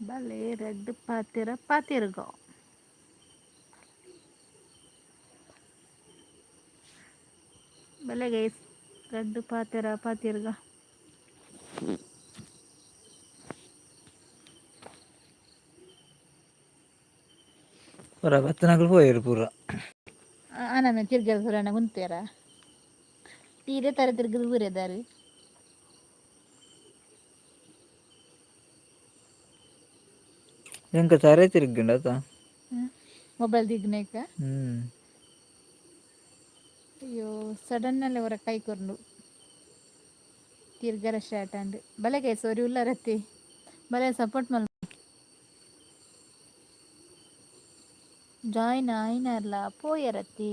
ಬಲೆ ರಡ್ಡ್ ಪಾತೆರ ಪಾತೆರ್ಗ. ಬಲೆ ಗೈಸ್, ರಡ್ಡ್ ಪಾತೆರ ಪಾತೆರ್ಗ. ಪೂರ ಬತ್ತನಕುಲು ಪೋಯೆರ್ ಪೂರ. ಆನಮೆ ತಿರ್ಗದ ಸುರಣ ಉಂತೇರ ತೀರೆ ತರ ತಿರ್ಗದ ಊರೆದಾರು. ಎಂಕ ತರೆ ತಿರ್ಗಂಡತ. ಮೊಬೈಲ್ ದಿಗ್ನೇಕ. ಹ್ಮ್. ಅಯ್ಯೋ, ಸಡನ್ ಅಲ್ಲೇ ಹೊರ ಕೈ ಕೊರ್ಂಡು ತಿರ್ಗರ ಸ್ಟಾರ್ಟ್ ಅಂಡ್. ಬಲೆ ಗೈಸ್, ಒರಿ ಉಲ್ಲರತ್ತಿ, ಬಲೆ ಸಪೋರ್ಟ್ ಮಲ್. ಜಾಯಿನ್ ಆಯಿನರ್ಲ ಪೋಯರತ್ತಿ.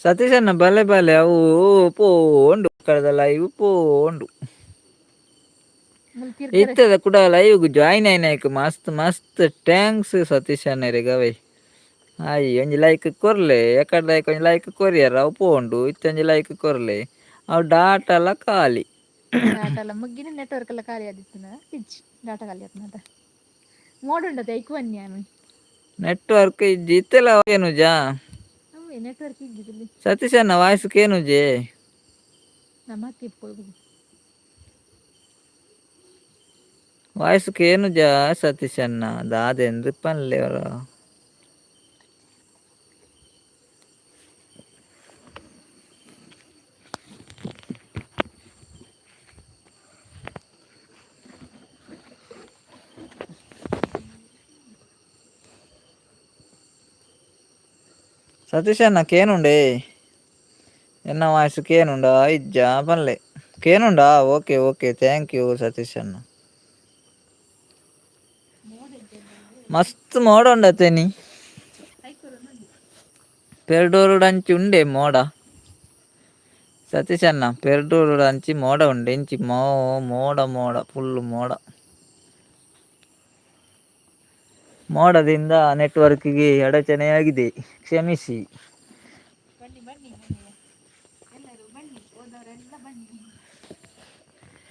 ಸತೀಶಣ್ಣ, ಬಲೆ ಬಲೆ, ಅವು ಪೋಂಡು ಕಳೆದ ಲೈವ್ ಪೋಂಡು. ಮುಲ್ ತಿರ್ಗರ. ಇತ್ತದ ಕೂಡ ಲೈವ್ ಜಾಯಿನ್ ಆಯ್ನಾಯ್ಕ ಮಸ್ತ್ ಮಸ್ತ್ thanks Satish ಅಣ್ಣರಿಗೆ. ಅವೈ ಹಾಯ್, ಒಂಜಿ ಲೈಕ್ ಕೊರ್ಲೆ. ಎಕಡ್ದಾಯ್ಕ ಒಂಜಿ ಲೈಕ್ ಕೊರಿಯರ್, ಅವು ಪೋಂಡು. ಇತ್ತೆ ಒಂಜಿ ಲೈಕ್ ಕೊರ್ಲೆ. ಅವು ಡಾಟಲ ಖಾಲಿ. ಡಾಟಾ ಎಲ್ಲ ಮುಗ್ಗಿನ, ನೆಟ್ವರ್ಕ್ ಎಲ್ಲ ಖಾಲಿ ಆದಿತ್ತು. ಇಜ್ಜಿ, ಡಾಟಾ ಖಾಲಿ ಆತ್ನದ. ಮೋಡ್ ಉಂಡತೆ ಐಕ್ ಬನ್ನಿ. ನೆಟ್ವರ್ಕ್ ಇಜ್ಜಿ ಇತ್ತೆಲ್ಲ ಕೇನುಜಾ? ಅವೇ ನೆಟ್ವರ್ಕ್ ಇದ್ದಿದ್ದಲ್ಲಿ. ಸತೀಶ್ ಅಣ್ಣ, ವಾಯ್ಸ್ ಕೇನುಜೆ. ನಮ್ಮ ತಿಪ್ಪು. ವಾಯ್ಸ್ ಕೇನುಜಾ ಸತೀಶ್ ಅಣ್ಣ? ದಾದೆಂದು ಪನ್ಲೆ ಅವರ. ಸತೀಶ್ ಅಣ್ಣ, ಕೇನುಂಡೆ ಎನ್ನ voice? ಕೇನುಂಡಾ ಇಜ್ಜಾ ಪನ್ಲೆ. ಕೇನುಂಡಾ? Okay okay, thank you Satish ಅಣ್ಣ. ಮಸ್ತ್ ಮೋಡ ಉಂಡತೇನಿ. ಪೆರ್ಡೂರುಡು ಅಂಚಿ ಉಂಡೆ ಮೋಡ. ಸತೀಶ್ ಅಣ್ಣ, ಪೆರ್ಡೂರುಡು ಅಂಚಿ ಮೋಡ ಉಂಡೆ. ಇಂಚಿ ಮೋ ಮೋಡ ಮೋಡ, ಫುಲ್ ಮೋಡ. ಮೋಡದಿಂದ ನೆಟ್ವರ್ಕ್ಗೆ ಅಡಚಣೆಯಾಗಿದೆ, ಕ್ಷಮಿಸಿ. ಬನ್ನಿ ಬನ್ನಿ ಬನ್ನಿ, ಎಲ್ಲರೂ ಬನ್ನಿ, ಹೋದವರೆಲ್ಲ ಬನ್ನಿ.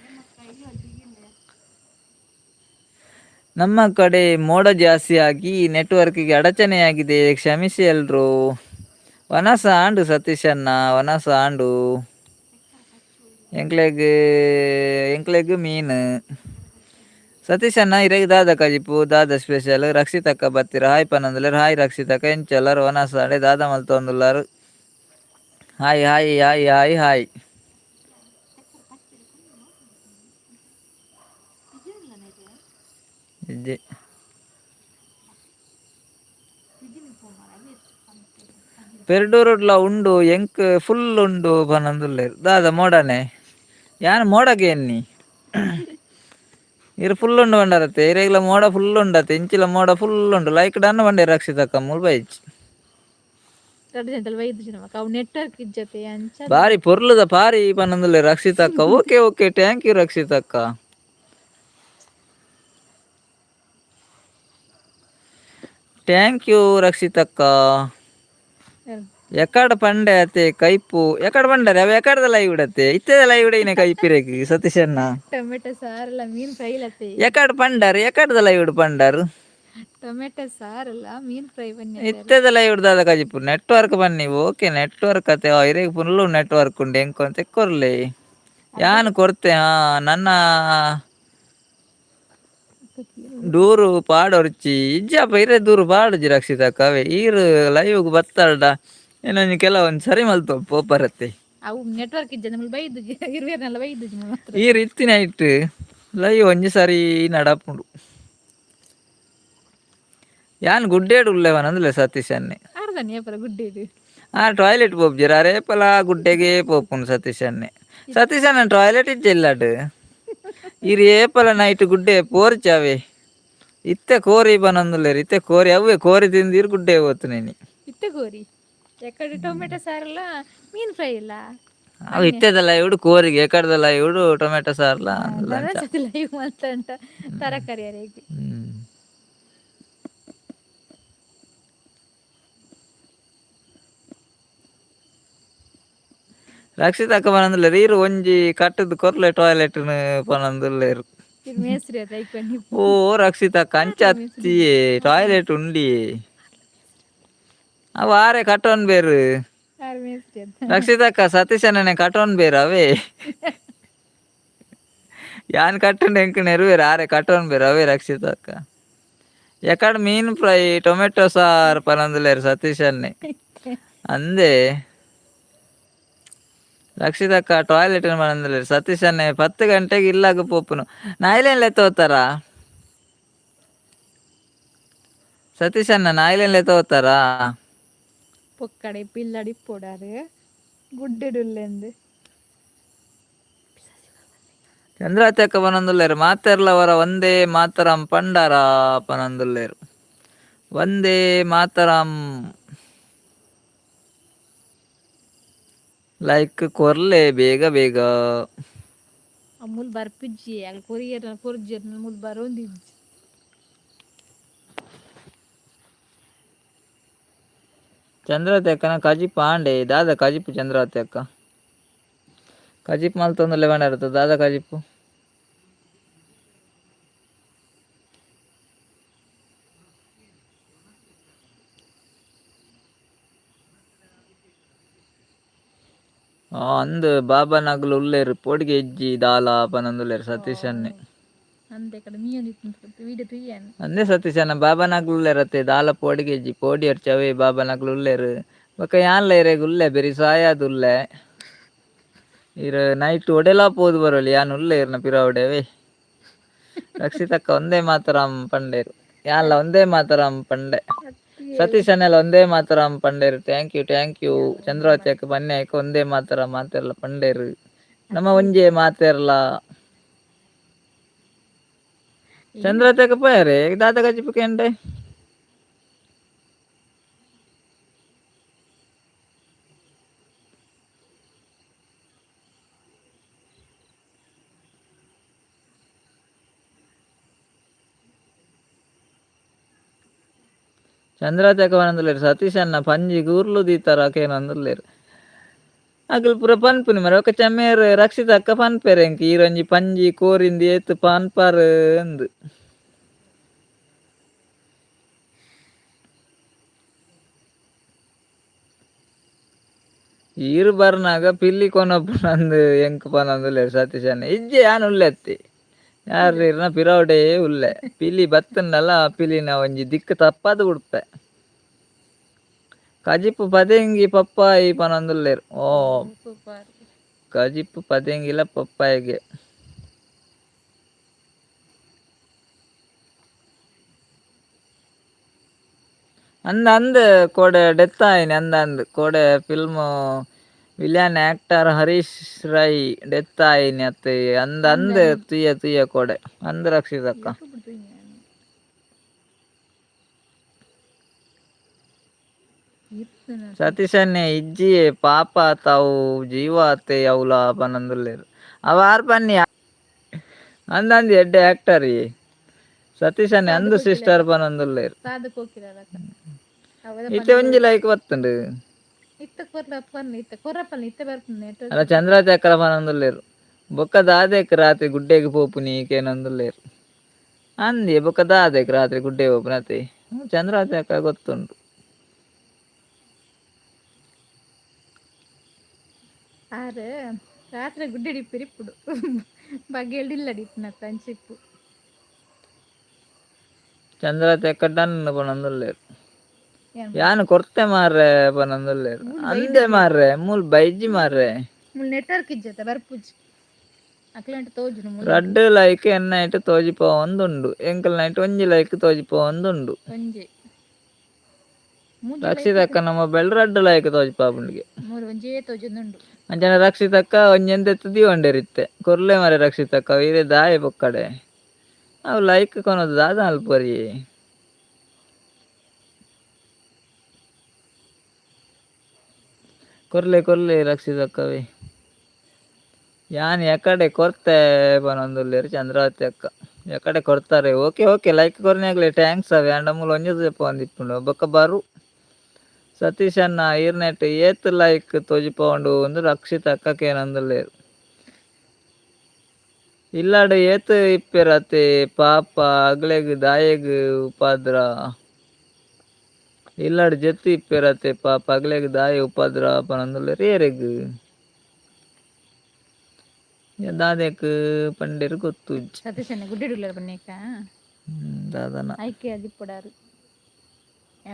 ನಿಮ್ಮ ಕೈ ಇಲ್ಲ. ನಮ್ಮ ಕಡೆ ಮೋಡ ಜಾಸ್ತಿಯಾಗಿ ನೆಟ್ವರ್ಕ್ಗೆ ಅಡಚಣೆಯಾಗಿದೆ, ಕ್ಷಮಿಸಿ ಎಲ್ರು. ವನಸ ಆಂಡು ಸತೀಶ್ ಅಣ್ಣ, ವನಸ ಆಂಡು. ಎಂಕ್ಲೆಗ್ ಎಂಕ್ಲೆಗ್ ಮೀನು. ಸತೀಶ್ ಅಣ್ಣ, ಇರೆಗ್ ದಾದ ಕಜಿಪು, ದಾದ ಸ್ಪೆಷಲ್? ರಕ್ಷಿತಕ್ಕ ಬತ್ತೀರ, ಹಾಯ್ ಪನೊಂದುಲ್ಲೆರ್. ಹಾಯ್ ರಕ್ಷಿತಕ್ಕ, ಎಂಚೊಲ್ಲರ್? ವನಸ ಆಂಡೆ, ದಾದ ಮಲ್ತೊಂದುಲ್ಲರ್? Hi hi hi hi hi. ಇಜ್ಜಿ. ಪೆರ್ಡೂರುಡ್ಲ ಉಂಡು, ಎಂಕ್ ಫುಲ್ ಉಂಡು ಪನೊಂದುಲ್ಲೆರ್. ದಾದ ಮೋಡನೆ? ಯಾನ್ ಮೋಡಗೆ ಎನ್ನಿ. ಇರು ಫುಲ್ ಉಂಡು ಬಂಡಾರತ್ತೆ. ಇರೆಗ್ಲ ಮೋಡ ಫುಲ್ ಉಂಡತ್ತೆ. ಇಂಚಿಲ ಮೋಡ ಫುಲ್ ಉಂಡು. ಲೈಕ್ ಡನ್ ಬಂಡೆ ರಕ್ಷಿತಕ್ಕ, ಮುಲ್ಪ ಇಜ್ಜಿ. ರಡ್ಡ್ ಜನತಲ್ ಬೈದು ನಮಕ್ ಅವು ನೆಟ್ವರ್ಕ್ ಇಜ್ಜತೆ ಅಂಚ. ಬಾರಿ ಪೊರ್ಲುದ ಪಾರಿ ಪನೊಂದುಲ್ಲೆ ರಕ್ಷಿತಕ್ಕ. Okay okay, thank you ರಕ್ಷಿತಕ್ಕ. Thank you ರಕ್ಷಿತಕ್ಕ. ಎಕಡ ಪಂಡೆ ಅತೆ ಕೈಪು? ಎಕಡ ಪಂಡರೆ ಅವ ಎಕಡದ ಲೈವ್ ಇಡತ್ತೆ? ಇತ್ತೆದ ಲೈವ್ ಇಡ ಕೈಪಿರೇಗ್ ಸತೀಶ್ ಅಣ್ಣ. ಟೊಮೆಟೊ ಸಾರಲ್ಲ ಮೀನ್ ಫ್ರೈ ಲತ್ತೆ. ಎಕಡ ಪಂಡರ್? ಎಕಡದ ಲೈವ್ ಇಡು ಪಂಡರ್? ಟೊಮೆಟೊ ಸಾರಲ್ಲ ಮೀನ್ ಫ್ರೈ ಬನ್ನಿ. ಇತ್ತೆದ ಲೈವ್ ದಾದ ಕಜಿಪು? ನೆಟ್ವರ್ಕ್ ಬನ್ನಿ. ಓಕೆ, ನೆಟ್ವರ್ಕ್ ಅತೆ. ಇರೆಗ್ ಫುಲ್ ನೆಟ್ವರ್ಕ್ ಉಂಡು. ಎಂಕೊಂತೆ ಕೊರ್ಲೆ, ಯಾನ್ ಕೊರ್ತೆ. ಹಾ, ನನ್ನ ದೂರು ಪಾಡೊರ್ಚಿ. ಇಜ್ಜಪ್ಪ, ಇರೆ ದೂರು ಪಾಡುಜಿ ರಕ್ಷಿತಕ್ಕ. ಅವೇ ಈರು ಲೈವ್ಗ್ ಬತ್ತಾಳ್ಡ ಏನೊಂಜಿ ಕೆಲವೊಂದು ಸರಿ ಮಲ್ತು ಪೋಪರತ್ತೆ. ಅವು ನೆಟ್ವರ್ಕ್ ಇಜ್ಜ ನಮ್ಮಲ್ಲಿ ಬೈದು ಇರುವೆರ್ನೆಲ್ಲ ಬೈದು ಮಾತ್ರ. ಈರ್ ಇತ್ತಿನ ಇಟ್ಟು ಲೈವ್ ಒಂಜಿ ಸರಿ ನಡಪುಂಡು. ಯಾನ್ ಗುಡ್ಡೇಡು ಉಲ್ಲೆವನಂದ್ಲೆ ಸತೀಶ್ ಅನ್ನೆ. ಅರ್ಧನಿ ಏಪಲ ಗುಡ್ಡೇಡು. ಆ ಟಾಯ್ಲೆಟ್ ಪೋಪುಜೆರ್ ಅರೇಪಲ, ಗುಡ್ಡೆಗೆ ಪೋಪುಂಡು ಸತೀಶ್ ಅನ್ನೆ. ಸತೀಶ್ ಅಣ್ಣ, ಟಾಯ್ಲೆಟ್ ಇಜ್ಜ ಇಲ್ಲಾಡ್? ಈರ್ ಏಪಲ ನೈಟ್ ಗುಡ್ಡೆ ಪೋರ್ಚಾವೆ. ಇತ್ತೆ ಕೋರಿ ಬನೊಂದುಲ್ಲೆರ್. ಇತ್ತೆ ಕೋರಿ ಅವ್ವೆ ಕೋರಿ ತಿಂದೀರ್ ಗುಡ್ಡೆ ಪೋತುನೇನಿ. ಇತ್ತೆ ಕೋರಿ ಎಕಡೆ? ಟೊಮೆಟೊ ಸಾರಲ್ಲ ಮೀನ್ ಫ್ರೈ ಇಲ್ಲ. ಅವು ಇತ್ತೆದಲ್ಲ ಇವುಡು ಕೋರಿಗೆ ಎಕಡ್ದಲ್ಲ ಇವುಡು ಟೊಮೆಟೊ ಸಾರ್ಲ ಅಂದ್ಲ ಅಂಚ. ನನೊಂದ್ಸತಿ ಲೈವ್ ಮಲ್ತಂಟ ತರಕಾರಿ ಅರೆಗ್. ರಕ್ಷಿತ ಅಕ್ಕ ಪನೊಂದುಲ್ಲೆರ್ ಈರ್ ಒಂಜಿ ಕಟ್ಟುದು ಕೊರ್ಲೆ ಟಾಯ್ಲೆಟ್ ನು ಪನೊಂದುಲ್ಲೆರ್. ಇದು ಮೇಸ್ತ್ರಿ ಅದ ಐಕ್. ಓ ರಕ್ಷಿತ ಅಕ್ಕ ಅಂಚ ಅತ್ತಿಯೇ ಟಾಯ್ಲೆಟ್ ಉಂಡಿಯೇ ಅವು ಆರೆ ಕಟ್ಟೊನ್ ಬೇರು. ಆರ್ ಮೇಸ್ತ್ರಿ ಅದ. ರಕ್ಷಿತಕ್ಕ ಸತೀಶಣ್ಣನೆ ಕಟ್ಟೊನ್ ಬೇರು ಅವೇ ಯಾನ್ ಕಟ್ಟುಂಡ ಎಂಕ್ ನೆರವೇರು ಆರೆ ಕಟ್ಟೊನ್ ಬೇರು ಅವೇ ರಕ್ಷಿತಕ್ಕ. ಎಕಡ್ ಮೀನ್ ಫ್ರೈ ಟೊಮೆಟೊ ಸಾರ್ ಪನೊಂದುಲ್ಲೆರ್ ಸತೀಶಣ್ಣೆ ಅಂದೆ. ರಕ್ಷಿತಕ್ಕ ಟಾಯ್ಲೆಟ್ ಪನೊಂದುಲ್ಲೆರ್ ಸತೀಶಣ್ಣೆ 10 ಗಂಟೆಗೆ ಇಲ್ಲಾಗ ಪೋಪುನು ನಾಯಿಲೆನ್ ಲೆತ್ತೋತಾರ ಸತೀಶಣ್ಣ ನಾಯಿಲೆನ್ ಲೆತ್ತೋತಾರಾ? ಪೊಕ್ಕಡೆ ಪಿಲ್ಲಡಿ ಇಪ್ಪೊಡಾರು ಗುಡ್ಡೆಡುಲ್ಲೆಂದು. ಚಂದ್ರಾವತಿ ಅಕ್ಕ ಪನೊಂದುಲ್ಲೆರ್ ಮಾತೆರ್ಲ ವರ ಒಂದೇ ಮಾತರಂ ಪಂಡಾರ ಪನೊಂದುಲ್ಲೆರ್ ವಂದೇ ಮಾತರಂ. ಲೈಕ್ ಕೊರ್ಲೆ ಬೇಗ ಬೇಗ. ಮೂಲು ಬರ್ಪಿಜ್ಜಿ ಅಲ್ ಕೊರಿಯರ್ ಕೊರ್ಜೆರ್ ಮೂಲು ಬರೋಂದಿಜ್ಜಿ. ಚಂದ್ರಾವತಿ ಅಕ್ಕನ ಕಜಿಪ್ ಆಂಡೆ ದಾದ ಕಜಿಪು ಚಂದ್ರಾವತಿ ಅಕ್ಕ ಕಜಿಪ್ ಮಲ್ತೊಂದುಲ್ಲೆ ಪಂಡರತ್ತ ದಾದ ಕಜಿಪು? ಅಂದ್ ಬಾಬಾನಗುಲು ಉಲ್ಲೆರ್ ಪೋಡಿಗೆ ಇಜ್ಜಿ ದಾಲ ಪನೊಂದುಲ್ಲೆರ್ ಸತೀಶ್ ಅಣ್ಣೆ. ಅಂದೆ ಕಡೆ ಮೀಯೊಂದಿತ್ತು ವೀಡಿಯೋ ತೂಯಾನ್. ಅಂದೇ ಸತೀಶ್ ಅಣ್ಣ ಬಾಬಾನಗುಲು ಉಲ್ಲೆರತ್ತೆ ದಾಲ ಪೋಡಿಗೆ ಇಜ್ಜಿ ಪೋಡಿ ಅರ್ಚವೇ ಬಾಬಾನಗುಲು ಉಲ್ಲೆರ್ ಬೊಕ್ಕ ಯಾನ್ಲ ಇರೆಗ್ ಉಲ್ಲೆ ಬೆರಿ ಸಾಯಾದ್ ಉಲ್ಲೆ ಇರ್ ನೈಟ್ ಒಡೆಲಾ ಪೋದು ಬರೋಲಿ ಯಾನ್ ಉಲ್ಲೆ ಇರ್ನ ಪಿರವುಡೆವೇ. ರಕ್ಷಿತಕ್ಕ ಒಂದೇ ಮಾತರಂ ಪಂಡೇರು ಯಾನ್ಲ ಒಂದೇ ಮಾತರಂ ಪಂಡೆ. ಸತೀಶ್ ಅಣ್ಣೆಲ ಒಂದೇ ಮಾತರಂ ಪಂಡೇರು. Thank you thank you. Chandravati ಅಕ್ಕ ಬನ್ನಿ ಒಂದೇ ಮಾತರ ಮಾತೆರ್ಲ ಪಂಡೇರು ನಮ್ಮ ಒಂಜೇ ಮಾತೆರ್ಲ. ಚಂದ್ರಾವತಿ ಅಕ್ಕ ಪೋಯರೆ ದಾದ ಕಜಿಪು ಕೇಂಡೆ? ಚಂದ್ರಾವತಿ ಅಕ್ಕ ಪನೊಂದುಲ್ಲೆರ್ ಸತೀಶ್ ಅಣ್ಣ ಪಂಜಿ ಗೂರ್ಲು ದೀತಾರ ಕೇನೊಂದುಲ್ಲೆರ್. ಅಕುಲು ಪೂರ ಪನ್ಪುನಿ ಮಾರ್ರೆ ಬೊಕ್ಕ ಚಮ್ಮೇರ್ ರಕ್ಷಿತ ಅಕ್ಕ ಪನ್ಪೆರ್ ಎಂಕ್ ಈರೊಂಜಿ ಪಂಜಿ ಕೋರಿಂದ್ ಏತ್ ಪನ್ಪರ್ ಅಂದ್. ಈರ್ ಬರ್ನಾಗ ಪಿಲ್ಲಿ ಕೊನೊಪುನಂದ್ ಎಂಕ್ ಪನೊಂದುಲ್ಲೆರ್ ಸತೀಶ್ ಅಣ್ಣ ಇಜ್ಜೆ ಯಾನ್ ಉಲ್ಲೆತ್ತಿ ಯಾರ್ ಇರ್ನ ಪಿರವುಡೇ ಉಲ್ಲೆ ಪಿಲಿ ಬತ್ತುಂಡಲ ಪಿಲಿನ ಒಂಜಿ ದಿಕ್ಕು ತಪ್ಪಾದ್ ಬುಡ್ಪೆ. ಕಜಿಪು ಪದೆಂಗಿ ಪಪ್ಪಾಯಿ ಪನೊಂದುಲ್ಲೆರ್ ಓ ಕಜಿಪು ಪದೆಂಗಿಲ ಪಪ್ಪಾಯಿಗೆ. ಅಂದ್ ಅಂದ್ ಕೋಡೆ ಡೆತ್ ಆಯಿನಿ ಅಂದ್ ಅಂದ್ ಕೋಡೆ film villain actor Harish Rai death ಆಯಿನಿ ಅತ್ತೆ ಅಂದ್ ಅಂದ್ ತುಯ್ಯ ತುಯ್ಯ ಕೋಡೆ ಅಂದ್ ರಕ್ಷಿತಕ್ಕ. ಸತೀಶನ್ನೇ ಇಜ್ಜಿಯೇ ಪಾಪ ಅತ್ ಅವು ಜೀವ ಅತ್ತೆ ಅವುಲ ಪನೊಂದುಲ್ಲೆರ್ ಅವು ಆರ್ ಪನ್ನಿ ಅಂದ್ ಅಂದ್ ಎಡ್ಡೆ ಆಕ್ಟರ್ ಈ ಸತೀಶನ್ನೇ ಅಂದ್ ಸಿಸ್ಟರ್ ಪನೊಂದುಲ್ಲೆರ್. ಇತ್ತೆ ಒಂಜಿ ಲೈಕ್ ಬತ್ತುಂಡು. ಅಲ್ಲ ಚಂದ್ರಾವತಿ ಅಕ್ಕಲ ಪನೊಂದುಲ್ಲೆರ್ ಬೊಕ್ಕ ದಾದೆಕ್ ರಾತ್ರಿ ಗುಡ್ಡೆಗ್ ಪೋಪುನಿ ಕೇನೊಂದುಲ್ಲೆರ್ ಅಂದೇ ಬೊಕ್ಕ ದಾದೆಕ್ ರಾತ್ರಿ ಗುಡ್ಡೆ ಪೋಪುನಿ ಅತೆ ಚಂದ್ರಾವತಿ ಅಕ್ಕ ಗೊತ್ತುಂಡು. ಆರ್ ರಾತ್ರಿ ಗುಡ್ಡೆ ಇಪ್ಪುಡು ಬಗ್ಗೆಲ್ಡ್ ಇಲ್ಲಡಿಪ್ಪುನತ್ತ ಅಂಚಿಪ್ಪು. ಚಂದ್ರಾವತಿ ಅಕ್ಕ ಡನ್ ಪನೊಂದುಲ್ಲೆರ್ ಯಾನ್ ಕೊರ್ತೆ ಮಾರ್ರೆ ಪನೊಂದುಲ್ಲೆರ್ ಅಂದೆ ಮಾರ್ರೆ ಮೂಲು ಬೈಜಿ ಮಾರ್ರೆ. ಮೂಲು ನೆಟ್ವರ್ಕ್ ಇಜ್ಜತ್ತ ಬರ್ಪುಜಿ ಅಕ್ಲೆಂಟ ತೋಜುನು. ರಡ್ಡ್ ಲೈಕ್ ಎನ್ನ ಐಟ್ ತೋಜಿಪೋವೊಂದುಂಡು ಎಂಕಲ್ನ ಐಟ್ ಒಂಜಿ ಲೈಕ್ ತೋಜಿಪೋವೊಂದುಂಡು. ಒಂಜಿ ರಕ್ಷಿತಕ್ಕನ ಮೊಬೈಲ್ ರಡ್ಡ್ ಲೈಕ್ ತೋಜಿಪಾಪುಂಡುಗೆ. ಮೂಲು ಒಂಜೇ ತೋಜೊಂದುಂಡು. ಅಂಚನೆ ರಕ್ಷಿತಕ್ಕ ಒಂಜೆನ್ ದೆತ್ತ್ ದೀವೊಂಡೆರ್ ಇತ್ತೆ ಕೊರ್ಲೆ ಮಾರ್ರೆ ರಕ್ಷಿತಕ್ಕ ಇರೆ ದಾಯೆ ಪೊಕ್ಕಡೆ ಅವು ಲೈಕ್ ಕೊನೊದು ದಾದ ಮಲ್ಪೊರಿ. ಕೊರ್ಲೆ ಕೊರ್ಲೆ ರಕ್ಷಿತಕ್ಕವೇ. ಯಾನ್ ಎಕಡೆ ಕೊರ್ತೆ ಪನೊಂದುಲ್ಲೆರ್ ಚಂದ್ರಾವತಿ ಅಕ್ಕ. ಎಕಡೆ ಕೊರ್ತಾರೆ. Okay okay like ಕೊರ್ನ್ಯಾಗ್ಲೆ thanks ಅವೆ ಆಂಡ ಮೂಲು ಒಂಜಿ ಪೋಂದಿಪ್ಪುಂಡು ಬೊಕ್ಕ ಬರು. ಸತೀಶ್ ಅಣ್ಣ ಈರ್ನೆಟ್ ಏತ್ ಲೈಕ್ ತೋಜಿಪೋಂಡು ಉಂದು ರಕ್ಷಿತ್ ಅಕ್ಕ ಕೇನೊಂದುಲ್ಲೆರ್. ಇಲ್ಲಾಡ್ ಏತ್ ಇಪ್ಪೆರತೆ ಪಾಪ ಅಗ್ಲೆಗ್ ದಾಯೆಗ್ ಉಪದ್ರ. ಇಲ್ಲಾಡ್ ಜೆತ್ತ್ ಇಪ್ಪೆರತೆ ಪಾಪ ಅಗ್ಲೆಗ್ ದಾಯೆ ಉಪದ್ರ ಪನೊಂದುಲ್ಲೆರ್ ಏರೆಗ್. ದಾದೆಕ್ ಪಂಡೆರ್ ಗೊತ್ತುಜ್ಜಿ. ಸತೀಶ್ ಅಣ್ಣ ಗುಡ್ಡೆಡುಲ್ಲರ್ ಪನ್ನೇಕ. ದಾದನ. ಐಕೆ ಅದಿಪ್ಪಡಾರು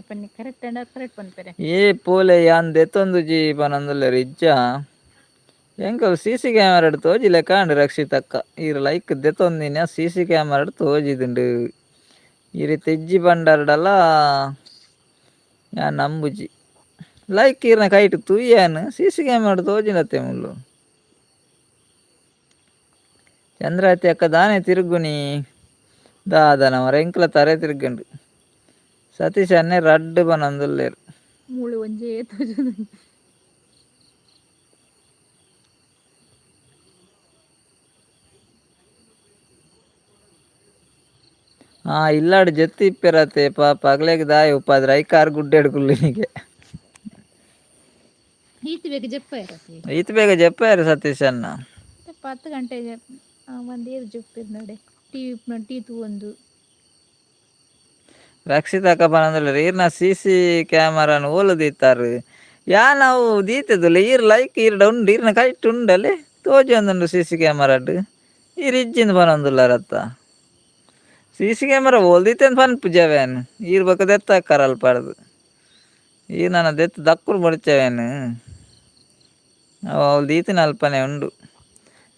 ಪನ್ನಿ ಕರೆಕ್ಟ್ ಅಂಡ ಕರೆಕ್ಟ್ ಪನ್ಪೆರೆ. ಏ ಪೋಲೆ ಯಾನ್ ದೆತ್ತೊಂದುಜಿ ಪನೊಂದುಲ್ಲೆರ್ ಇಜ್ಜ. ಎಂಕಲ್ ಸಿ ಸಿ ಕ್ಯಾಮರಾಡ್ ತೋಜಿಲೆಕ್ಕ ಆಂಡ್ ರಕ್ಷಿತಕ್ಕ. ಈರ್ ಲೈಕ್ ದೆತ್ತೊಂದಿನ ಸಿ ಸಿ ಕ್ಯಾಮರಾಡ್ ತೋಜಿದುಂಡು. ಈರ್ ಇತ್ತೆ ಇಜ್ಜಿ ಪಂಡರ್ಡಲ ಯಾನ್ ನಂಬುಜಿ. ಲೈಕ್ ಈರ್ನ ಕೈಟ್ ತೂಯಾನ್ ಸಿ ಸಿ ಕ್ಯಾಮರಾಡ್ ತೋಜಿಂಡತ್ತೆ ಮುಲ್ಲು. ಚಂದ್ರಾವತಿ ಅಕ್ಕ ದಾನೆ ತಿರುಗುನಿ ದಾದನ ಮರ ಎಂಕ್ಲ ತರೆ ತಿರುಗಂಡು. ಸತೀಶ್ ಅಣ್ಣೆ ರಡ್ಡ್ ಪನೊಂದುಲ್ಲೆರ್. ಮೂಳು ಒಂಜೇ ತೋಜುಂಡು. ಆ ಇಲ್ಲಾಡ್ ಜೆತ್ತ್ ಇಪ್ಪೆರತೆ ಪಾಪ ಅಗ್ಲೆಗ್ ದಾಯೆ ಉಪದ್ರ ಐಕಾರ್ ಗುಡ್ಡೆಡ್ ಕುಲ್ಲಿನಿಗೆ. ಈತ್ ಬೇಗ ಜಪ್ಪಾಯರತಿ. ಈತ್ ಬೇಗ ಜೆಪ್ಪಾಯೆರ್ ಸತೀಶ್ ಅಣ್ಣ. 10 ಗಂಟೆ ಒಂದು ಏರು ಜಪ್ಪಿರ್ ನೋಡೆ ಟಿವಿ ಟೀ ತೂವೊಂದು. ರಕ್ಷಿತ್ ಅಕ್ಕ ಪನೊಂದುಲ್ಲೆರ್ ಈರ್ನ ಸಿ ಸಿ ಕ್ಯಾಮರಾನ್ ಓಲು ದೀತಾರ್. ಯಾನ್ ಅವು ದೀತೆದುಲ್ಲೆ ಈರ್ ಲೈಕ್ ಈರ್ಡ ಉಂಡು ಈರ್ನ ಕೈಟ್ ಉಂಡಲೆ ತೋಜೊಂದುಂಡು ಸಿ ಸಿ ಕ್ಯಾಮರಾಡ್. ಈರ್ ಇಜ್ಜಿಂದ್ ಪನೊಂದುಲ್ಲರತ್ತ. C C camera ಓಲ್ ದೀತೆಂದ್ ಪನ್ಪುಜಿ ಅವೇನ್. ಈರ್ ಬೊಕ್ಕ ದೆತ್ತಾಕರ್ ಅಲ್ಪರ್ದ್. ಈರ್ ನನ ದೆತ್ತ್ ದಕ್ಕುಡು ಬೊಡ್ಚವೇನ್. ಅವು ಅವ್ಲು ದೀತಿನ ಅಲ್ಪನೆ ಉಂಡು.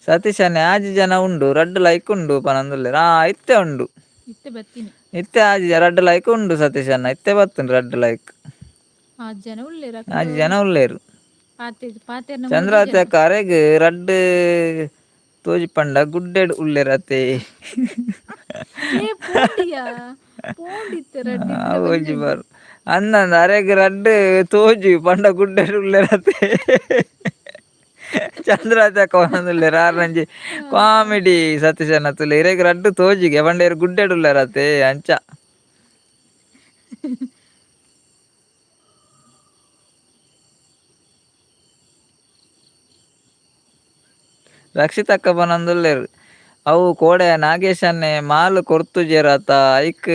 ಸತೀಶ್ ಅಣ್ಣೆ ಆಜಿ ಜನ ಉಂಡು ರಡ್ಡ್ ಲೈಕ್ ಉಂಡು ಪನೊಂದುಲ್ಲೆರ್. ಆ ಇತ್ತೆ ಉಂಡು. ಇತ್ತೆ ಬತ್ತೀನಿ. ಇತ್ತೆ ಆಜಿ ರಡ್ಡ್ ಲೈಕ್ ಉಂಡು ಸತೀಶ್ ಅಣ್ಣ ಇತ್ತೆ ಬತ್ತುಂಡು ರಡ್ಡ್ ಲೈಕ್. ಆಜಿ ಜನ ಉಲ್ಲೆರ್ ಆಜಿ ಅಕುಲು. ಜನ ಉಲ್ಲೆರ್. ಪಾತೆರ್ ಪಾತೆರ್ನ ಮೂಜಿ ಚಂದ್ರಾವತಿ ಜನ. ಅಕ್ಕ ಅರೆಗ್ ರಡ್ಡ್ ತೋಜಿಪಂಡ ಗುಡ್ಡೆಡ್ ಉಲ್ಲೆರತೆ. ಏ ಪೋಂಡಿಯಾ ಪೋಂಡಿತ್ತೆ ರಡ್ಡ್ ಇತ್ತುಂಡ ಅವು ಒಂಜಿ ಒಂಜಿ ಉಂಡು. ಬಾರು. ಅಂದಂದ ಅರೆಗ್ ರಡ್ಡ್ ತೋಜು ಪಂಡ ಗುಡ್ಡೆಡ್ ಉಲ್ಲೆರತೆ. ಚಂದ್ರಾವತಿ ಅಕ್ಕ ಪನೊಂದುಲ್ಲೆರ್ ಆರ್ನಂಜಿ ಕಾಮಿಡಿ ಸತೀಶ್ ಅಣ್ಣ ತುಲೆ ಇರೆಗ್ ರಡ್ಡ್ ತೋಜಿಗೆ ಪಂಡ ಇರ್ ಗುಡ್ಡೆಡ್ ಉಲ್ಲೆರತೆ ಅಂಚ. ರಕ್ಷಿತ್ ಅಕ್ಕ ಪನೊಂದುಲ್ಲೆರ್. ಅವು ಕೋಡೆ ನಾಗೇಶನ್ನೆ ಮಾಲ್ ಕೊರ್ತುಜೆರತ ಐಕ್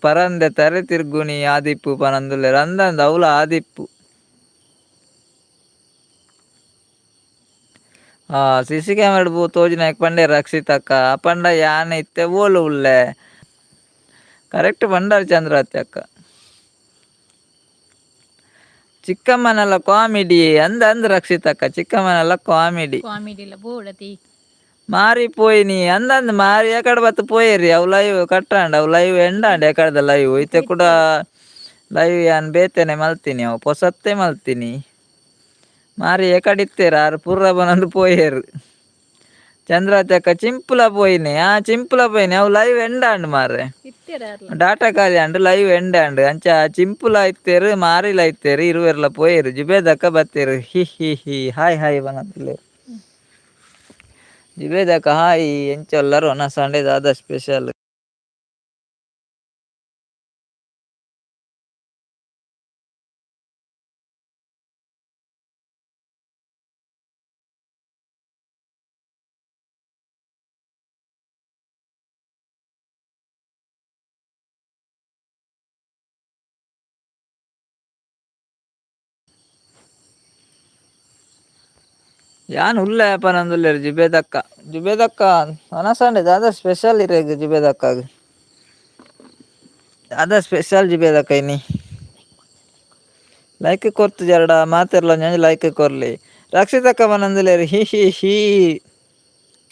ಪರಂದೆ ತರೆ ತಿರ್ಗುಣಿ ಆದಿಪ್ಪು ಪನೊಂದುಲ್ಲೆರ್. ಅಂದಂದ ಅವ್ಲ ಆದಿಪ್ಪು. ಆ ಸಿ ಸಿ ಕ್ಯಾಮರಾಡ್ ತೋಜಿನಾಕ್ ಪಂಡೆರ್ ರಕ್ಷಿತ್ ಅಕ್ಕ ಪಂಡ ಯಾನ್ ಇತ್ತೆ ಓಲು ಉಲ್ಲೆ. ಕರೆಕ್ಟ್ ಪಂಡರ್ ಚಂದ್ರಾವತಿ ಅಕ್ಕ. ಚಿಕ್ಕಮ್ಮನೆಲ್ಲ ಕಾಮಿಡಿ ಅಂದ ಅಂದ್ ರಕ್ಷಿತ್ ಅಕ್ಕ ಚಿಕ್ಕಮ್ಮನೆಲ್ಲ ಕಾಮಿಡಿ. ಕಾಮಿಡಿ ಇಲ್ಲ ಬೋಡತಿ. ಮಾರಿ ಪೋಯಿನಿ ಅಂದಂದ್ ಮಾರಿ ಎಕಡೆ ಬತ್ತು ಪೋಯೆರಿ ಅವು ಲೈವ್ ಕಟ್ಟಾಂಡ್ ಅವು ಲೈವ್ ಎಂಡಾಂಡ್ ಎಕಡೆದ ಲೈವ್ ಇತ್ತೆ ಕೂಡ ಇತ್ತೆರ್. ಲೈವ್ ಯಾನ್ ಬೇತೆನೆ ಮಲ್ತೀನಿ ಅವು ಪೊಸತ್ತೆ ಮಲ್ತೀನಿ. ಮಾರಿ ಎಕಡೆ ಇತ್ತೆರ್ ಆರ್ ಪೂರ್ರ ಬನೊಂದು ಪೋಯೆರ್. ಚಂದ್ರಾವತಿ ಅಕ್ಕ ಚಿಂಪುಲ ಪೋಯಿನಿ ಆ ಚಿಂಪುಲ ಪೋಯಿನಿ ಅವು ಲೈವ್ ಎಂಡಾಂಡ್ ಮಾರ್ರೆ. ಇತ್ತೆರ್ ಆರ್ಲ. ಡಾಟಾ ಖಾಲಿ ಆಂಡ್ ಲೈವ್ ಎಂಡ್ ಆಂಡ್ ಅಂಚ ಚಿಂಪುಲ ಇತ್ತೆರ್ ಮಾರಿಲ ಇತ್ತೆರ್ ಇರುವೆರ್ಲ ಪೋಯೆರ್ ಜುಬೇದಕ್ಕ ಬತ್ತೆರ್ ಹಿ ಹಿ ಹಿ ಹಾಯ್ ಹಾಯ್ ಪನೊಂದುಲ್ಲೆರ್. ಜುಬೇದಕ್ಕ ಹಾಯ್ ಎಂಚ ಉಲ್ಲರ್ ಒನಸ್ ಆಂಡ್ ದಾದ ಸ್ಪೆಷಲ್. ಯಾನ್ ಉಲ್ಲೆ ಪನೊಂದುಲ್ಲೆರ್ ಜುಬೇದಕ್ಕ. ಜುಬೇದಕ್ಕ ಒನಸ್ ಆಂಡ್ ದಾದ ಸ್ಪೆಷಲ್ ಇರೆಗ್ ಜುಬೇದಕ್ಕಗ್. ದಾದ ಸ್ಪೆಷಲ್ ಜುಬೇದಕ್ಕ ಇನಿ. ಲೈಕ್ ಕೊರ್ತುಜೆರಡ ಮಾತೆರ್ಲ ಒಂಜೊಂಜಿ ಲೈಕ್ ಕೊರ್ಲಿ. ರಕ್ಷಿತಕ್ಕ ಪನೊಂದುಲ್ಲೆರ್ ಹಿ ಹಿ ಹಿ.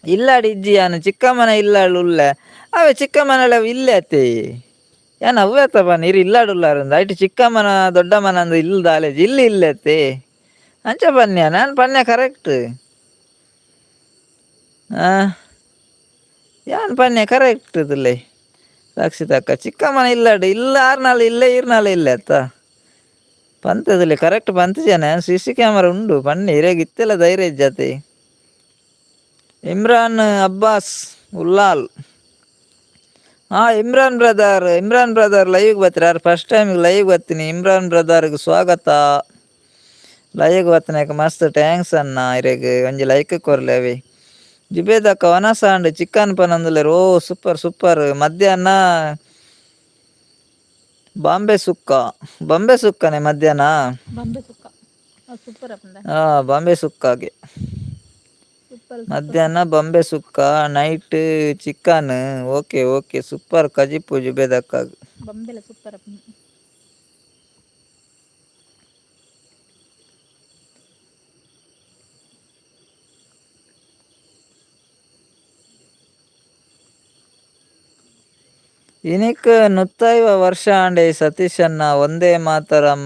ಇಲ್ಲಾಡ್ ಇಜ್ಜಿ ಯಾನ್ ಚಿಕ್ಕಮ್ಮನ ಇಲ್ಲಾಡ್ ಉಲ್ಲೆ. ಅವೇ ಚಿಕ್ಕಮ್ಮನಲ ಇಲ್ಲೆ ಅತ್ತೆ. ಯಾನ್ ಅವ್ವೆ ಅತ್ತ ಪನ್ ಇರ್ ಇಲ್ಲಾಡ್ ಉಲ್ಲಾರಂದ್ ಐಟ್ ಚಿಕ್ಕಮ್ಮನ ದೊಡ್ಡಮ್ಮನಂದು ಇಲ್ಲ್ ದಾಲೇಜಿ ಇಲ್ಲಿ ಇಲ್ಲೆತ್ತೆ. ಅಂಚ ಪನ್ಯ ನಾನ್ ಪನ್ಯ ಕರೆಕ್ಟ್. ಆ ಯಾನ್ ಪನ್ಯ ಕರೆಕ್ಟ್ ತುಲೆ. ರಕ್ಷಿತಕ್ಕ ಚಿಕ್ಕಮ್ಮನ ಇಲ್ಲಾಡ್ ಇಲ್ಲ ಆರ್ನಾಲ್ ಇಲ್ಲೇ ಈರ್ನಾಲ್ ಇಲ್ಲೆ ಅತ್ತ. ಪಂತದುಲ್ಲೆ ಕರೆಕ್ಟ್ ಪಂತಿಜನ C C camera ಉಂಡು ಪನ್ನಿ ಇರೆಗ್ ಇತ್ತೆಲ್ಲ ಧೈರ್ಯ ಇಜ್ಜತೆ. Imran Abbas Ullal. ಹಾಂ, ಇಮ್ರಾನ್ ಬ್ರದರ್, ಇಮ್ರಾನ್ ಬ್ರದರ್ ಲೈವ್ಗೆ ಬರ್ತೀರ? First time live ಬರ್ತೀನಿ. ಇಮ್ರಾನ್ ಬ್ರದರ್ಗೆ ಸ್ವಾಗತ. ಲೈವ್ಗೆ ಬತ್ತನಾಕ ಮಸ್ತ್ thanks ಅಣ್ಣ. ಇರೆಗ್ ಒಂಜಿ ಲೈಕ್ ಕೊರ್ಲೆವಿ. ಜುಬೇದಕ್ಕ ವನಸಾಂಡ್ ಚಿಕನ್ ಪನೊಂದುಲ್ಲೆರ್. Oh super super. ಮಧ್ಯಾಹ್ನ ಬಾಂಬೆ ಸುಕ್ಕ, ಬಾಂಬೆ ಸುಕ್ಕನೆ ಮಧ್ಯಾಹ್ನ? ಬಾಂಬೆ ಸುಕ್ಕ ಸೂಪರ್ ಅಪ್ಪಂದ. ಹಾಂ, ಬಾಂಬೆ ಸುಕ್ಕಾಗೆ. ಸೂಪರ್. ಮಧ್ಯಾಹ್ನ Bombay sukka, night chicken. Okay okay, super ಕಜಿಪು ಜುಬೇದಕ್ಕಾಗ. ಬಂಬೆಲ super ಅಪ್ಪಂದ. ಇನಿಕ್ ನುತ್ತೈವ ವರ್ಷ ಆಂಡೆ ಸತೀಶಣ್ಣ. ವಂದೇ ಮಾತರಂ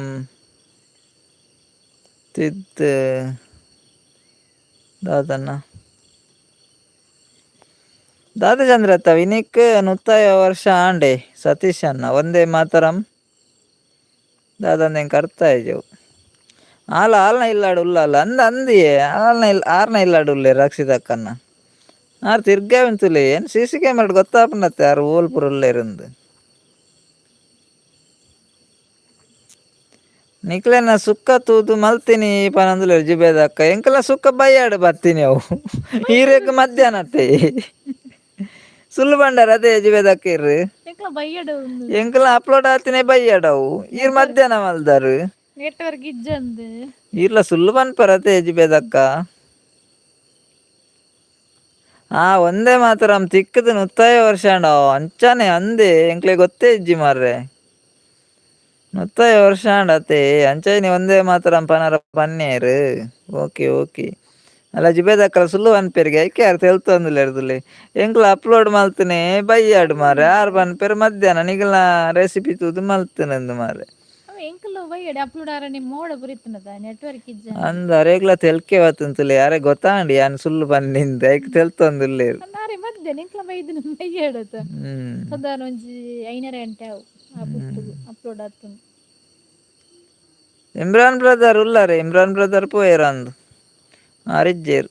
ತಿದ್ ದಾದನ್ನ ದಾದಚಂದ್ರ. ಇನಿಕ್ ನುತ್ತೈವ ವರ್ಷ ಆಂಡೆ ಸತೀಶಣ್ಣ. ವಂದೇ ಮಾತರಂ ದಾದಂದ ಎಂಕ್ ಅರ್ಥ ಆಯ್ಜವು. ಆಲ ಆಲ್ನ ಇಲ್ಲಾಡು ಉಳ್ಳಲ್ಲ ಅಂದ ಅಂದಿಯೇ. ಆಲ್ನ ಇಲ್ಲ, ಆರ್ನ ಇಲ್ಲಾಡು ಉಲ್ಲೆ. ರಕ್ಷಿತಕ್ಕನ್ನ ಆರ್ ತಿರ್ಗಾವಂತುಲೆ. ಏನು C C camera ಗೊತ್ತಾಪುಂಡತ್ತೆ ಆರು ಓಲ್ ಪೂರ ಉಲ್ಲೇರಿಂದು. ನಿಕ್ಲೆನ ಸುಕ್ಕ ತೂದು ಮಲ್ತೀನಿ ಪನೊಂದುಲ್ಲೆರ್ ಜುಬೇದಕ್ಕ. ಎಂಕಲ್ನ ಸುಕ್ಕ ಬಯ್ಯಾಡು ಬತ್ತೀನಿ ಅವು. ಈರೆಗ್ ಮಧ್ಯಾಹ್ನ ಅತ್ತೆ. ಸುಳ್ಳು ಬಂಡಾರ ಅದೇ ಜುಬೇದಕ್ಕ ಇರ್ರು. ಎಂಕ್ಲ ಬಯ್ಯಡ. ಎಂಕಲ್ನ ಅಪ್ಲೋಡ್ ಆತಿನೇ ಬಯ್ಯಾಡವು, ಈರ್ ಮಧ್ಯಾಹ್ನ ಮಲ್ದಾರು. ನೆಟ್ವರ್ಕ್ ಇಜ್ಜಂದು. ಈರ್ಲ ಸುಳ್ಳು ಪನ್ಪರತೆ ಜುಬೇದಕ್ಕ. ಆ ಒಂದೇ ಮಾತ್ರ ತಿಕ್ಕದು ನುತ್ತಾಯ ವರ್ಷ ಅಂಡ ಅಂಚಾನೆ ಅಂದೆ. ಎಂಕ್ಲೆ ಗೊತ್ತೇ ಇಜ್ಜಿ ಮಾರ್ರೆ. ನುತ್ತಾಯ ವರ್ಷ ಅಂಡತೆ ಅಂಚಾಯಿನಿ ಒಂದೇ ಮಾತ್ರ ಪನರ ಪನ್ನೇರು. Okay okay. ಅಲ್ಲ ಜುಬೇದಕ್ಕಲ ಸುಳ್ಳು ಪನ್ಪೆರಿಗೆ ಐಕೆ ಯಾರು ತೆಲ್ತೊಂದುಲ್ಲೆರ್ದುಲ್ಲೆ. ಎಂಕ್ಲ ಅಪ್ಲೋಡ್ ಮಲ್ತನೆ ಬಯ್ಯಾಡು ಮಾರ್ರೆ. ಆರು ಪನ್ಪೆರು ಮಧ್ಯಾಹ್ನ ನಿಗಲ್ನ ರೆಸಿಪಿ ತೂದು ಮಲ್ತನಂದು ಮಾರ್ರೆ. ಅವ ಎಂಕಲ್ಲ ಬಯ್ಯಡ ಅಪ್ಲೋಡ್ ಆರ ನಿಮ್ಮ ಮೋಡ ಬರಿತನದ ನೆಟ್ವರ್ಕ್ ಇಜ್ಜ. ಅಂದ ಅರೆಗ್ಲ ತೆಲ್ಕೆ ಬತ್ತಂತುಲೆ. ಅರೆ ಗೊತ್ತಾಂಡಿ ಯಾನ್ ಸುಳ್ಳು ಪನ್ನಿಂದ ಐಕ್ ತೆಲ್ತೊಂದುಲ್ಲೇರು. ನಾರೆ ಮಧ್ಯಾಹ್ನ ಎಂಕ್ಲ ಬೈದಿನ ಬಯ್ಯಾಡತ. ಸಾಧಾರಣ ಒಂಜಿ 5 ಗಂಟೆ ಅವು ಆ ಪುಟ್ಟುಗು ಅಪ್ಲೋಡ್ ಆತುಂಡು. ಇಮ್ರಾನ್ ಬ್ರದರ್ ಉಲ್ಲಾರೆ? ಇಮ್ರಾನ್ ಬ್ರದರ್ ಪೋಯೆರಂದು, ಆರಿಜ್ಜೇರು.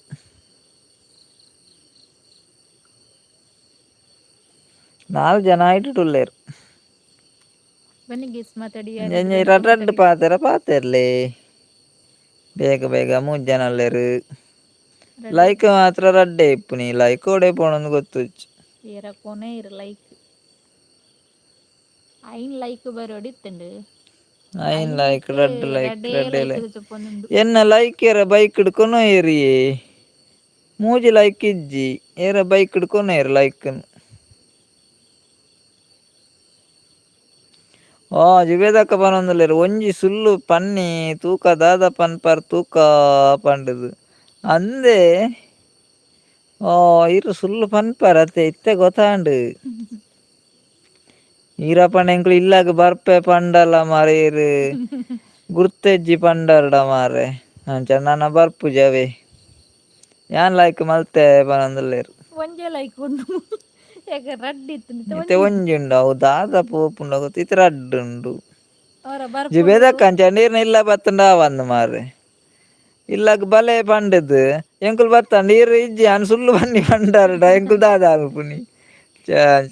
ನಾಲ್ ಜನ ಆಯ್ಟುಲ್ಲೇರು. ಬನ್ನಿ ಗೇಸ್ ಮಾತಾಡಿ. ಒಂಜಿ ರಡ್ಡ್ ರಡ್ಡ್ ಪಾತೆರ ಪಾತೆರ್ಲೆ ಬೇಗ ಬೇಗ. ಮೂಜಿ ಜನ ಉಲ್ಲೇರು. ಲೈಕ್ ಮಾತ್ರ ರಡ್ಡೆ ಇಪ್ಪುನಿ. ಲೈಕ್ ಓಡೆ ಪೋಣಂದು ಗೊತ್ತುಜ್ಜಿ. ಏರ ಕೊನೆ ಇರು ಲೈಕ್. ಐನ್ ಲೈಕ್ ಬರೋಡಿತ್ತುಂಡು. ಐನ್ ಲೈಕ್, ರಡ್ಡ್ ಲೈಕ್. ರಡ್ಡೇ. ರಡ್ಡೆ. Like like. ಚೊಪ್ಪೊಂದುಂಡು. ಎನ್ನ ಲೈಕ್ ಏರ ಬೈಕ್ ಕೊನೊಯೆರಿಯೇ. ಮೂಜಿ ಲೈಕ್ ಇಜ್ಜಿ. ಏರ ಬೈಕ್ ಕೊನೊಯೆರ್ ಲೈಕ್. ಓ ಜುಬೇದಕ್ಕ ಪನೊಂದುಲ್ಲೆರ್ ಒಂಜಿ ಸುಳ್ಳು ಪನ್ನಿ ತೂಕ ದಾದ ಪನ್ಪರ್ ತೂಕ ಪಂಡುದು ಅಂದೆ. ಓ ಇರು ಸುಳ್ಳು ಪನ್ಪರ್ ಅತ್ತೆ, ಇತ್ತೆ ಗೊತ್ತಾಂಡು. ಈರಪ್ಪಣ್ಣ ಎಂಕ್ಲು ಇಲ್ಲಾಗ ಬರ್ಪೆ ಪಂಡಲ ಮಾರೆ. ಇರು ಗುರ್ತೆಜ್ಜಿ ಪಂಡರ್ಡ ಮಾರೆ. ಅಂಚ ನನ ಬರ್ಪುಜವೇ. ಯಾನ್ ಲೈಕ್ ಮಲ್ತೆ ಪನೊಂದುಲ್ಲೆರ್. ಒಂಜೇ ಲೈಕ್ ಉಂಡು ಯಾಕ? ರಡ್ಡ್ ಇತ್ತುಂಡು. ಇತ್ತೆ ಒಂಜಿ ಉಂಡು. ಅವು ದಾದ ಪೋಪುಂಡು ಗೊತ್ತು. ಇತ್ತೆ ರಡ್ಡ್ ಉಂಡು. ಅವರ ಬರ್ಪುಂಡು. ಜುಬೇದಕ್ಕ ಅಂಚ ನೀರ್ನ ಇಲ್ಲ ಬತ್ತುಂಡ ಆವಂದ್ ಮಾರ್ರೆ. ಇಲ್ಲಗ್ ಬಲೆ ಪಂಡದು ಎಂಕುಲು ಬತ್ತ ನೀರು ಇಜ್ಜಿ ಅನ್ ಸುಳ್ಳು ಬನ್ನಿ ಪಂಡಾರಡ ಎಂಕುಲು ದಾದ ಅಲ್ಪುನಿ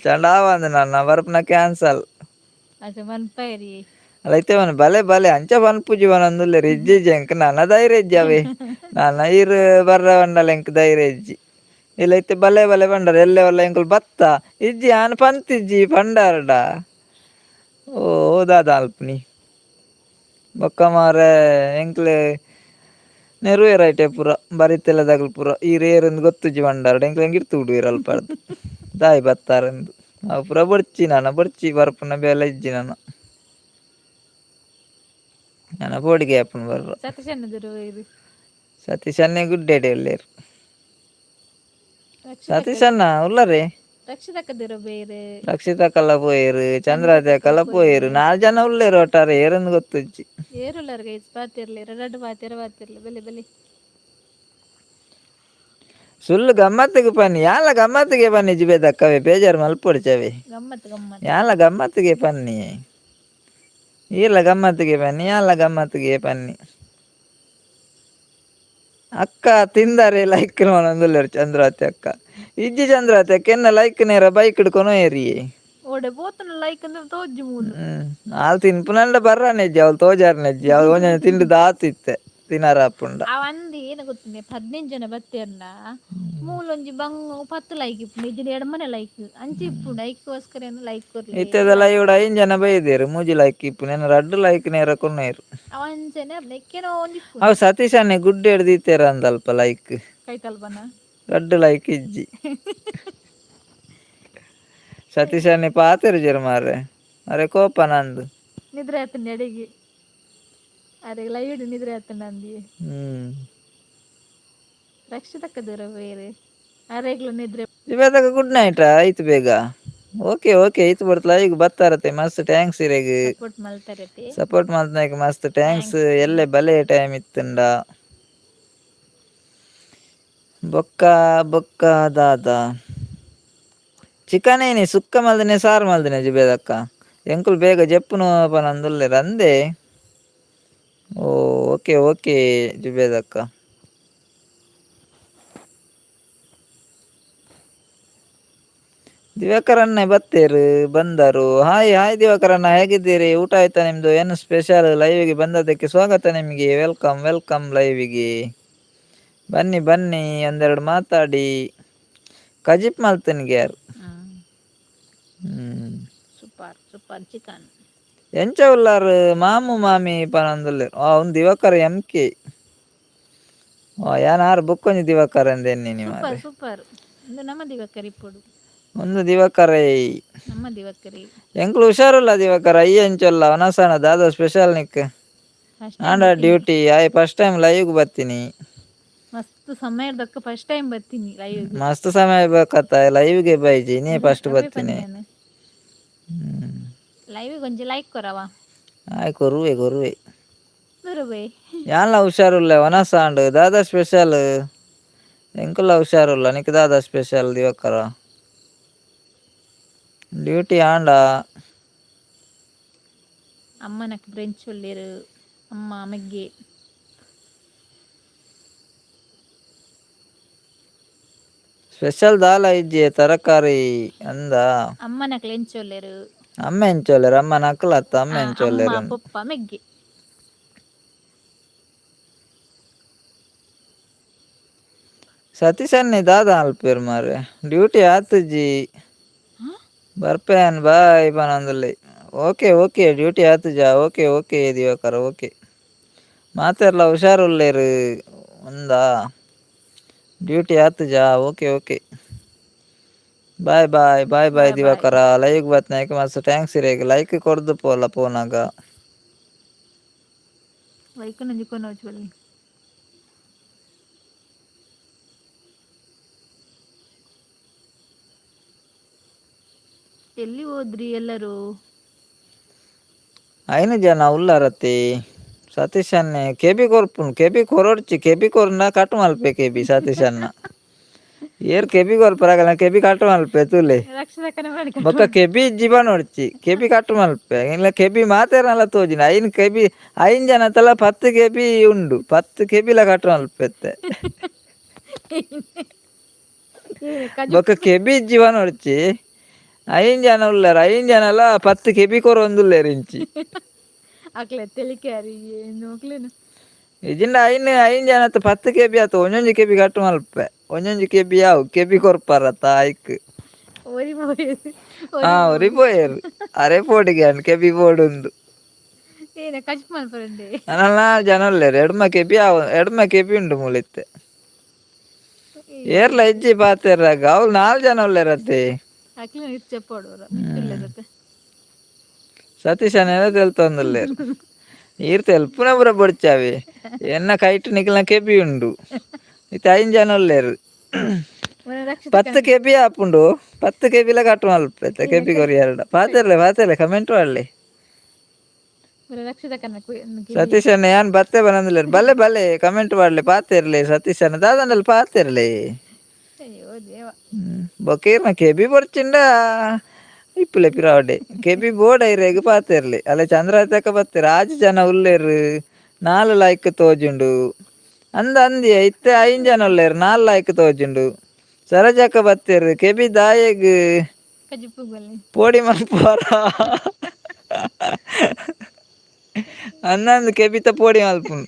ಚಂಡ ಆವಂದ್. ನನ್ನ ಬರ್ಪುನ ಕ್ಯಾನ್ಸಲ್. ಅಂಚ ಮನ್ಪೈರಿ. ಅಲ್ಲ ಇತ್ತೆ ಮನ ಬಲೆ ಬಲೆ ಅಂಚ ಪನ್ಪುಜಿ ಪನೊಂದುಲ್ಲೆರ್. ಇಜ್ಜಿ ಇಜ್ಜಿ, ಎಂಕ್ ನನ ಧೈರ್ಯ ಇಜ್ಜಿ ಅವೇ. ನನ ಈರ್ ಬರ್ರ ಪಂಡಲ ಎಂಕ್ ಧೈರ್ಯ ಇಜ್ಜಿ. ಇಲ್ಲ ಇತ್ತೆ ಬಲೆ ಬಲೆ ಪಂಡಾರ. ಎಲ್ಲೆ ಒಲ್ಲ ಎಂಕುಲು ಬತ್ತ ಇಜ್ಜಿ ಆನ್ ಪಂತಿಜ್ಜಿ ಪಂಡಾರಡ. ಓ ದಾದ ಅಲ್ಪುನಿ ಬೊಕ್ಕ ಮಾರೆ? ಎಂಕ್ಲೆ ನೆರುವೆರ್ ಐಟೆ ಪೂರ ಬರಿತೆಲ್ಲದಗಲ್ ಪೂರ ಈರ್ ಏರಂದು ಗೊತ್ತುಜ್ಜಿ ಪಂಡಾರಡ. ಎಂಕ್ಲೆ ಎಂಕ್ ಇರ್ತು ಬಿಡುವೆರ್ ಅಲ್ಪರ್ದ್ ದಾಯಿ ಬತ್ತಾರಂದು. ಅವು ಪೂರ ಬೊಡ್ಚಿ, ನನ ಬೊಡ್ಚಿ ಬರ್ಪುನ ಬೇಲೆ ಇಜ್ಜಿ ನನ. ನನ ಪೋಡಿಗೆ ಆಪುಂಡು ಬರ್ರ. ಸತೀಶಣ್ಣದಿರು ಇದು. ಸತೀಶ್ ಅಣ್ಣೆ ಗುಡ್ಡೆಡೆ ಉಲ್ಲೆರ್. ಸತೀಶ್ ಅಣ್ಣ ಉಲ್ಲರೆ. ರಕ್ಷಿತಕ್ಕದಿರು ಬೇರೆ. ರಕ್ಷಿತಕ್ಕಲ್ಲ ಪೋಯೆರ್, ಚಂದ್ರಾದ್ಯಕ್ಕಲ್ಲ ಪೋಯೆರ್. ನಾಲ್ ಜನ ಉಲ್ಲೆರ್ ಒಟ್ಟಾರೆ. ಏರಂದು ಗೊತ್ತುಜ್ಜಿ. ಏರುಲ್ಲರ್ ಗೈಸ್, ಪಾತಿರ್ಲಿ. ರಡ್ಡ್ ಪಾತೆರ ಪಾತಿರ್ಲಿ, ಬೆಲೆ ಬೆಲೆ. ಸುಳ್ಳು ಗಮ್ಮತ್ತಿಗೆ ಪನ್ನಿ. ಯಾಲ ಗಮ್ಮತ್ತಿಗೆ ಪನ್ನಿ ಜುಬೇದಕ್ಕವೇ, ಬೇಜಾರು ಮಲ್ಪೊಡ್ಚವೆ. ಗಮ್ಮತ್ ಗಮ್ಮತ್. ಯಾಲ ಗಮ್ಮತ್ತಿಗೆ ಪನ್ನಿ. ಈರ್ಲ ಗಮ್ಮತ್ತಿಗೆ ಪನ್ನಿ, ಯಾಲ ಗಮ್ಮತ್ತಿಗೆ ಪನ್ನಿ. ಅಕ್ಕ ತಿಂದರೆ ಲೈಕ್ ಮನೊಂದುಲ್ಲೆರ್ ಚಂದ್ರಾವತಿ ಅಕ್ಕ. ಇಜ್ಜಿ ಚಂದ್ರಾವತಿ ಅಕ್ಕ, ಎನ್ನ ಲೈಕ್ ನೇರ ಬೈಕ್ ಹಿಡ್ಕೊನು ಏರಿಯೇ. ಓಡೆ ಪೋತನ ಲೈಕ್ ಅಂದ್ರೆ ತೋಜಿ ಮೂಲು. ಆಲ್ ತಿನ್ಪುನಂಡ ಬರ್ರಾನೆಜ್ಜಿ, ಅವಳು ತೋಜಾರನೆಜ್ಜಿ. ಅವಳು ಒಂಜೊಂಜಿ ತಿಂಡಿ ದಾತಿತ್ತೆ ತಿನಾರ ಆಪುಂಡ. ಅವ ಅಂದು ಏನ ಗೊತ್ತುಂಡೆ, 15 ಜನ ಬತ್ತೇರ್ನ ಮೂಲೊಂಜಿ ಬಂಗ್ 10 ಲೈಕ್ ಇಪ್ಪುಂಡು, ಇಜ್ಜಿಂಡ ಎಡ್ಮನೆ ಲೈಕ್ ಅಂಚ ಇಪ್ಪುಂಡು. ಐಕ್ಕೋಸ್ಕರ ಏನು ಲೈಕ್ ಕೊರ್ಲೆ. ಇತ್ತೆದ ಲೈವ್ ಐನ್ ಜನ ಬೈದೇರು, ಮೂಜಿ ಲೈಕ್ ಇಪ್ಪುಂಡು. ಏನ ರಡ್ಡು ಲೈಕ್ ನೇರ ಕೊನ್ನೇರು. ಅವ ಅಂಚನೆ ನೆಕ್ಕೆನೋ ಒಂಜಿ ಇಪ್ಪುಂಡು. ಅವು ಸತೀಶ್ ಅನ್ನೆ ಗುಡ್ಡೆ ಹಿಡ್ದಿತ್ತೇರ ಅಂದಲ್ಪ ಲೈಕ್. ಕೈತಲ್ಬನ. ರಡ್ಡು ಲೈಕ್ ಇಜ್ಜಿ. ಸತೀಶ್ ಅನ್ನೆ ಪಾತೆರು ಜರ ಮಾರ್ರೆ, ಅರೆ ಕೋಪ ನಂದು. ನಿದ್ರೆ ಆತಂಡಿ ಅಡಿಗೆ, ಅರೆ ಲೈವ್ ನಿದ್ರೆ ಆತಂಡ ಅಂದಿ. ರಕ್ಷಿತಕ್ಕ ದೂರ ಬೇರೆ ಅರೆಗ್ಲು ನಿದ್ರೆ. ಇವಾಗ ಗುಡ್ ನೈಟ್ ಆಯ್ತು ಬೇಗ. ಓಕೆ ಓಕೆ, ಆಯ್ತು ಬರ್ತಲ ಈಗ ಬತ್ತಾರತೆ. ಮಸ್ತ್ thanks ಇರೆಗ್. ಸಪೋರ್ಟ್ ಮಲ್ತಾರತೆ. ಸಪೋರ್ಟ್ ಮಲ್ತನಾಯ್ಕ ಮಸ್ತ್ thanks. ಎಲ್ಲೆ ಬಲೆ ಟೈಮ್ ಇತ್ತುಂಡ. ಬೊಕ್ಕ ಬೊಕ್ಕ ದಾದ ಚಿಕನ್ ಏನಿ ಸುಕ್ಕ ಮಲ್ದಿನಿ, ಸಾರು ಮಲ್ದಿನಿ ಜುಬೇದಕ್ಕ. ಎಂಕುಲು ಬೇಗ ಜೆಪ್ಪುನು ಪನೊಂದುಲ್ಲೆರ್ ಅಂದೆ. ಓ ಓಕೆ ಓಕೆ ಜುಬೇದಕ್ಕ. ದಿವಾಕರಣ್ಣೆ ಬತ್ತೇರು ಬಂದರು. ಹಾಯ್ ಹಾಯ್ ದಿವಾಕರಣ್ಣ, ಹೇಗಿದ್ದೀರಿ? ಊಟ ಆಯ್ತಾ ನಿಮ್ದು? ಏನು ಸ್ಪೆಷಲ್? ಲೈವಿಗೆ ಬಂದದಕ್ಕೆ ಸ್ವಾಗತ ನಿಮಗೆ. Welcome welcome. ಲೈವಿಗೆ ಬನ್ನಿ ಬನ್ನಿ, ಒಂದೆರಡು ಮಾತಾಡಿ. ಕಜಿಪ್ ಮಲ್ತನಿಗೆ ಯಾರು. Super super chicken. ಎಂಚ ಉಲ್ಲಾರು ಮಾಮು ಮಾಮಿ ಪನೊಂದುಲ್ಲೆರ್. ಆ ಒಂದು ದಿವಾಕರ್ ಎಂ ಕೆ ಯಾನ್ ಬುಕ್ ಒಂಜಿ ದಿವಾಕರ್ ಅಂದೇನಿ. Super super. ಒಂದು ನಮ್ಮ ದಿವಕರಿ ಇಪ್ಪೊಡು. ಒಂದು ದಿವಾಕರೇ. ನಮ್ಮ ದಿವಕರಿ. ಎಂಕ್ಲು ಹುಷಾರುಲ್ಲ ದಿವಾಕರ. ಅಯ್ಯ ಎಂಚೊಲ್ಲ ವನಸಾನ? ದಾದ ಸ್ಪೆಷಲ್ ನಿಕ್? ಫಸ್ಟ್ ಆಂಡ ಡ್ಯೂಟಿ ಆಯ್ first time live ಬತ್ತೀನಿ. ಮಸ್ತ್ ಸಮಯದಕ್ಕ ಫಸ್ಟ್ ಟೈಮ್ ಬರ್ತೀನಿ ಲೈವ್. ಮಸ್ತ್ ಸಮಯ ಬೇಕತ್ತ ಲೈವ್ಗೆ ಬೈಜಿ ನೀ ಫಸ್ಟ್ ಬತ್ತೀನಿ. ಲೈವ್ ಒಂಜಿ ಲೈಕ್ ಕೊರವ. ಆಯ್ ಕೊರುವೆ ಕೊರುವೆ. ದೂರವೇ. ಯಾನ್ಲ ಹುಷಾರುಲ್ಲ. ವನಸಾಂಡ್ ದಾದ ಸ್ಪೆಷಲ್? ಎಂಕುಲ ಹುಷಾರುಲ್ಲ. ನಿಕ್ ದಾದ ಸ್ಪೆಷಲ್ ದಿವಾಕರ? ಡ್ಯೂಟಿ ಆಂಡ. ಅಮ್ಮನಕ್ ಬ್ರೆಂಚ್ ಉಲ್ಲೇರು, ಅಮ್ಮ ಮೆಗ್ಗೆ. ಸ್ಪೆಷಲ್ ದಾಲ ಇಜ್ಜಿ, ತರಕಾರಿ ಅಂದ. ಅಮ್ಮನಕ್ಲೆ ಎಂಚೊಲ್ಲೆರು? ಅಮ್ಮ ಎಂಚೊಲ್ಲೆರ್? ಅಮ್ಮ ನಕಲತ್ತ ಅಮ್ಮ. ಅಮ್ಮ. ಎಂಚೊಲ್ಲೆರ್? ಪೊಪ್ಪ ಮೆಗ್ಗೆ. ಸತೀಶ್ ಅನ್ನೆ ದಾದ ಅಲ್ಪೇರ್ ಮಾರ್ರೆ? ಡ್ಯೂಟಿ ಆತುಜಿ. ಬರ್ಪೇನ್ ಬಾಯ್ ಪನೊಂದುಲ್ಲೆ. Okay okay, duty ಆತುಜಾ? Okay okay Divakara, okay. ಮಾತೆರ್ಲ ಹುಷಾರುಲ್ಲೇರು ಒಂದಾ? ಡ್ಯೂಟಿ ಆತುಜಾ? Okay okay, bye bye bye bye. Bye bye. Divakara live ಬತ್ನಾಯ್ಕ ಮಸ್ತ್ thanks ಇರೆಗ್. ಲೈಕ್ ಕೊರ್ದು ಪೋಲ ಪೋನಾಗ. ಲೈಕ್ ನಂಜಿ ಕೊನೊಚು ಬಲ್ಲಿ. ಎಲ್ಲಿ ಹೋದ್ರಿ ಎಲ್ಲರೂ? ಐನು ಜನ ಉಲ್ಲಾರತಿ. ಸತೀಶ್ ಅನ್ನೆ ಕೆಬಿ ಕೊರ್ಪುಂಡು, ಕೆಬಿ ಕೊರೊಡ್ಚಿ. ಕೆಬಿ ಕೊರ್ನ ಕಟ್ ಮಲ್ಪೆ ಕೆಬಿ. ಸತೀಶ್ ಅನ್ನ ಏರ್ ಕೆಬಿ ಕೊರ್ಪರಾಗಲ್ಲ, ಕೆಬಿ ಕಟ್ ಮಲ್ಪೆ ತೂಲೆ. ರಕ್ಷಕನ ಮಾಡಿ. ಬೊಕ್ಕ ಕೆಬಿ ಇಜ್ಜಿ ನೋಡ್ಚಿ, ಕೆಬಿ ಕಟ್ ಮಲ್ಪೆ. ಇಲ್ಲ ಕೆಬಿ ಮಾತೇರಲ್ಲ ತೋಜಿನ. ಐನ್ ಕೆಬಿ, ಐನ್ ಜನ ತಲ 10 ಕೆಬಿ ಉಂಡು. 10 ಕೆಬಿಲ ಕಟ್ ಮಲ್ಪೆತ್ತೆ. ಬೊಕ್ಕ ಕೆಬಿ ಇಜ್ಜಿ ನೋಡ್ಚಿ. ಐನ್ ಜನ ಉಲ್ಲಾರ, ಐನ್ ಜನಲ 10 ಕೆಬಿ ಕೊರೊಂದುಲ್ಲೇರ್ ಇಂಚಿ. ಅಕ್ಲೆ ತೆಲಿಕೆ ಏನು ಇಜಿಂಡ ಐನ್ ಐನ್ ಜನತ 10 ಕೆಬಿ ಆತು. ಒಂಜೊಂಜಿ ಕೆಬಿ ಕಟ್ ಮಲ್ಪೆ. ಒಂಜೊಂಜಿ ಕೆಬಿ ಯಾವು ಕೆಬಿ ಕೊರ್ಪಾರತ್ತ ಐಕ್. ಒರಿ ಪೋಯೆರ್. ಹಾ, ಒರಿ ಪೋಯೆರ್. ಅರೆ ಪೋಡಿಗೆ ಅನ್ ಕೆಬಿ ಪೋಡುಂದು. ಏನ ಕಚ್ ಮಲ್ಪರಂಡೆ. ನನಲ ಜನ ಉಲ್ಲೆರ್. ಎಡ್ಮ ಕೆಬಿ ಆವು, ಎಡ್ಮ ಕೆಬಿ ಉಂಡು ಮೂಲಿತ್ತೆ. ಏರ್ಲ ಇಜ್ಜಿ ಪಾತೆರ್ರಾಗ. ಅವ್ಲು ನಾಲ್ ಜನ ಉಲ್ಲೆರತ್ತೆ. ಅಕ್ಲೆ ಇರ್ಚೆಪ್ಪೋಡು ಮಿತ್ತುಲ್ಲೆರತ್ತೆ. ಸತೀಶ್ ಅನ್ನೆಲ್ಲ ತೆಲ್ತೊಂದುಲ್ಲೆರ್. ಈರ್ ತೆಲ್ಪುನ ಪೂರ ಬೊಡ್ಚಾವೆ. ಎನ್ನ ಕೈಟ್ ನಿಕ್ಲ್ನ ಕೆಬಿ ಉಂಡು. ಇತ್ತೆ ಐನ್ ಜನ ಉಲ್ಲೆರ್. ರಕ್ಷಿತ 10 ಕೆಬಿ ಆಪುಂಡು. 10 ಕೆಬಿಲ ಕಟ್ ಮಲ್ಪೆತ್ತ ಕೆಬಿ ಕೊರಿಯರ್ಡ. ಪಾತೆರ್ಲೆ ಪಾತೆರ್ಲೆ, ಕಮೆಂಟ್ ಮಾಡ್ಲೆ. ರಕ್ಷಿತ ಕನ್ನ. ಸತೀಶ್ ಅಣ್ಣ ಯಾನ್ ಬತ್ತೆ ಬರಂದಿಲ್ಲ. ಬಲ್ಲೆ ಬಲ್ಲೆ, ಕಮೆಂಟ್ ಮಾಡ್ಲೆ, ಪಾತೆರ್ಲೆ. ಸತೀಶ್ ಅಣ್ಣ ದಾದಂಡಲ್ ಪಾತೆರ್ಲೆ. ಅಯ್ಯೋ ದೇವ. ಬೊಕ್ಕ ಈರ್ನ ಕೆಬಿ ಬೊರ್ಚಿಂಡ ಇಪ್ಪುಲೆ ಪಿರಾವಡೆ. ಕೆಬಿ ಬೋಡ ಇರೆಗ್ ಪಾತೆರ್ಲೆ. ಅಲ್ಲ ಚಂದ್ರಾತಕ ಬತ್ತೆರ್. ಆಜಿ ಜನ ಉಲ್ಲೆರ್, ನಾಲ್ ಲೈಕ್ ತೋಜುಂಡು. ಅಂದ ಅಂದಿಯ ಇತ್ತೆ ಐನ್ ಜನ ಉಲ್ಲೇರು ನಾಲ್ ಲೈಕ್ ತೋಜುಂಡು. ಸರೋಜಕ್ಕ ಬತ್ತೇರು ಕೆಬಿ ದಾಯೆಗ್ ಕಜಿಪು ಬಲ್ಲಿ. ಪೋಡಿ ಮಲ್ಪುವರ ಅಂದಂದು ಕೆಬಿತ ಪೋಡಿ ಮಲ್ಪುನು.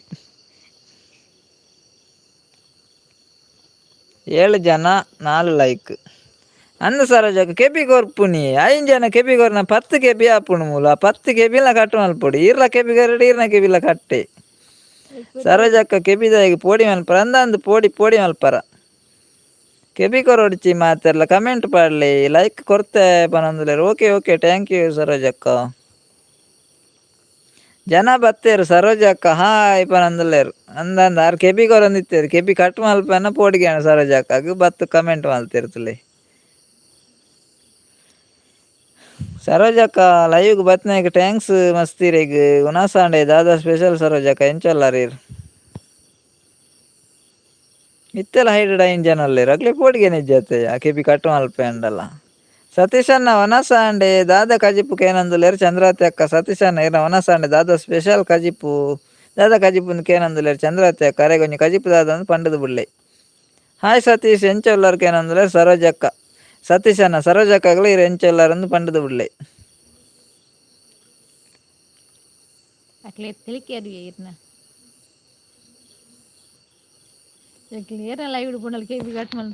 7 ಜನ 4 ಲೈಕ್. ಅಂದ ಸರೋಜಕ್ಕ ಕೆಬಿ ಕೊರ್ಪುನಿ 5 ಜನ ಕೆಬಿ ಕೊರ್ನ 10 ಕೆಬಿ ಆಪುಂಡು ಮೂಲ 10 ಕೆಬಿಲ ಕಟ್ ಮಲ್ಪೊಡು. ಈರ್ಲ ಕೆಬಿ ಕೊರಡು ಈರ್ನ ಕೆಬಿಲ ಕಟ್ಟೆ. ಸರೋಜಕ್ಕ ಕೆಬಿದಾಯಿಗೆ ಪೋಡಿ ಮಲ್ಪರ ಅಂದಂದು ಪೋಡಿ ಪೋಡಿ ಮಲ್ಪರ. ಕೆಬಿ ಕೊರೊಡ್ಚಿ ಮಾತೆರ್ಲ ಕಮೆಂಟ್ ಪಾಡ್ಲಿ ಲೈಕ್ ಕೊರ್ತೆ ಪನೊಂದುಲ್ಲೆರ್. ಓಕೆ ಓಕೆ thank you ಸರೋಜಕ್ಕ. ಜನ ಬತ್ತೇರು ಸರೋಜಕ್ಕ ಹಾಯ್ ಪನೊಂದುಲ್ಲೆರ್. ಅಂದಂದು ಆರ್ ಕೆಬಿ ಕೊರೊಂದಿತ್ತೆರ್ ಕೆಬಿ ಕಟ್ ಮಲ್ಪನ ಪೋಡಿಗೆ ಸರೋಜಕ್ಕಗ್ ಬತ್ತು ಕಮೆಂಟ್ ಮಲ್ತಿರ್ತಲೆ. ಸರೋಜಕ್ಕ ಲೈವ್ಗ್ ಬತ್ನಾಗ thanks ಮಸ್ತಿರೆಗ್. ಉನಾಸಾಂಡೆ ದಾದಾ ಸ್ಪೆಷಲ್ ಸರೋಜಕ್ಕ ಎಂಚೊಲ್ಲಾರ್ ಈರ್. ಇತ್ತೆಲ ಹೈಡ್ 5 ಜನ ಉಲ್ಲೆರ್ ಅಕ್ಲೆ ಪೋಡಿಗೆ ನಿಜ್ಜತೆ ಆ ಕೆಬಿ ಕಟ್ ಮಲ್ಪೆ ಅಂಡಲ. ಸತೀಶಣ್ಣ ವನಸಾಂಡೆ ದಾದಾ ಕಜಿಪು ಕೇನೊಂದುಲ್ಲೆರ್. ಚಂದ್ರಾವತಿ ಅಕ್ಕ ಸತೀಶಣ್ಣ ಇರ್ನ ವನಸಾಂಡೆ ದಾದಾ ಸ್ಪೆಷಲ್ ಕಜಿಪು ದಾದಾ ಕಜಿಪು ಕೇನೊಂದುಲ್ಲೆರ್. ಚಂದ್ರಾವತಿ ಅಕ್ಕ ಅರೆಗ್ ಒಂಜಿ ಕಜಿಪು ದಾದ ಅಂದ್ ಪಂಡುದು ಬುಡ್ಲೆ. ಹಾಯ್ ಸತೀಶ್ ಎಂಚ ಉಲ್ಲರ್ ಕೇನೊಂದುಲ್ಲೆರ್ ಸರೋಜಕ್ಕ. ಸತೀಶಣ್ಣ ಸರೋಜಕ್ಕಗ್ಲ ಇರ್ ಎಂಚ ಉಲ್ಲರ್ ಅಂದ್ ಪಂಡುದು ಬುಡ್ಲೆ. ಅಕ್ಲೆ ತೆಲಿಕೆ ಇರ್ನ ಕ್ಲಿಯರ್ ಲೈವ್ ಇಡ್ಕೊಂಡಲ್ಲಿ ಕೆಬಿ ಕಟ್ ಮಲ್.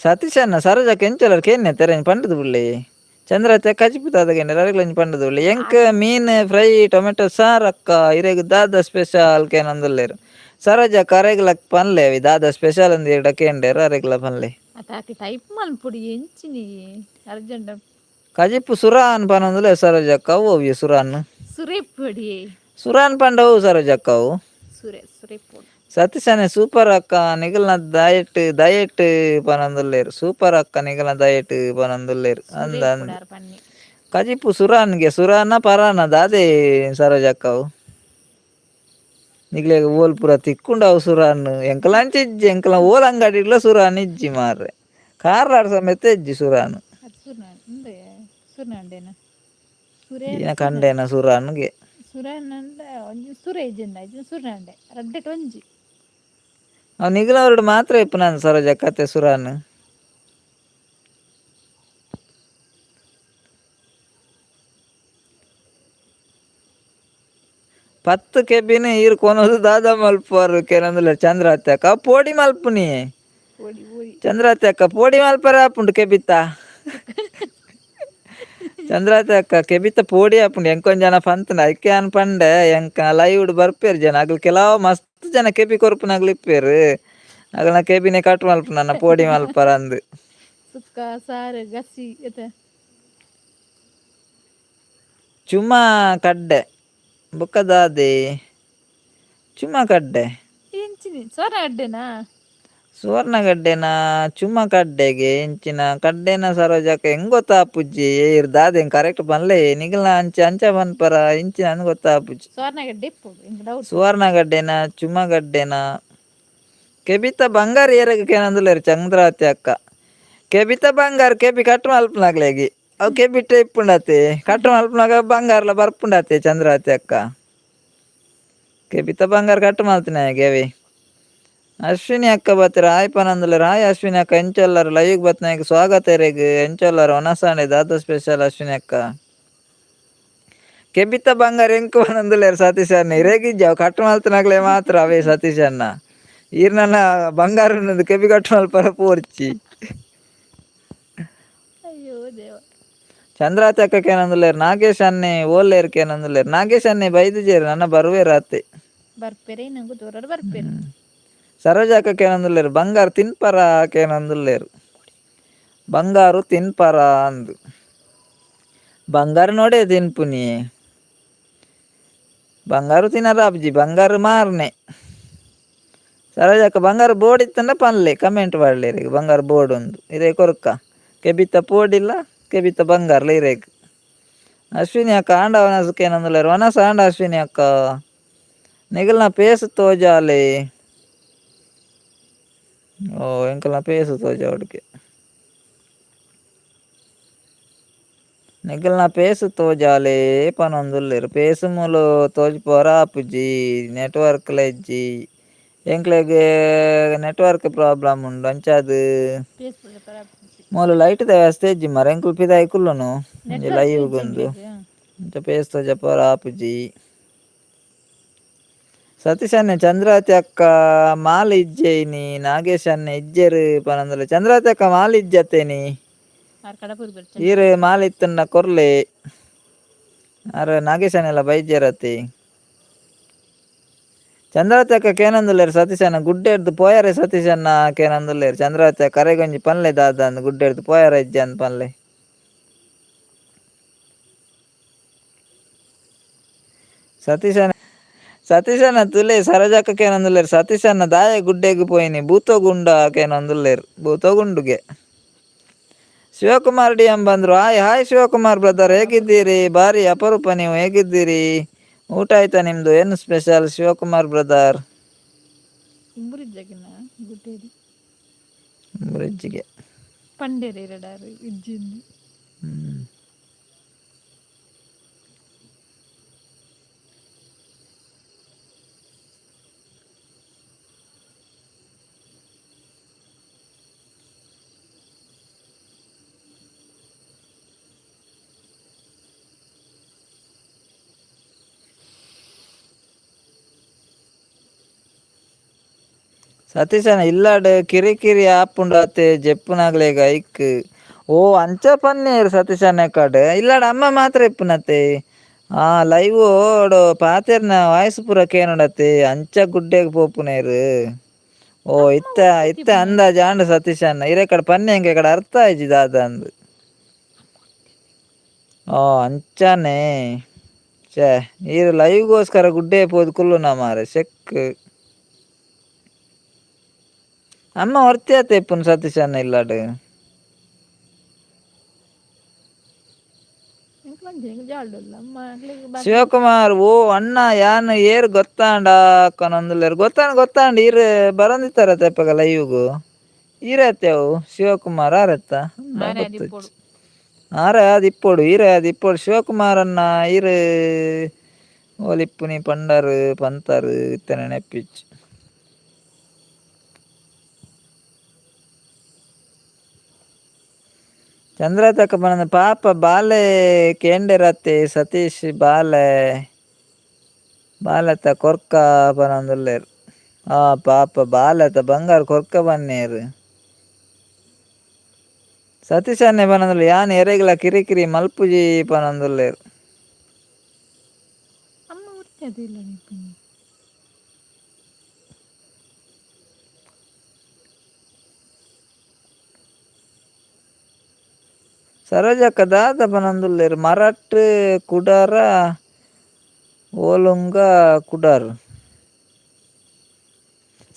ಸತೀಶಣ್ಣ ಸರೋಜಕ್ಕ ಎಂಚ ಉಲ್ಲರ್ ಕೇನ್ನೆ ತೆರೆಂಜ್ ಪಂಡುದು ಬುಡ್ಲೆ. ಚಂದ್ರಾವತಿ ಅಕ್ಕ ಕಜಿಪು ದಾದ ಕೇಂಡೆರ್ ಅರೆಗ್ಲ ಒಂಜಿ ಪಂಡುದು ಬುಡ್ಲೆ. ಎಂಕ್ ಮೀನ್ ಫ್ರೈ ಟೊಮೆಟೊ ಸಾರ್ ಅಕ್ಕ ಇರೆಗ್ ದಾದ ಸ್ಪೆಷಲ್ ಕೇನೊಂದುಲ್ಲೆರ್. ಸರೋಜಕ್ಕ ಅರೆಗ್ಲ ಪನ್ಲೆ ಅವಿ ದಾದ ಸ್ಪೆಷಲ್ ಅಂದ್ ಈರ್ಡ ಕೇಂಡೆರ್ ಅರೆಗ್ಲ ಪನ್ಲೆ. ಅತ್ತ ಆಕೆ ಟೈಪ್ ಮಲ್ಪೊಡು ಎಂಚಿನಿ ಅರ್ಜೆಂಟ್. ಕಜಿಪು ಸುರಾನ್ ಪನೊಂದುಲ್ಲೆರ್ ಸರೋಜಕ್ಕ. ಅವು ಅವು ಸುರಾನ್? ಸುರೇಪೊಡಿ. ಸುರಾನ್ ಪಂಡ ಅವು ಸರೋಜಕ್ಕ ಅವು? ಸುರೆ ಸುರೇಪೊಡಿ. ಸತೀಶನೇ ಸೂಪರ್ ಅಕ್ಕ ನಿಗಲ್ನ ಡಯಟ್ ಡಯಟ್ ಪನೊಂದುಲ್ಲೆರ್. ಸೂಪರ್ ಅಕ್ಕ ನಿಗಲ್ನ ಡಯಟ್ ಪನೊಂದುಲ್ಲೆರ್. ಅಂದ ಅಂದ್. ಸುರೇಪೊಡಾರ್ ಪನ್ನಿ. ಕಜಿಪು ಸುರಾನ್ಗೆ ಸುರಾನ ಪರಾನ ದಾದೆ ಸರೋಜಕ್ಕ ಅವು? ನಿಗ್ಲೆಗ್ ಓಲ್ ಪೂರ ತಿಕ್ಕುಂಡು ಅವು ಸುರಾನ್? ಎಂಕಲ ಅಂಚ ಇಜ್ಜಿ, ಎಂಕಲ ಓಲ್ ಅಂಗಡಿಡ್ಲ ಸುರಾನ್ ಇಜ್ಜಿ ಮಾರ್ರೆ. ಕಾರ್ಲಾಡ್ ಸಮೇತ ಇಜ್ಜಿ ಸುರಾನ್. ಅದು ಸುರ್ನಾಂಡ್ ಉಂದೆ ಸುರ್ನಾಂಡೇನ ಸುರೇ. ಈನ ಕಂಡೇನ ಸುರಾನ್ಗೆ. ಸುರಾನಂಡ ಒಂಜಿ ಸುರೇ ಇಜ್ಜಿಂದ ಇಜ್ಜಿ ಸುರ್ನಾಂಡೆ ರಡ್ಡೆಟ್ ಒಂಜಿ. ಅವು ನಿಗಲವರಡು ಮಾತ್ರ ಇಪ್ಪುನಂದ್ ಸರೋಜಕ್ಕ ಅತ್ತೆ ಸುರಾನ್. 10 ಕೆಬಿನ ಈರ್ ಕೊನೊದು ದಾದ ಮಲ್ಪುವರ್ ಕೇನೊಂದುಲ್ಲೆರ್ ಚಂದ್ರಾವತಿ ಅಕ್ಕ. ಪೋಡಿ ಮಲ್ಪುನಿ. ಪೋಡಿ ಪೋಡಿ. ಚಂದ್ರಾವತಿ ಅಕ್ಕ ಪೋಡಿ ಮಲ್ಪರೆ ಆಪುಂಡು ಕೆಬಿತ. ಚಂದ್ರಾವತಿ ಅಕ್ಕ ಕೆಬಿತ ಪೋಡಿ ಆಪುಂಡು. ಎಂಕೊಂಜಿ ಜನ ಪಂತುಂಡು ಐಕೆ ಯಾನ್ ಪಂಡೆ ಎಂಕ ಲೈವ್ ಬರ್ಪೆರ್ ಜನ ಅಗಲ್ ಕೆಲವು ಮಸ್ತ್ ಜನ ಕೆಬಿ ಕೊರ್ಪುನಗ್ಲು ಇಪ್ಪೆರ್. ಅಗಲ್ನ ಕೆಬಿನೆ ಕಟ್ ಮಲ್ಪುನನ್ನ ಪೋಡಿ ಮಲ್ಪರ ಅಂದ್. ಸುಕ್ಕ ಸಾರು ಗಸಿ ಎತ. ಚುಮಾ ಕಡ್ಡೆ ಬೊಕ್ಕ ದಾದೆ ಚುಮಾ ಕಡ್ಡೆ. ಎಂಚಿನಿ ಸೊರ ಅಡ್ಡೆನಾ? ಸುವರ್ಣಗಡ್ಡೆನ ಚುಮ್ಮ ಕಡ್ಡೆಗೆ ಎಂಚಿನ ಕಡ್ಡೆನ ಸರೋಜಕ್ಕ ಹೆಂಗ್ ಗೊತ್ತಾಪುಜ್ಜಿ ಏರ್ ದಾದೆ ಕರೆಕ್ಟ್ ಪನ್ಲೆ. ನಿಗಲ್ನ ಅಂಚ ಅಂಚ ಪನ್ಪರ ಇಂಚಿನ ಅಂದ್ ಗೊತ್ತಾಪುಜ್ಜಿ. ಸ್ವರ್ಣಗಡ್ಡೆ ಇಪ್ಪುಡು ಎಂಕ್ ಡೌಟ್. ಸುವರ್ಣಗಡ್ಡೆನ ಚುಮ್ಮಗಡ್ಡೆನ ಕೆಬಿತ ಬಂಗಾರ ಏರೆಗ್ ಕೇನೊಂದುಲ್ಲೆರ್ ಚಂದ್ರಾವತಿ ಅಕ್ಕ. ಕೆಬಿತ ಬಂಗಾರ ಕೆಬಿ ಕಟ್ ಮಲ್ಪುನಕ್ಲೆಗ್ ಅವು ಕೆಬಿಟ್ಟೆ ಇಪ್ಪುಂಡತೆ ಕಟ್ ಮಲ್ಪುನಗ ಬಂಗಾರಲ ಬರ್ಪುಂಡತೆ ಚಂದ್ರಾವತಿ ಅಕ್ಕ. ಕೆಬಿತ ಬಂಗಾರ ಕಟ್ ಮಲ್ತಿನಾಯಗೆ ಅವೆ. ಅಶ್ವಿನಿ ಅಕ್ಕ ಬತ್ತೆರ್ ಹಾಯ್ ಪನೊಂದುಲ್ಲೆರ್. ಹಾಯ್ ಅಶ್ವಿನಿ ಅಕ್ಕ ಎಂಚೊಲ್ಲರ್ ಲೈವ್ ಬತ್ನಾಯಗ್ ಸ್ವಾಗತ ಇರೆಗ್. ಎಂಚೊಲ್ಲರ್ ವನಸಾಂಡೆ ದಾದ ಸ್ಪೆಷಲ್ ಅಶ್ವಿನಿ ಅಕ್ಕ? ಕೆಬಿತ ಬಂಗಾರ ಎಂಕ್ ಪನೊಂದುಲ್ಲೆರ್ ಸತೀಶ್ ಅಣ್ಣ. ಇರೆಗ್ ಇಜ್ಜಿ ಅವು ಕಟ್ ಮಲ್ತಿನಕ್ಲೆ ಮಾತ್ರ ಅವೇ ಸತೀಶ್ ಅಣ್ಣ. ಈರ್ ನನ ಬಂಗಾರ ಉಂಡು ಕೆಬಿ ಕಟ್ ಮಲ್ಪರ ಪೋರ್ಚಿ. ಅಯ್ಯೋ ದೇವ. ಚಂದ್ರಾವತಿ ಅಕ್ಕ ಕೇನೊಂದುಲ್ಲೆರ್ ನಾಗೇಶ್ ಅಣ್ಣೆ ಓಲ್ಲೆರ್ ಕೇನೊಂದುಲ್ಲೆರ್. ನಾಗೇಶ್ ಅಣ್ಣೆ ಬೈದಿಜೆರ್ ನನ ಬರುವೆರ್ ಅತ್ತೆ. ಬರ್ಪೆರೆ ನಂಗು ದೂರಡ್ ಬರ್ಪೆರ್. ಸರೋಜ ಅಕ್ಕ ಕೇನೊಂದುಲ್ಲೆರ್ ಬಂಗಾರ ತಿನ್ಪರ ಕೇನೊಂದುಲ್ಲೆರ್. ಬಂಗಾರು ತಿನ್ಪರ ಅಂದ್. ಬಂಗಾರ ನೋಡೆ ತಿನ್ಪುನಿ. ಬಂಗಾರು ತಿನ್ನರ ಆಪುಜಿ ಬಂಗಾರ ಮಾರ್ನೆ. ಸರೋಜಕ್ಕ ಬಂಗಾರ ಬೋರ್ಡ್ ಇತ್ತಂಡ ಪನ್ಲೆ ಕಮೆಂಟ್ ಪಾಡ್ಲೆ ಇರೆಗ್ ಬಂಗಾರ ಬೋರ್ಡ್ ಉಂದು ಇರೆ ಕೊರ್ಕ. ಕೆಬಿತ ಪೋಡಿಲ್ಲ ಕೆಬಿತ ಬಂಗಾರಲ ಇರೆಗ್. ಅಶ್ವಿನಿ ಅಕ್ಕ ಆಂಡ ವನಸ್ ಕೇನೊಂದುಲ್ಲೆರ್. ವನಸ್ ಆಂಡ ಅಶ್ವಿನಿ ಅಕ್ಕ ನಿಗಲ್ನ ಪೇಸ್ ತೋಜಾಲೆ. ಓ ಎಂಕಲ್ನ ಪೇಸ್ ತೋಜಾವೊಡುಗೆ. ನಿಗಲ್ನ ಪೇಸು ತೋಜಾಲೆ ಪನೊಂದುಲ್ಲೆರ್ ಪೇಸು ಮೂಲು ತೋಜ್ ಆಪುಜಿ ನೆಟ್ವರ್ಕ್ ಇಜ್ಜಿ ಎಂಕ್ಲೆಗ್ ನೆಟ್ವರ್ಕ್ ಪ್ರಾಬ್ಲಮ್ ಉಂಡು ಅಂಚಾದ್ ಮೂಲು ಲೈಟ್ ದ ವ್ಯವಸ್ಥೆ ಇಜ್ಜಿ ಮಾರ್ರೆ ಎಂಕುಲು ಪಿದಾಯಿ ಕುಲ್ಲುನು ಒಂಜಿ ನೆಟ್ವರ್ಕ್ ಲೈವ್ ಇಜ್ಜಿ ಗುಂದು ಎಂಕ್ಲೆಗ್. ಅಂಚ ಪೇಸ್ ತೋಜಪೋರ ಆಪುಜಿ. ಸತೀಶ್ ಅಣ್ಣೆ ಚಂದ್ರಾವತಿ ಅಕ್ಕ ಮಾಲ್ ಇಜ್ಜೆ ಇನಿ ನಾಗೇಶ್ ಅಣ್ಣೆ ಇಜ್ಜೆರ್ ಪನೊಂದುಲ್ಲೆ ಚಂದ್ರಾವತಿ ಅಕ್ಕ ಮಾಲ್ ಇಜ್ಜತ್ತೇನಿ. ಆರ್ ಕಡಪುರ್ ಈರ್ ಮಾಲ್ ಇತ್ತುಂಡ ಕೊರ್ಲೆ. ಆರ್ ನಾಗೇಶ್ ಅಣ್ಣೆಲ ಬೈಜೆರತೆ. ಚಂದ್ರಾವತಿ ಅಕ್ಕ ಕೇನೊಂದುಲ್ಲೆರ್ ಸತೀಶ್ ಅಣ್ಣ ಗುಡ್ಡೆರ್ದ್ ಪೋಯರೆ ಸತೀಶ್ ಅಣ್ಣ ಕೇನೊಂದುಲ್ಲೆರ್ ಚಂದ್ರಾವತಿ ಅಕ್ಕ ಅರೆಗೊಂಜಿ ಪನ್ಲೆ ದಾದ ಅಂದ್ ಗುಡ್ಡೆರ್ದ್ ಪೋಯರೆ ಇಜ್ಜ ಅಂದ್ ಪನ್ಲೆ. ಸತೀಶ್ ಅಣ್ಣ ಸತೀಶ್ ಅಣ್ಣ ತುಲೆ ಸರೋಜಕ್ಕ ಕೇನೊಂದುಲ್ಲೆರ್ ಸತೀಶ್ ಅಣ್ಣ ದಾಯೆ ಗುಡ್ಡೆಗ್ ಪೋಯಿನಿ ಭೂತಗುಂಡ ಕೇನೊಂದುಲ್ಲೆರ್ ಭೂತಗುಂಡುಗೆ. ಶಿವಕುಮಾರ್ ಡಿ ಎಂ ಬಂದ್ರು hi hi Shivakumar brother ಹೇಗಿದ್ದೀರಿ? ಬಾರಿ ಅಪರೂಪ ನೀವು ಹೇಗಿದ್ದೀರಿ? ಊಟ ಆಯ್ತಾ ನಿಮ್ದು? ಏನು ಸ್ಪೆಷಲ್ ಶಿವಕುಮಾರ್ ಬ್ರದರ್? ಉಂಬುರಿಜ್ಜಗಿನ ಗುಡ್ಡೇರಿ ಬ್ರಿಡ್ಜ್ಗೆ ಪಂಡೇರಿ ಎರಡಾರು ಇಜ್ಜಿಂದು. ಹ್ಮ್. ಸತೀಶನ ಇಲ್ಲಾಡ್ ಕಿರಿಕಿರಿ ಆಪುಂಡಾತೆ ಜೆಪ್ಪುನಾಗ್ಲೆಗ್ ಐಕ್ ಓ ಅಂಚ ಪನ್ನೇರ್ ಸತೀಶಣ್ಣ ಕಡೆ ಇಲ್ಲಾಡ್ ಅಮ್ಮ ಮಾತ್ರ ಇಪ್ಪುನತೆ. ಆ ಲೈವ್ ಓಡು ಪಾತೆರ್ನ ವಾಯ್ಸ್ ಪೂರ ಕೇನುಡತೆ ಅಂಚ ಗುಡ್ಡೆಗ್ ಪೋಪುನೇರ್. ಓ ಅಮ್ಮ ಇತ್ತ ಒರ್ತಿ ಇತ್ತ ಇಪ್ಪುನ ಅಂದಾಜ್ ಆಂಡ್ ಸತೀಶಣ್ಣ ಇರೆ ಕಡೆ ಪನ್ನೆ ಎಂಕ್ ಕಡೆ ಅರ್ಥ ಆಯ್ಜಿ ದಾದ ಅಂದ್. ಓ ಅಂಚಾನೆ ಛೇ ಈರ್ ಲೈವ್ಗೋಸ್ಕರ ಗುಡ್ಡೆ ಪೋದು ಕುಲ್ಲುನ ಮಾರೆ ಸೆಕ್. ಅಮ್ಮ ಒರ್ತಿ ಆತೆ ಇಪ್ಪುನು ಸತೀಶಣ್ಣ ಇಲ್ಲಾಡ್. ಎಂಕ್ ಮಂಜೆ ಜಾಲ್ಡುಲ್ಲ ಅಮ್ಮ ಅಕ್ಲೆಗ್ ಬಾಕಿ ಶಿವಕುಮಾರ್ ಓ ಅಣ್ಣ ಯಾನ್ ಏರ್ ಗೊತ್ತಾಂಡ ಕನೊಂದುಲ್ಲೆರ್ ಗೊತ್ತಾಂಡ್ ಗೊತ್ತಾಂಡ್ ಈರ್ ಬರೊಂದಿತ್ತಾರ ತೆಪ್ಪಗ ಲೈವ್ಗು ಈರತ್ತೆ ಅವು ಶಿವಕುಮಾರ್ ಆರೆತ್ತ ಆರೆ ಗೊತ್ತುಜ್ಜಿ. ಅದಿಪ್ಪೊಡು. ಆರೆ ಆದಿಪ್ಪೊಡು ಈರೆ ಆದಿಪ್ಪೊಡು ಶಿವಕುಮಾರ್ ಅಣ್ಣ ಈರ್ ಓಲಿಪ್ಪುನಿ ಪಂಡರ್ ಪಂತರ್ ಇತ್ತೆ ನೆನಪಿಜ್ಜಿ. ಚಂದ್ರತಕ್ಕ ಪನಂದ ಪಾಪ ಬಾಲೆ ಕೇಂಡೆರತ್ತೆ ಸತೀಶ್ ಬಾಲೆ ಬಾಲೆತ ಕೊರ್ಕ ಪನೊಂದುಲ್ಲೆರ್ ಆ ಪಾಪ ಬಾಲೆತ ಬಂಗಾರ ಕೊರ್ಕ ಬನ್ನೇರ್. ಸತೀಶ್ ಅಣ್ಣೆ ಪನೊಂದುಲ್ಲೆ ಯಾನ್ ಎರೆಗ್ಲ ಕಿರಿಕಿರಿ ಮಲ್ಪುಜಿ ಪನೊಂದುಲ್ಲೆರ್. ಅಮ್ಮ ಒರ್ತಿ ಅದಿಲ್ಲ ಇಪ್ಪುನಿ. ಸರೋಜಕ್ಕ ದಾದ ಪನೊಂದುಲ್ಲೆರ್ ಮರಟ್ ಕುಡಾರ ಓಲುಂಗ ಕುಡಾರ್.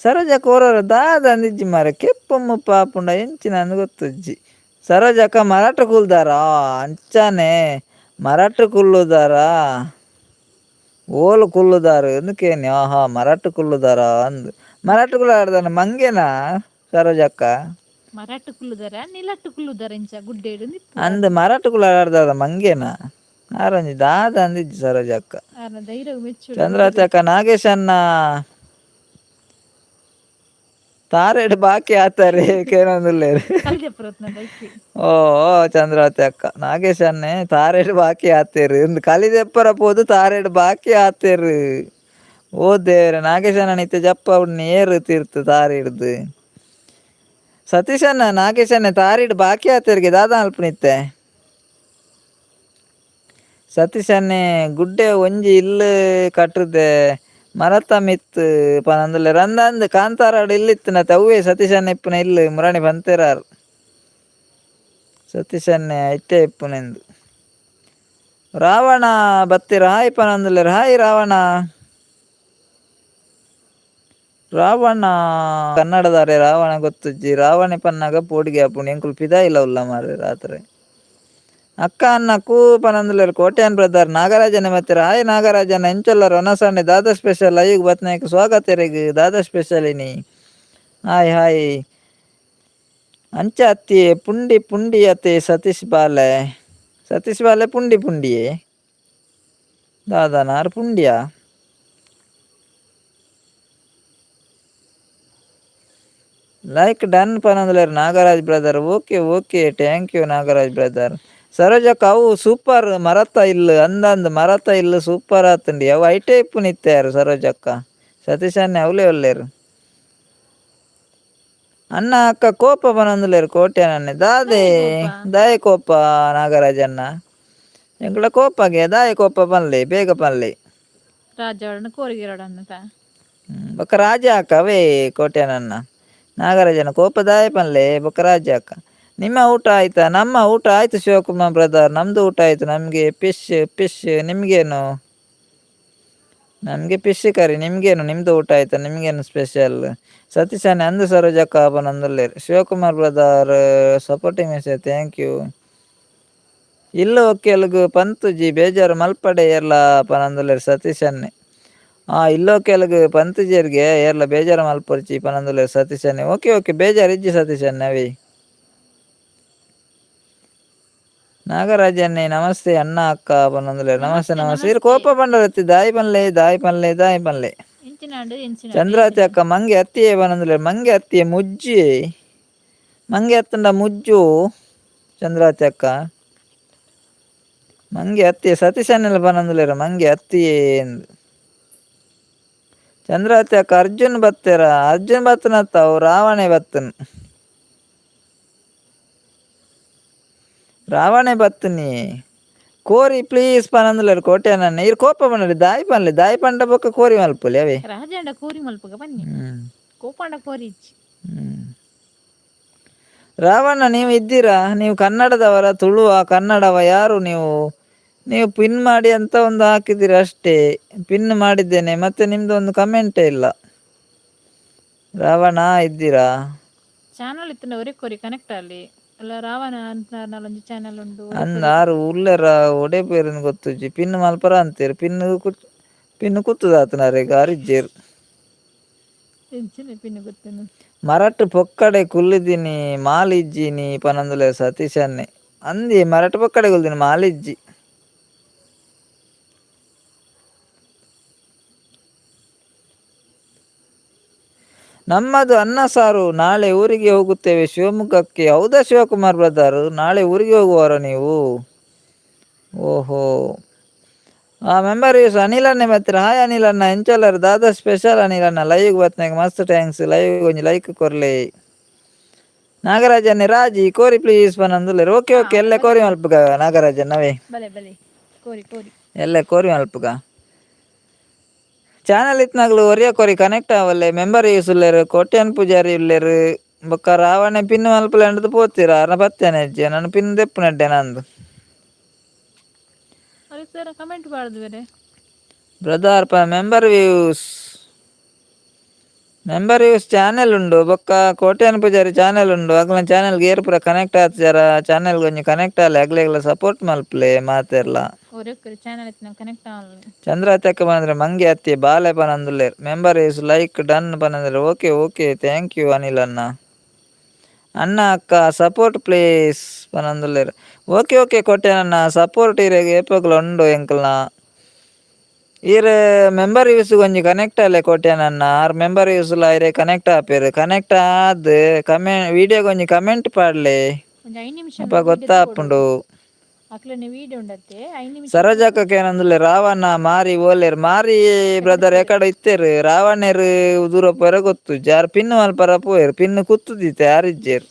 ಸರೋಜಕ್ಕ ಓರೋರ ದಾದ ಅಂದಿಜ್ಜಿ ಮಾರ್ರೆ ಕೆಪ್ಪು ಮುಪ್ಪ ಆಪುಂಡ ಎಂಚಿನ ಅಂದ್ ಗೊತ್ತುಜ್ಜಿ. ಸರೋಜಕ್ಕ ಮರಾಠ ಕುಲ್ದಾರ ಅಂಚಾನೆ ಮರಾಠ ಕುಲ್ಲುದಾರ ಓಲು ಕುಲ್ಲುದಾರ್ ಅಂದ್ ಕೇನಿ ಆಹಾ ಮರಾಠ ಕುಲ್ಲುದಾರ ಅಂದ್ ಮರಾಠ ಕುಲ್ಲಾರ್ದಾನ ಮಂಗೆನಾ ಸರೋಜಕ್ಕ? ಮರಾಟ್ ಕುಲ್ಲುದಾರ ನಿಲಟ್ಟು ಕುಲ್ಲುದಾರ ಇಂಚ ಗುಡ್ಡೇಡು ಅಂದ್ ಮರಾಠ ಕುಲ್ಲಾರ್ದಾದ ಮಂಗೆನಾ ಆರೊಂಜಿ ದಾದ ಅಂದಿಜ್ಜಿ ಸರೋಜಕ್ಕ. ಆರ್ನ ಧೈರ್ಯ ಮೆಚ್ಚುಡು. ಚಂದ್ರಾವತಿ ಅಕ್ಕ ನಾಗೇಶ್ ಅಣ್ಣ ತಾರೆಡ್ ಬಾಕಿ ಆತಾರೆ ಕೇನೊಂದುಲ್ಲೆರ್. ಓ ಚಂದ್ರಾವತಿ ಅಕ್ಕ ನಾಗೇಶ್ ಅಣ್ಣೆ ತಾರೆಡ್ ಬಾಕಿ ಆತೇರ್ ಇಂದ್ ಕಲಿದೆಪ್ಪರ ಪೋದು ತಾರೆಡ್ ಬಾಕಿ ಆತೇರ್. ಓ ದೇವ್ರೆ ನಾಗೇಶ್ ಅಣ್ಣನ ಇತ್ತೆ ಜಪ್ಪ ನೇರು ತೀರ್ತು ತಾರಿಡ್ದು. ಸತೀಶ್ ಅಣ್ಣ ನಾಗೇಶ್ ಅಣ್ಣೆ ತಾರಿಡ್ ಬಾಕಿ ಆತೇರ್ಗೆ ದಾದ ಅಲ್ಪನಿತ್ತೆ. ಸತೀಶ್ ಅಣ್ಣೆ ಗುಡ್ಡೆ ಒಂಜಿ ಇಲ್ಲ್ ಕಟ್ಟುದೆ ಮರತ ಮಿತ್ತ್ ಪನೊಂದುಲ್ಲೆರ್ ಅಂದ್ ಅಂದ್ ಕಾಂತಾರಾಡ್ ಇಲ್ಲ್ ಇತ್ತಿನತೆ ಅವ್ವೇ ಸತೀಶ್ ಅಣ್ಣೆ ಇಪ್ಪುನ ಇಲ್ಲ್ ಮುರಾನಿ ಪಂತೆರಾರ್. ಸತೀಶ್ ಅಣ್ಣೆ ಐತೆ ಇಪ್ಪುನೆಂದು. ರಾವಣ ಬತ್ತೆರ್ ಹಾಯ್ ಪನೊಂದುಲ್ಲೆರ್ ಹಾಯ್ ರಾವಣ. ರಾವಣ ಕನ್ನಡದಾರೆ ರಾವಣ ಗೊತ್ತುಜ್ಜಿ ರಾವಣೆ ಪನ್ನಗ ಪೋಡಿಗೆ ಆಪುಂಡು ಎಂಕುಲು ಪಿದಾಯಿಲ ಉಲ್ಲ ಮಾರ್ರೆ ರಾತ್ರೆ. ಅಕ್ಕ ಅಣ್ಣ ಕೂ ಪನೊಂದುಲ್ಲೆರ್ ಕೋಟ್ಯಾನ್ ಬ್ರದರ್ ನಾಗರಾಜನೆ ಬತ್ತೆರ್ ಹಾಯ್ ನಾಗರಾಜಣ್ಣ ಎಂಚೊಲ್ಲರ್ ವನಸಂಡೆ ದಾದ ಸ್ಪೆಷಲ್ ಲೈವ್ಗ್ ಬತ್ತ್ನೈಕ್ ಸ್ವಾಗತ ಇರೆಗ್ ದಾದ ಸ್ಪೆಷಲ್ ಇನಿ ಹಾಯ್ ಹಾಯ್. ಅಂಚ ಅತ್ತಿ ಪುಂಡಿ ಪುಂಡಿ ಅತೆ ಸತೀಶ್ ಬಾಲೆ. Satish ಬಾಲೆ ಪುಂಡಿ ಪುಂಡಿಯೇ ದಾದಾನಾರ್ ಪುಂಡಿಯಾ. ಲೈಕ್ ಡನ್ ಪನೊಂದುಲ್ಲೆರ್ Nagaraj brother. Okay okay thank you Nagaraj brother. ಸರೋಜಕ್ಕ ಅವು ಸೂಪರ್ ಮರತ ಇಲ್ಲು ಅಂದಂದು ಮರತ ಇಲ್ಲು ಸೂಪರ್ ಆತುಂಡಿ ಅವು ಐಟೇ ಇಪ್ಪುನಿತ್ಯಾರು ಸರೋಜಕ್ಕ. ಸತೀಶನ್ನೇ ಅವಲೇ ಒಲ್ಲೇರು. ಅಣ್ಣ ಅಕ್ಕ ಕೋಪ ಪನೊಂದುಲ್ಲೆರ್ ಕೋಟ್ಯಾನನ್ನೆ ದಾದೆ ದಾಯೆ ಕೋಪ ನಾಗರಾಜಣ್ಣ ಎಂಕುಲ ಕೋಪಗೆ ದಾಯೆ ಕೋಪ ಪನ್ಲೆ ಬೇಗ ಪನ್ಲೆ. ರಾಜವರಣ ಕೋರಿಗಿರೋಡನ್ನತ. ಬೊಕ್ಕ ರಾಜ ಅಕ್ಕ ಅವೇ ಕೋಟ್ಯಾನನ್ನ ನಾಗರಾಜನ ಕೋಪ ದಾಯೆ ಪನ್ಲೆ ಬೊಕ್ಕ ರಾಜ ಅಕ್ಕ. ನಿಮ್ಮ ಊಟ ಆಯ್ತಾ? ನಮ್ಮ ಊಟ ಆಯ್ತು ಶಿವಕುಮಾರ್ ಬ್ರದರ್, ನಮ್ದು ಊಟ ಆಯ್ತು. ನಮಗೆ ಫಿಶ್ ಫಿಶ್, ನಿಮಗೇನು? ನಮಗೆ ಫಿಶ್ ಕರಿ, ನಿಮಗೇನು? ನಿಮ್ಮದು ಊಟ ಆಯ್ತಾ? ನಿಮಗೇನು ಸ್ಪೆಷಲ್? ಸತೀಶನೇ ಅಂದು ಸರೋಜಕ್ಕ ಪನೊಂದುಲ್ಲೆರ್. Shivakumar brother supporting message thank you. ಇಲ್ಲ ಒಕ್ಕೆಲ್ಗ್ ಪಂತುಜಿ ಬೇಜಾರು ಮಲ್ಪಡೆ ಏರ್ಲ ಪನೊಂದುಲ್ಲೆರ್ ಸತೀಶನ್ನೇ. ಆ ಇಲ್ಲೊಕ್ಕೆಲ್ಗ್ ಪಂತುಜಿಯರ್ಗೆ ಏರ್ಲ ಬೇಜಾರು ಮಲ್ಪೊರ್ಚಿ ಪನೊಂದುಲ್ಲೆರ್ ಸತೀಶನ್ನೇ. ಓಕೆ ಓಕೆ ಬೇಜಾರು ಇಜ್ಜಿ ಸತೀಶನ್ನೇ ಅವೇ. ನಾಗರಾಜನ್ನೇ ನಮಸ್ತೆ ಅಣ್ಣ ಅಕ್ಕ ಪನೊಂದುಲ್ಲೆರ್. ನಮಸ್ತೆ ನಮಸ್ತೆ ನಮಸ್ತೆ. ಇರ್ ನಮಸ್ತೆ. ಕೋಪ ಪಂಡರತ್ತಿ ದಾಯಿ ಪನ್ಲೆ ದಾಯಿ ಪನ್ಲೆ ದಾಯಿ ಪನ್ಲೆ. ಎಂಚಿನಾಂಡು ಎಂಚಿನಾಂಡು ಚಂದ್ರಾವತಿ ಎಂಚಿನಾಂಡು. ಅಕ್ಕ ಮಂಗೆ ಅತ್ತಿಯೇ ಪನೊಂದುಲ್ಲೆರ್. ಮಂಗೆ ಅತ್ತಿಯೇ ಮುಜ್ಜಿ ಮಂಗೆ ಅತ್ತಂಡ ಮುಜ್ಜು ಚಂದ್ರಾವತಿ ಅಕ್ಕ. ಮಂಗೆ ಅತ್ತಿಯೇ ಸತೀಶನ್ನೆಲ್ಲ ಪನೊಂದುಲ್ಲೆರ್ ಮಂಗೆ ಅತ್ತಿಯೇ ಎಂದು. ಚಂದ್ರಾವತಿ ಅಕ್ಕ ಅರ್ಜುನ್ ಬತ್ತೆರ? ಅರ್ಜುನ್ ಬತ್ತನತ್ತ ಅವು ರಾವಣೆ ಬತ್ತನ್. ರಾವಣೆ ಬತ್ತನಿ ಕೋರಿ ಪ್ಲೀಸ್ ಪನೊಂದುಲ್ಲೆರ್ ಕೋಟ್ಯಾನನ್ನ. ಇರ್ ಕೋಪ ಪನೊಲಿ ದಾಯಿ ಪನ್ಲೆ ದಾಯಿ ಪಂಡ ಬೊಕ್ಕ ಕೋರಿ ಮಲ್ಪೊಲಿ ಅವೇ. ರಾಜಂಡ ಕೋರಿ ಮಲ್ಪುಗ ಬನ್ನಿ. ಕೋಪಂಡ ಕೋರಿ ಇಜ್ಜಿ. ರಾವಣ ನೀವು ಇದ್ದೀರಾ? ನೀವು ಕನ್ನಡದವರ ತುಳುವ ಕನ್ನಡವ ಯಾರು ನೀವು? ನೀವು ಪಿನ್ ಮಾಡಿ ಅಂತ ಒಂದು ಹಾಕಿದ್ದೀರ ಅಷ್ಟೇ. ಪಿನ್ ಮಾಡಿದ್ದೇನೆ ಮತ್ತೆ ನಿಮ್ದು ಒಂದು ಕಮೆಂಟೇ ಇಲ್ಲ. ರಾವಣ ಇದ್ದೀರಾ? ಚಾನಲ್ ಇತ್ತಂಡ ಒರಿ ಕೋರಿ ಕನೆಕ್ಟ್ ಅಲ್ಲಿ ಅಲ್ಲ ರಾವಣ ಅಂತ ಒಂಜಿ ಚಾನಲ್ ಉಂಡು ಒರಿ ಅಂದ್ ಕೋರಿ. ಆರು ಉಲ್ಲೆರ ಒಡೆ ಪೇರುಂದು ಗೊತ್ತುಜ್ಜಿ. ಪಿನ್ ಮಲ್ಪರ ಅಂತೀರ್ ಪಿನ್ ಕುತ್ ಪಿನ್ ಕುತ್ತುದಾತನಾರೆಗ್ ಆರಿಜ್ಜೆರ್. ಎಂಚಿನ ಪಿನ್ ಗೊತ್ತೇನು. ಮರಟ್ ಪೊಕ್ಕಡೆ ಕುಲ್ಲಿದ್ದೀನಿ ಮಾಲಿಜ್ಜಿನಿ ಪನೊಂದುಲ್ಲೆರ್ ಸತೀಶನ್ನೇ. ಅಂದಿ ಮರಟ್ ಪೊಕ್ಕಡೆ ಕುಲ್ದಿನಿ ಮಾಲಿಜ್ಜಿ. ನಮ್ಮದು ಅನ್ನ ಸಾರು. ನಾಳೆ ಊರಿಗೆ ಹೋಗುತ್ತೇವೆ ಶಿವಮೊಗ್ಗಕ್ಕೆ. ಹೌದಾ ಶಿವಕುಮಾರ್ ಬ್ರದರ್, ನಾಳೆ ಊರಿಗೆ ಹೋಗುವವರ ನೀವು? ಓಹೋ. ಆ ಮೆಂಬರ್ ಯೂಸ್ ಅನಿಲನ್ನೇ ಬತ್ತರ. ಹಾಯ್ ಅನಿಲಣ್ಣ ಎಂಚೊಲ್ಲರ್ ದಾದಾ ಸ್ಪೆಷಲ್ ಅನಿಲಣ್ಣ ಲೈವ್ ಬತ್ನಾಗ ಮಸ್ತ್ thanks. Live ಒಂಜಿ ಲೈಕ್ ಕೊರ್ಲೆ. ನಾಗರಾಜನ್ನೇ ರಾಜಿ ಕೋರಿ ಪ್ಲೀಸ್ ಪನೊಂದುಲ್ಲೆರ್. ಓಕೆ ಹಾ ಓಕೆ ಎಲ್ಲೆ ಬಲೆ ಕೋರಿ ಬಲೆ ಮಲ್ಪುಗ ನಾಗರಾಜನ್ನವೇ. ಬಲೆ ಬಲೆ ಕೋರಿ ಕೋರಿ. ಎಲ್ಲೆ ಕೋರಿ ಮಲ್ಪುಗ. ಚಾನಲ್ ಇತ್ನಾಗ್ಲು ಒರಿಯ ಕೋರಿ ಕನೆಕ್ಟ್ ಆವಲ್ಲೆ. ಮೆಂಬರ್ ಯೂಸ್ ಉಲ್ಲೆರ್ ಕೋಟ್ಯಾನ್ ಪೂಜಾರಿ ಉಲ್ಲೆರ್ ಬೊಕ್ಕ ರಾವಣೆ ಪಿನ್ ಮಲ್ಪುಲೆ ಅಂಡದ್ ಪೋತೀರ ಅರ್ನ ಪತ್ತೇನೆ ಇಜ್ಜಿ ನನ ಪಿನ್ ದೆಪ್ಪುನಡ್ಡೆ ನಂದು. ಅವ್ರಿಗೆ ಸರ್ ಕಮೆಂಟ್ ಬಾರ್ದು ಬೇರೆ. ಬ್ರದರ್ ಪ member views member views channel ಉಂಡು ಬೊಕ್ಕ ಕೋಟ್ಯಾನ್ ಪೂಜಾರಿ ಚಾನೆಲ್ ಉಂಡು. ಅಗ್ಲನ ಚಾನೆಲ್ಗೆ ಏರ್ ಪೂರ ಕನೆಕ್ಟ್ ಆತಿಜಾರ ಚಾನೆಲ್ ಒಂಜಿ ಕನೆಕ್ಟ್ ಆಲೆ ಅಗ್ಲೆಗ್ಲ ಸಪೋರ್ಟ್ ಮಲ್ಪುಲೆ ಮಾತೆರ್ಲ. ಒರಿ ಕೋರಿ ಚಾನಲ್ ಇತ್ತಿನ ಕನೆಕ್ಟ್ ಆವಲ್ಲ. ಚಂದ್ರಾವತಿ ಅಕ್ಕ ಪನಂದ್ರೆ ಮಂಗೆ ಅತ್ತಿ ಬಾಲೆ ಪನೊಂದುಲ್ಲೆರ್. Member is like done ಪನಂದ್ರೆ. Okay okay thank you Anil ಅಣ್ಣ. ಅಣ್ಣ ಅಕ್ಕ ಸಪೋರ್ಟ್ ಪ್ಲೀಸ್ ಪನೊಂದುಲ್ಲೆರ್. ಓಕೆ ಓಕೆ ಕೋಟ್ಯಾನಣ್ಣ ಸಪೋರ್ಟ್ ಇರೆಗ್ ಏಪಗ್ಲ ಉಂಡು ಎಂಕಲ್ನ. ಈರ್ ಮೆಂಬರ್ ಯೂಸ್ ಒಂಜಿ ಕನೆಕ್ಟ್ ಆಲೆ ಕೋಟ್ಯಾನಣ್ಣ. ಆರ್ ಮೆಂಬರ್ ಯೂಸ್ಲ ಇರೆ ಕನೆಕ್ಟ್ ಆಪೆರ್. ಕನೆಕ್ಟ್ ಆದ್ ಕಮೆ ವಿಡಿಯೋಗ್ ಒಂಜಿ ಕಮೆಂಟ್ ಪಾಡ್ಲೆ. ಒಂಜಿ 5 ನಿಮಿಷ ಅಪ ವಿಡಿಯೋ ತೂವೊಡು. ಗೊತ್ತಾಪುಂಡು. ಅಕ್ಲೆನ ವಿಡಿಯೋ ಉಂಡತ್ತೆ 5 ನಿಮಿಷ ತೂವೊಡು. ಸರೋಜಕ್ಕಕ್ಕೆ ಏನೊಂದುಲ್ಲೆ ರಾವಣ ಮಾರಿ ಓಲೆರ್ ಮಾರಿ ಬ್ರದರ್ ಎಕಡೆ ಎಕಡೆ ಇತ್ತೆರ್ ರಾವಣೆರ್ ದೂರ ಪೋಯೆರೆ ಗೊತ್ತುಜ್ಜಿ ಆರ್ ಪಿನ್ ಮಲ್ಪರ ಪೋಯೆರ್ ಪಿನ್ ಕುತ್ತುದಿತ್ತೆ ಆರಿಜ್ಜೆರ್.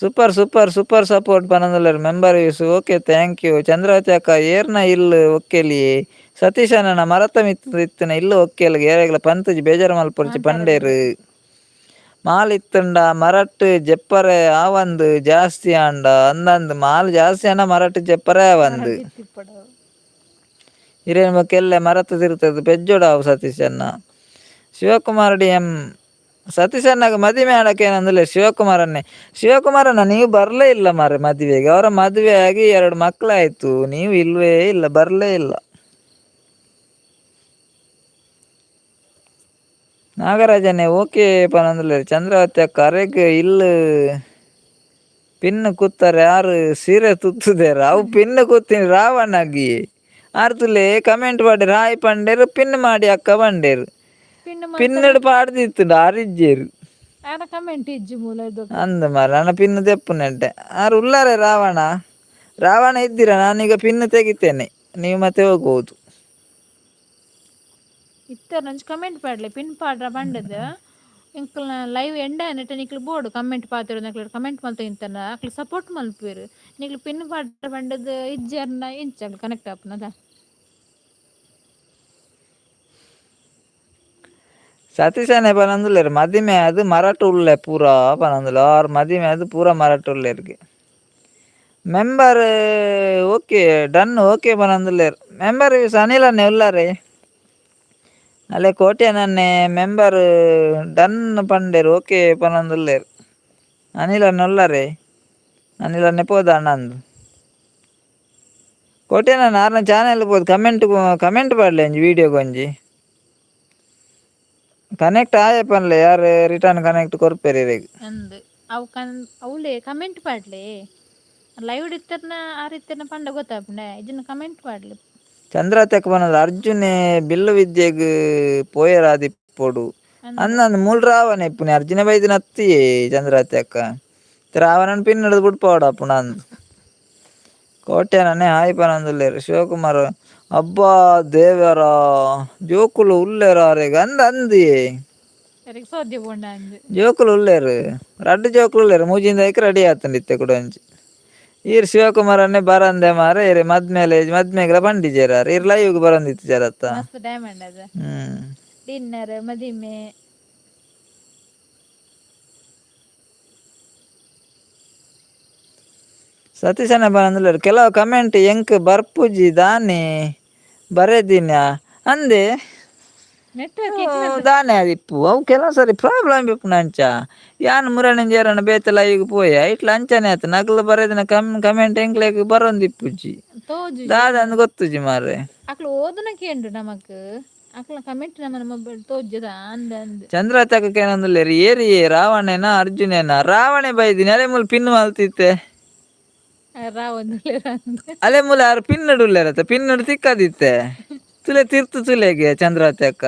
Super super super support ಪನೊಂದುಲ್ಲೆರ್ member use okay thank you. Chandravathi ಅಕ್ಕ ಏರ್ನ ಇಲ್ಲ್ ಒಕ್ಕೆಲಿ. ಸತೀಶಣ್ಣನ ಮರತ ಮಿತ್ತ್ ಇತ್ತಿನ ಇಲ್ಲ್ ಒಕ್ಕೆಲ್ಗ್ ಏರೆಗ್ಲ ಪಂತುಜಿ ಬೇಜಾರ್ ಮಲ್ಪೊರ್ಚಿ ಮಾತಾರ ಪಂಡೆರ್. ಮಾಲ್ ಇತ್ತುಂಡ ಮರಟ್ ಜೆಪ್ಪರೆ ಆವಂದ್ ಜಾಸ್ತಿ ಆಂಡ ಅಂದಂದ್ ಮಾಲ್ ಜಾಸ್ತಿ ಆಂಡ ಮರಟ್ ಜೆಪ್ಪರೆ ಆವಂದ್. ಮರಟ್ ಇತ್ತಿಪ್ಪಡು. ಇರೇನ್ ಬೊಕ್ಕ ಎಲ್ಲೆ ಮರತ ತಿರ್ತದ್ ಪೆಜ್ಜೊಡಾವು ಸತೀಶಣ್ಣ. ಶಿವಕುಮಾರ್ ಡಿ ಎಂ ಸತೀಶಣ್ಣಗ್ ಮದಿಮೆ ಆಡಕ್ಕೆ ಶಿವಕುಮಾರ್ ಅನ್ನೆ. ಶಿವಕುಮಾರಣ್ಣ ನೀವು ಬರಲೇ ಇಲ್ಲ ಮಾರ್ರೆ ಮದುವೆಗೆ. ಅವರ ಮದುವೆ ಆಗಿ 2 ಮಕ್ಕಳಾಯ್ತು, ನೀವು ಇಲ್ವೇ ಇಲ್ಲ, ಬರಲೇ ಇಲ್ಲ. ನಾಗರಾಜನ್ನೇ ಓಕೆ ಪನೊಂದುಲ್ಲೆರ್. ಚಂದ್ರಾವತಿ ಅಕ್ಕ ಅರೆಗ್ ಇಲ್ಲ್ Pin ಕುತ್ತಾರೆ ಆರು ಸೀರೆ ತುತ್ತುದೇರ ಅವು ಪಿನ್ ಕುತ್ತೀನಿ ರಾವಣಗಿ ಆರ್ತುಲೆ ಕಮೆಂಟ್ ಪಾಡೇರು ಹಾಯ್ ಪಂಡೇರು ಪಿನ್ ಮಾಡಿ ಅಕ್ಕ ಬಂಡೇರು. ಪಿನ್. ಪಿನ್ನಡು ಪಾಡ್ದಿತ್ತು ಆರಿಜ್ಜೇರು. ಆರ ಕಮೆಂಟ್ ಇಜ್ಜಿ ಮೂಲ ಇದು. ಅಂದ ಮಾರ ನನ್ನ ಪಿನ್ನು ತೆಪ್ಪುನೆಂಟೆ ಆರು ಉಲ್ಲಾರೆ ರಾವಣ ರಾವಣ ಇದ್ದೀರಾ? ನಾನೀಗ ಪಿನ್ನು ತೆಗಿತೇನೆ, ನೀವು ಮತ್ತೆ ಹೋಗ್ಬೋದು. ಇತ್ತರ ಒಂಜಿ ಕಮೆಂಟ್ ಪಾಡ್ಲೆ ಪಿನ್ ಪಾಡ್ರ ಪಂಡದ್ ಎಂಕಲ್ನ ಲೈವ್ ಎಂಡ ನೆಟ್ಟ ನಿಕ್ಲು ಬೋಡು ಕಮೆಂಟ್ ಪಾತೆರ ನಕ್ಲು ಕಮೆಂಟ್ ಮಲ್ತ ಇಂತನ ಅಕ್ಲು ಸಪೋರ್ಟ್ ಮಲ್ಪುವೆರ್. ನಿಕ್ಲು ಪಿನ್ ಪಾಡ್ರ ಪಂಡದ್ ಇಜ್ಜರ್ನ ಇಂಚ ಕನೆಕ್ಟ್ ಆಪುನದ. ಸತೀಶನೇ ಪನೊಂದುಲ್ಲೆರ್ ಮದಿಮೆ ಅದು ಮರಟ್ ಉಲ್ಲೆ ಪೂರಾ ಪನೊಂದುಲ್ಲೆ ಆರ್ ಮದಿಮೆ ಅದು ಪೂರಾ ಮರಟ್ ಉಲ್ಲೆರ್ಗೆ. Member okay done okay ಪನೊಂದುಲ್ಲೆರ್. Member ಅನಿಲನ್ನೆ ಉಲ್ಲಾರೆ ಅಲ್ಲೇ ಕೋಟ್ಯಾನನ್ನೆ ಮೆಂಬರ್ ಡನ್ ಪಂಡೆರ್ ಓಕೆ ಪನೊಂದುಲ್ಲೆರ್. ಅನಿಲನ್ನೆ ಉಲ್ಲಾರೆ ಅನಿಲನ್ನೆ ಪೋದ ಅಣ್ಣಂದು ಕೋಟ್ಯಾನನ್ನ ಆರ್ನ ಚಾನೆಲ್ ಪೋದು ಕಮೆಂಟ್ ಕಮೆಂಟ್ ಪಾಡ್ಲೆ ಒಂಜಿ ವೀಡಿಯೋಗೊಂಜಿ ಒಂಜಿ ಕನೆಕ್ಟ್ ಆಯೆ ಪನ್ಲೆ ಯಾರು ರಿಟರ್ನ್ ಕನೆಕ್ಟ್ ಕೊರ್ಪೆರ್ ಇರೆಗ್. ಅಂದ್ ಅವು ಕನ್ ಅವ್ಲೆ ಕಮೆಂಟ್ ಪಾಡ್ಲೆ ಲೈವ್ ಇತ್ತರ್ನ ಆರ್ ಇತ್ತರ್ನ ಪಂಡ ಗೊತ್ತಾಪುಂಡೆ ಇಜ್ಜಿಂಡ ಕಮೆಂಟ್ ಪಾಡ್ಲೆ. ಚಂದ್ರತೆಕ್ ಪನೊಂದು ಅರ್ಜುನೆ ಬಿಲ್ಲು ವಿದ್ಯೆಗ್ ಪೋಯೆರಾದಿಪ್ಪೊಡು. ಅಂದ್. ಅಂದಂದ್ ಮೂಲು ರಾವಣ ಇಪ್ಪುನಿ ಅರ್ಜುನೆ ಬೈದಿನ ಅತ್ತಿಯೇ ಚಂದ್ರತೆಕ್ಕ ರಾವಣನ್ ಪಿನ್ ಹಿಡ್ದು ಬುಡ್ಪಾವೊಡಾಪುಂಡು ಅಂದ್. ಕೋಟ್ಯಾನನ್ನೆ ಹಾಯ್ ಪನೊಂದುಲ್ಲೆರ್. ಶಿವಕುಮಾರ್ ಅಬ್ಬಾ ದೇವರ ಜೋಕುಲು ಉಲ್ಲೆರ್ ಆರೆಗ್ ಅಂದ್ ಅಂದಿಯೇ. ಅರೆಗ್ ಸೋದ್ಯ ಪೋಂಡ ಅಂದ್. ಜೋಕುಲು ಉಲ್ಲೆರ್ ರಡ್ಡ್ ಜೋಕುಲು ಉಲ್ಲೆರ್ ಮೂಜಿಂದೈಕ್ ರೆಡಿ ಆತುಂಡು ಇತ್ತೆ ಕುಡ ಒಂಜಿ ಈರ್ ಶಿವಕುಮಾರ್ ಅನ್ನೆ ಬರಂದೆ ಮಾರೆ ಇರೆ ಮದ್ಮೆಲೆ ಮದ್ಮೆಗ್ಲ ಪಂಡಿಜೆರ್ ಆರ್ ಈರ್ ಲೈವ್ಗ್ ಬರಂದಿತ್ತಿಜರತ್ತ. ಮಸ್ತ್ ಡೈಮಂಡ್ ಅದ. ಹ್ಮ್. ಡಿನ್ನರ್ ಮದಿಮೆ. ಸತೀಶನ ಪನೊಂದುಲ್ಲೆರ್ ಕೆಲವು ಕಮೆಂಟ್ ಎಂಕ್ ಬರ್ಪುಜಿ ದಾನೆ ಬರೆದಿನ ಅಂದೆ. ನೆಟ್ವರ್ಕ್. ದಾನೆ ಆದಿಪ್ಪು ಅವು ಕೆಲವು ಸರಿ ಪ್ರಾಬ್ಲಮ್ ಇಪ್ಪುನ ಅಂಚ ಯಾನ್ ಮುರಣಂಜೇರನ ಬೇತೆ ಲೈವ್ಗ್ ಪೋಯೆ ಐಟ್ಲ ಅಂಚನೆ ಆತು ನಕುಲು ಬರೆದಿನ ಕಮೆಂಟ್ ಎಂಕ್ಲೆಗ್ ಬರೊಂದಿಪ್ಪುಜಿ. ತೋಜುಜಿ. ದಾದ ಅಂದ್ ಗೊತ್ತುಜಿ ಮಾರ್ರೆ. ಅಕ್ಲು ಓದುನ ಕೇಂಡು ನಮಕ್ ಅಕ್ಲ ಕಮೆಂಟ್ ನಮ್ಮ ಮೊಬೈಲ್ ತೋಜುದ ಅಂದ್ ಅಂದ್. ಚಂದ್ರತಕ ಕೇನೊಂದುಲ್ಲೆರ್ ಏರಿಯೇ ರಾವಣೇನ ಅರ್ಜುನೇನ? ರಾವಣೆ ಬೈದಿನಿ ಅಲೆ ಮೂಲು ಪಿನ್ ಮಲ್ತಿತ್ತೆ. ರಾವೊಂದುಲ್ಲೆರ್ ಅಂದ್. ಅಲೆ ಮೂಲು ಆರ್ ಪಿನ್ನಡು ಉಲ್ಲೆರತ್ತ ಪಿನ್ನಡು ತಿಕ್ಕದಿತ್ತೆ ತುಲೆ ತಿರ್ತು ತುಲೆಗೆ ಚಂದ್ರಾವತಿ ಅಕ್ಕ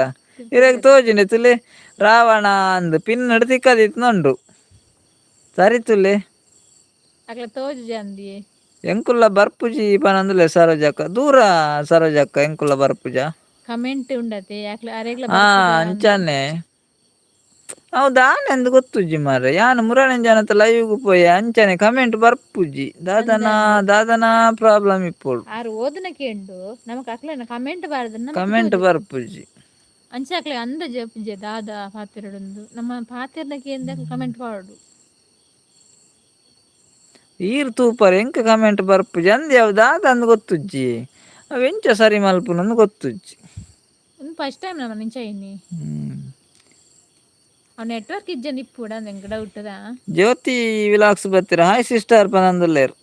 ಇರೆಗ್ ತೋಜುಂಡೆ ತುಲೆ ರಾವಣ ಅಂದ್ ಪಿನ್ನಡು ತಿಕ್ಕದಿತ್ತು ಉಂಡು ಸರಿ ತುಲೆ. ಅಕ್ಲ ತೋಜುಜಿ ಅಂದಿಯೇ. ಎಂಕುಲ್ಲ ಬರ್ಪುಜಿ ಪನೊಂದುಲ್ಲೆ ಸರೋಜಕ್ಕ ದೂರ ಸರೋಜಕ್ಕ ಎಂಕುಲ್ಲ ಬರ್ಪುಜ. ಕಮೆಂಟ್ ಉಂಡತೆ ಅಕ್ಲ ಅರೆಗ್ಲ ಹಾ. ಬರ್ಪುಜ ಅಂದ್. ಅಂಚಾನೆ ಅವು ದಾನೆ ಅಂದ್ ಗೊತ್ತುಜ್ಜಿ ಮಾರ್ರೆ ಯಾನ್ ಮುರಾನಿಂಜಾನತ ಲೈವ್ಗ್ ಪೋಯೆ ಅಂಚನೆ ಕಮೆಂಟ್ ಬರ್ಪುಜಿ ಅಂದ್ ದಾದನಾ ಅಂದ್. ದಾದನಾ ಪ್ರಾಬ್ಲಮ್ ಇಪ್ಪೊಡು. ಆರ್ ಓದುನ ಕೇಂಡು ನಮಕ್ ಅಕ್ಲೆನ ಕಮೆಂಟ್ ಬಾರದನ್ನ ನಮಕ್ ಕಮೆಂಟ್ ತೋಜು. ಬರ್ಪುಜಿ. ಅಂಚ ಅಕ್ಲೆ ಅಂದಾಜು ಆಪುಜಿ ದಾದ ಪಾತೆರೊಡುಂದು ನಮ್ಮ ಪಾತೆರ್ನ ಕೇಂದ್ ಅಕ್ಲು ಕಮೆಂಟ್ ಪಾಡೋಡು. ಈರ್ ತೂಪರ್ ಎಂಕ್ ಕಮೆಂಟ್ ಬರ್ಪುಜಿ ಅಂದ್ ಅವು ದಾದ ಅಂದ್ ಗೊತ್ತುಜ್ಜಿ ಅವು ಎಂಚ ಸರಿ ಮಲ್ಪುನಂದ್ ಗೊತ್ತುಜ್ಜಿ. ಉಂದು ಫಸ್ಟ್ ಟೈಮ್ ನಮ್ಮ ಇಂಚ ಇನಿ. ಹ್ಮ್. ಅವು ನೆಟ್ವರ್ಕ್ ಇಜ್ಜಂದ್ ಇಪ್ಪುಡ ಎಂಕ್ ಡೌಟ್ ದಾ. ಜ್ಯೋತಿ ವಿಲಾಕ್ಸ್ ಬತ್ತೀರ ಹಾಯ್ ಸಿಸ್ಟರ್ ಪನೊಂದುಲ್ಲೆರ್.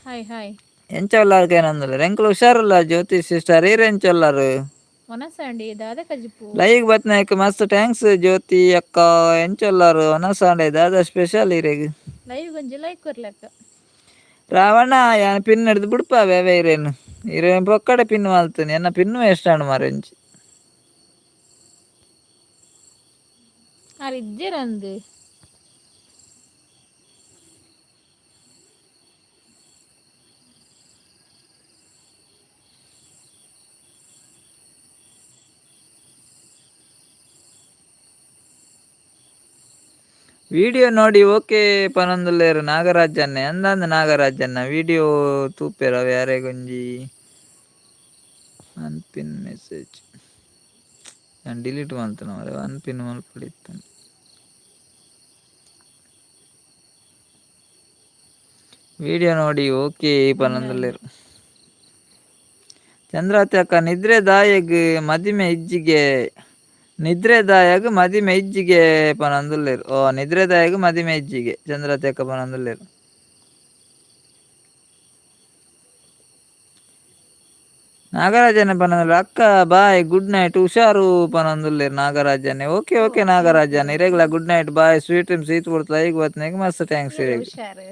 Hi hi. ಎಂಚ ಉಲ್ಲಾರ್ ಕೇನೊಂದುಲ್ಲೆರ್ ಎಂಕುಲು ಹುಷಾರುಲ್ಲ ಜ್ಯೋತಿ ಸಿಸ್ಟರ್ ಈರ್ ಎಂಚ ಉಲ್ಲರ್? ವನಸಾಂಡಿ ದಾದ ಕಜಿಪು? ಲೈವ್ ಬತ್ನಾಯ್ಕ್ ಮಸ್ತ್ thanks ಜ್ಯೋತಿ ಅಕ್ಕ. ಎಂಚ ಉಲ್ಲರ್? ವನಸಾಂಡೆ ದಾದ ಸ್ಪೆಷಲ್ ಇರೆಗ್? ಲೈವ್ ಒಂಜಿ ಲೈಕ್ ಕೊರ್ಲೆಕ್ಕ. ರಾವಣ ಯಾನ್ ಪಿನ್ ಹಿಡ್ದು ಬುಡ್ಪಾವೆ ಅವೆ ಇರೇನು ಇರೇನ್ ಪೊಕ್ಕಡೆ ಪಿನ್ ಮಲ್ತುನಿ ಎನ್ನ ಪಿನ್ ವೇಸ್ಟ್ ಆಂಡ್ ಮಾರೆಂಚಿ. ಆರ್ ಇಜ್ಜೆರ್ ಅಂದ್. ವಿಡಿಯೋ ನೋಡಿ ಓಕೆ ಪನೊಂದುಲ್ಲೆರ್ ನಾಗರಾಜನ್ನೆ ಅಂದಂದ್ ನಾಗರಾಜನ್ನ ವಿಡಿಯೋ ತೂಪೆರ್ ಅವೆ ಅರೆಗೊಂಜಿ ಅನ್ಪಿನ್ ಮೆಸೇಜ್ ಯಾನ್ ಡಿಲೀಟ್ ಮಲ್ತನ ಮಾರ್ರೆ ಅನ್ಪಿನ್ ಮಲ್ಪೊಡಿತ್ತುಂಡು. ವಿಡಿಯೋ ನೋಡಿ ಓಕೆ ಅಂದ್ ಅಂದ್. ಪನೊಂದುಲ್ಲೆರ್. ಚಂದ್ರಾವತಿ ಅಕ್ಕ ನಿದ್ರೆದಾಯಗ್ ಮದಿಮೆ ಇಜ್ಜಿಗೆ ನಿದ್ರೆದಾಯಗ್ ಮದಿಮೆ ಇಜ್ಜಿಗೆ ಪನೊಂದುಲ್ಲೆರ್. ಓ ನಿದ್ರೆದಾಯಗ್ ಮದಿಮೆ ಇಜ್ಜಿಗೆ ಚಂದ್ರಾವತಿ ಅಕ್ಕ ಪನೊಂದುಲ್ಲೆರ್. ನಾಗರಾಜನ ಪನೊಂದುಲ್ಲೆರ್ ಅಕ್ಕ bye good night ಹುಷಾರು ಪನೊಂದುಲ್ಲೆರ್ ನಾಗರಾಜನ್ನೆ okay oh okay thank you. Nagarajan ಇರೆಗ್ಲ good night bye sweet dreams ಈತ್ ಪೊರ್ತು ಲೈವ್ ಬತ್ತ್ನೆಗ್ ಮಸ್ತ್ thanks ಇರ್ಲ ಇರೆಗ್. ಹುಷಾರ್.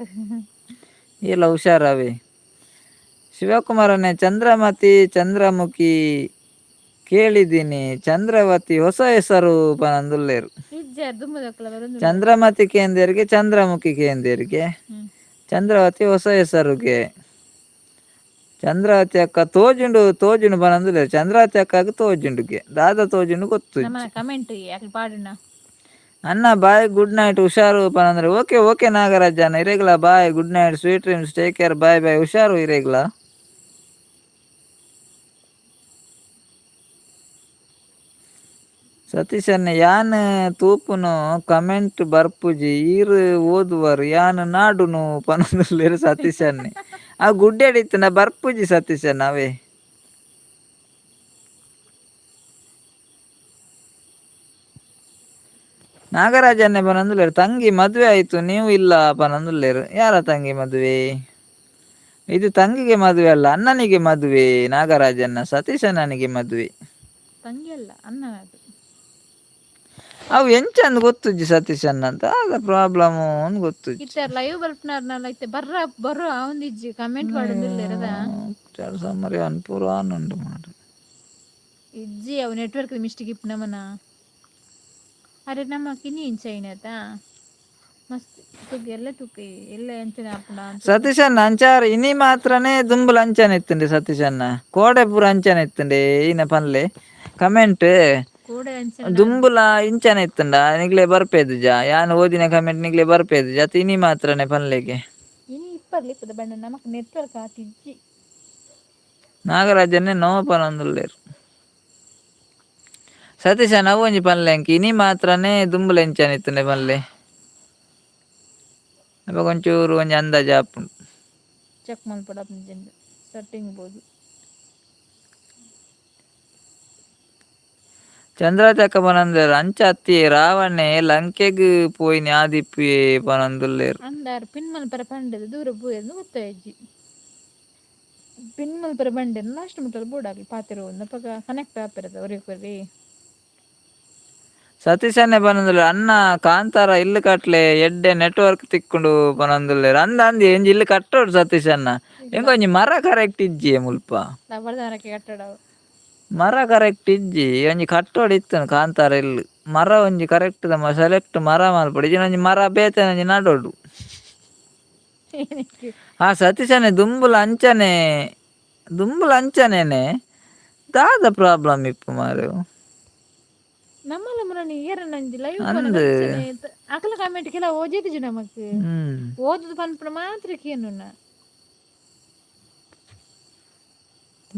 ಇಲ್ಲ ಹುಷಾರವೇ. ಶಿವಕುಮಾರನೇ ಚಂದ್ರಮತಿ ಚಂದ್ರಮುಖಿ ಕೇಳಿದ್ದೀನಿ, ಚಂದ್ರವತಿ ಹೊಸ ಹೆಸರು ಪನಂದುಲ್ಲೇರು. ಇಜ್ಜಾರ್ ದುಂಬುದಕ್ಲ ಬರೊಂದುಲ್ಲೆರ್. ಚಂದ್ರಮತಿ ಕೇಂದೇರಿಗೆ ಚಂದ್ರಮುಖಿ ಕೇಂದೇರಿಗೆ. ಚಂದ್ರವತಿ ಹೊಸ ಹೆಸರುಗೆ. ಚಂದ್ರಾವತಿ ಅಕ್ಕ ತೋಜುಂಡು ತೋಜುಂಡು ಪನಂದುಲ್ಲೇರು. ಚಂದ್ರಾವತಿ ಅಕ್ಕಗ್ ತೋಜುಂಡುಗೆ ದಾದ ತೋಜುಂಡು ಗೊತ್ತುಜ್ಜಿ. ನಮನ ಕಮೆಂಟ್ ಅಕ್ಲ್ ಪಾಡುನ. ಅಣ್ಣ bye good night ಹುಷಾರು ಪನಂದ್ರೆ. ಓಕೆ ಓಕೆ ನಾಗರಾಜ್ ಅಣ್ಣ ಇರೆಗ್ಲ bye good night sweet dreams take care bye bye ಹುಷಾರು ಇರೆಗ್ಲ. ಸತೀಶ್ ಅಣ್ಣ ಯಾನ್ ತೂಪುನು ಕಮೆಂಟ್ ಬರ್ಪುಜಿ ಈರ್ ಓದುವರು ಯಾನ್ ನಾಡುನು ಪನೊಂದುಲ್ಲೆರ್ ಸತೀಶ್ ಅಣ್ಣೆ. ಆ ಗುಡ್ಡೆಡ್ ಇತ್ತಿನ ಬರ್ಪುಜಿ ಸತೀಶ್ ಅಣ್ಣ ಅವೇ. ನಾಗರಾಜನ್ನೇ ಪನೊಂದುಲ್ಲೆರ್ ತಂಗಿ ಮದುವೆ ಆಯ್ತು ನೀವು ಇಲ್ಲ ಪನೊಂದುಲ್ಲೆರ್. ಯಾರ ತಂಗಿ ಮದುವೆ? ಇದು ತಂಗಿಗೆ ಮದುವೆ ಅಲ್ಲ, ಅಣ್ಣನಿಗೆ ಮದುವೆ. ನಾಗರಾಜಣ್ಣ ಸತೀಶ್ ಅಣ್ಣನಿಗೆ ಮದುವೆ. ತಂಗಿ ಅಲ್ಲ ಅಣ್ಣನದು. ಅವು ಎಂಚಂದ್ ಗೊತ್ತುಜ್ಜಿ ಸತೀಶ್ ಅಣ್ಣ ಅಂತ ಅದ ಪ್ರಾಬ್ಲಮ್ ಅಂದ್ ಗೊತ್ತುಜ್ಜಿ. ಇತ್ತೆ ಲೈವ್ ಬರ್ಪುನಾರ್ನಲ ಇತ್ತೆ ಬರ್ರ ಬರು ಆವೊಂದಿಜ್ಜಿ ಕಮೆಂಟ್ ಪಾಡೊಂದುಲ್ಲೆರ್ ಸಮ್ಮರಿ ಪೂರ ಉಂಡು ಮಾರ್ರೆ. ಇಜ್ಜಿ ಅವು ನೆಟ್ವರ್ಕ್ ಮಿಸ್ಟೇಕ್ ಇಪ್ಪು ನಮನ. ಅರೆ ನಮ್ಮ ಕಿನ್ನಿ ಇಂಚ ಐನತ ಮಸ್ತ್ ತುಕ್ ಎಲ್ಲ ತುಕ್ ಎಲ್ಲ ಎಂಚನೆ ಆಪುಂಡ ಅಂತ. ಸತೀಶ್ ಅಣ್ಣ ಅಂಚಾರ್ ಇನಿ ಮಾತ್ರನೇ ದುಂಬುಲ ಅಂಚನೆ ಇತ್ತುಂಡೆ ಸತೀಶ್ ಅಣ್ಣ. ಕೋಡೆ ಪೂರ ಅಂಚನೆ ಇತ್ತುಂಡೆ ಈನ ಪನ್ಲೆ ಕಮೆಂಟ್. ಕೋಡೆ ಅಂಚನೆ. ದುಂಬುಲ ಇಂಚನೆ ಇತ್ತುಂಡ ನಿಗ್ಲೆ ಬರ್ಪೇದುಜ ಯಾನ್ ಓದಿನ ಕಮೆಂಟ್ ನಿಗ್ಲೆ ಬರ್ಪೇದುಜ ಅತ್ ಇನಿ ಮಾತ್ರನೇ ಪನ್ಲೆಗೆ. ಇನಿ ಇಪ್ಪರ್ಲಿ ಇಪ್ಪದ ಬಣ್ಣ ನಮಕ್ ನೆಟ್ವರ್ಕ್ ಆತಿಜ್ಜಿ. ನಾಗರಾಜನ್ನೇ ನೋ ಪನೊಂದುಲ್ಲೆರ್. ಸತೀಶ್ ಅಣ್ಣ ಅವು ಒಂಜಿ ಪನ್ಲೆ ಅಂಕಿ ಇನಿ ಮಾತ್ರನೇ ದುಂಬುಲ ಎಂಚನೆ ಇತ್ತುಂಡೆ ಪನ್ಲೆ. ಅಪಗ ಒಂಚೂರು ಒಂಜಿ ಅಂದಾಜು ಆಪುಂಡು. ಚೆಕ್ ಮನ್ಪೊಡು ಆಪುಂಡು ಸೆಟ್ಟಿಂಗ್ ಬೋದು. ಚಂದ್ರಾವತಿ ಅಕ್ಕ ಪನೊಂದುಲ್ಲೆರ್ ಅಂಚ ಅತ್ತಿ ರಾವಣೆ ಲಂಕೆಗ್ ಪೋಯಿನಿ ಆದಿಪ್ಪುಯೆ ಪನೊಂದುಲ್ಲೆರ್. ಅಂದಾರ್ ಪಿನ್ ಮನ್ಪರೆ ಪಂಡೆದ್ ದೂರ ಪೋಯೆರ್ಂದ್ ಗೊತ್ತಾಯಿಜಿ. ಪಿನ್ ಮನ್ಪರೆ ಬಂಡೆರ್ ಲಾಸ್ಟ್ ಮುಟ್ಟಲ ಬೋಡಾಗ್ಲಿ ಪಾತೆರೊಂದು ಅಪಗ ಕನೆಕ್ಟ್ ಆಪೆರದ ಒರಿಗೊರಿ. ಸತೀಶ್ ಅಣ್ಣೆ ಪನೊಂದುಲ್ಲೆರ್ ಅಣ್ಣ ಕಾಂತಾರ ಇಲ್ಲ್ ಕಟ್ಲೆ ಎಡ್ಡೆ ನೆಟ್ವರ್ಕ್ ತಿಕ್ಕುಂಡು ಪನೊಂದುಲ್ಲೆರ್. ಅಂದ್ ಅಂದ್ ಒಂಜಿ ಇಲ್ಲ್ ಕಟ್ಟೋಡು ಸತೀಶ್ ಅಣ್ಣ. ಎಂಕ್ ಒಂಜಿ ಮರ ಕರೆಕ್ಟ್ ಇಜ್ಜಿ ಮುಲ್ಪ. ರಬ್ಬರ್ದ ಕಟ್ಟಡ. ಮರ ಕರೆಕ್ಟ್ ಇಜ್ಜಿ ಒಂಜಿ ಕಟ್ಟೋಡು ಇತ್ತುಂಡು ಕಾಂತಾರ ಇಲ್ಲ್. ಮರ ಒಂಜಿ ಕರೆಕ್ಟ್ ದ ಸೆಲೆಕ್ಟ್ ಮರ ಮಲ್ಪೊಡು ಇಜ್ಜಿಂಡ ಒಂಜಿ ಮರ ಬೇತೆ ಒಂಜಿ ನಡೋಡು. ಆ ಸತೀಶ್ ಅಣ್ಣೆ ದುಂಬುಲ ಅಂಚನೆ ದುಂಬುಲ ಅಂಚನೇನೆ ದಾದ ಪ್ರಾಬ್ಲಮ್ ಇಪ್ಪು ಮಾರ್ರೆ. ನಮ್ಮಲ ಮುರನಿ ಏರನಂಜಿ ಲೈವ್ ಅಂದ್. ಅಕಲ ಕಮೆಂಟ್ ಕೆಲ ಓಜೆದಿಜಿ ನಮಕ್. ಓದುದು ಪನ್ಪುನ ಮಾತ್ರ ಕೇನುನ.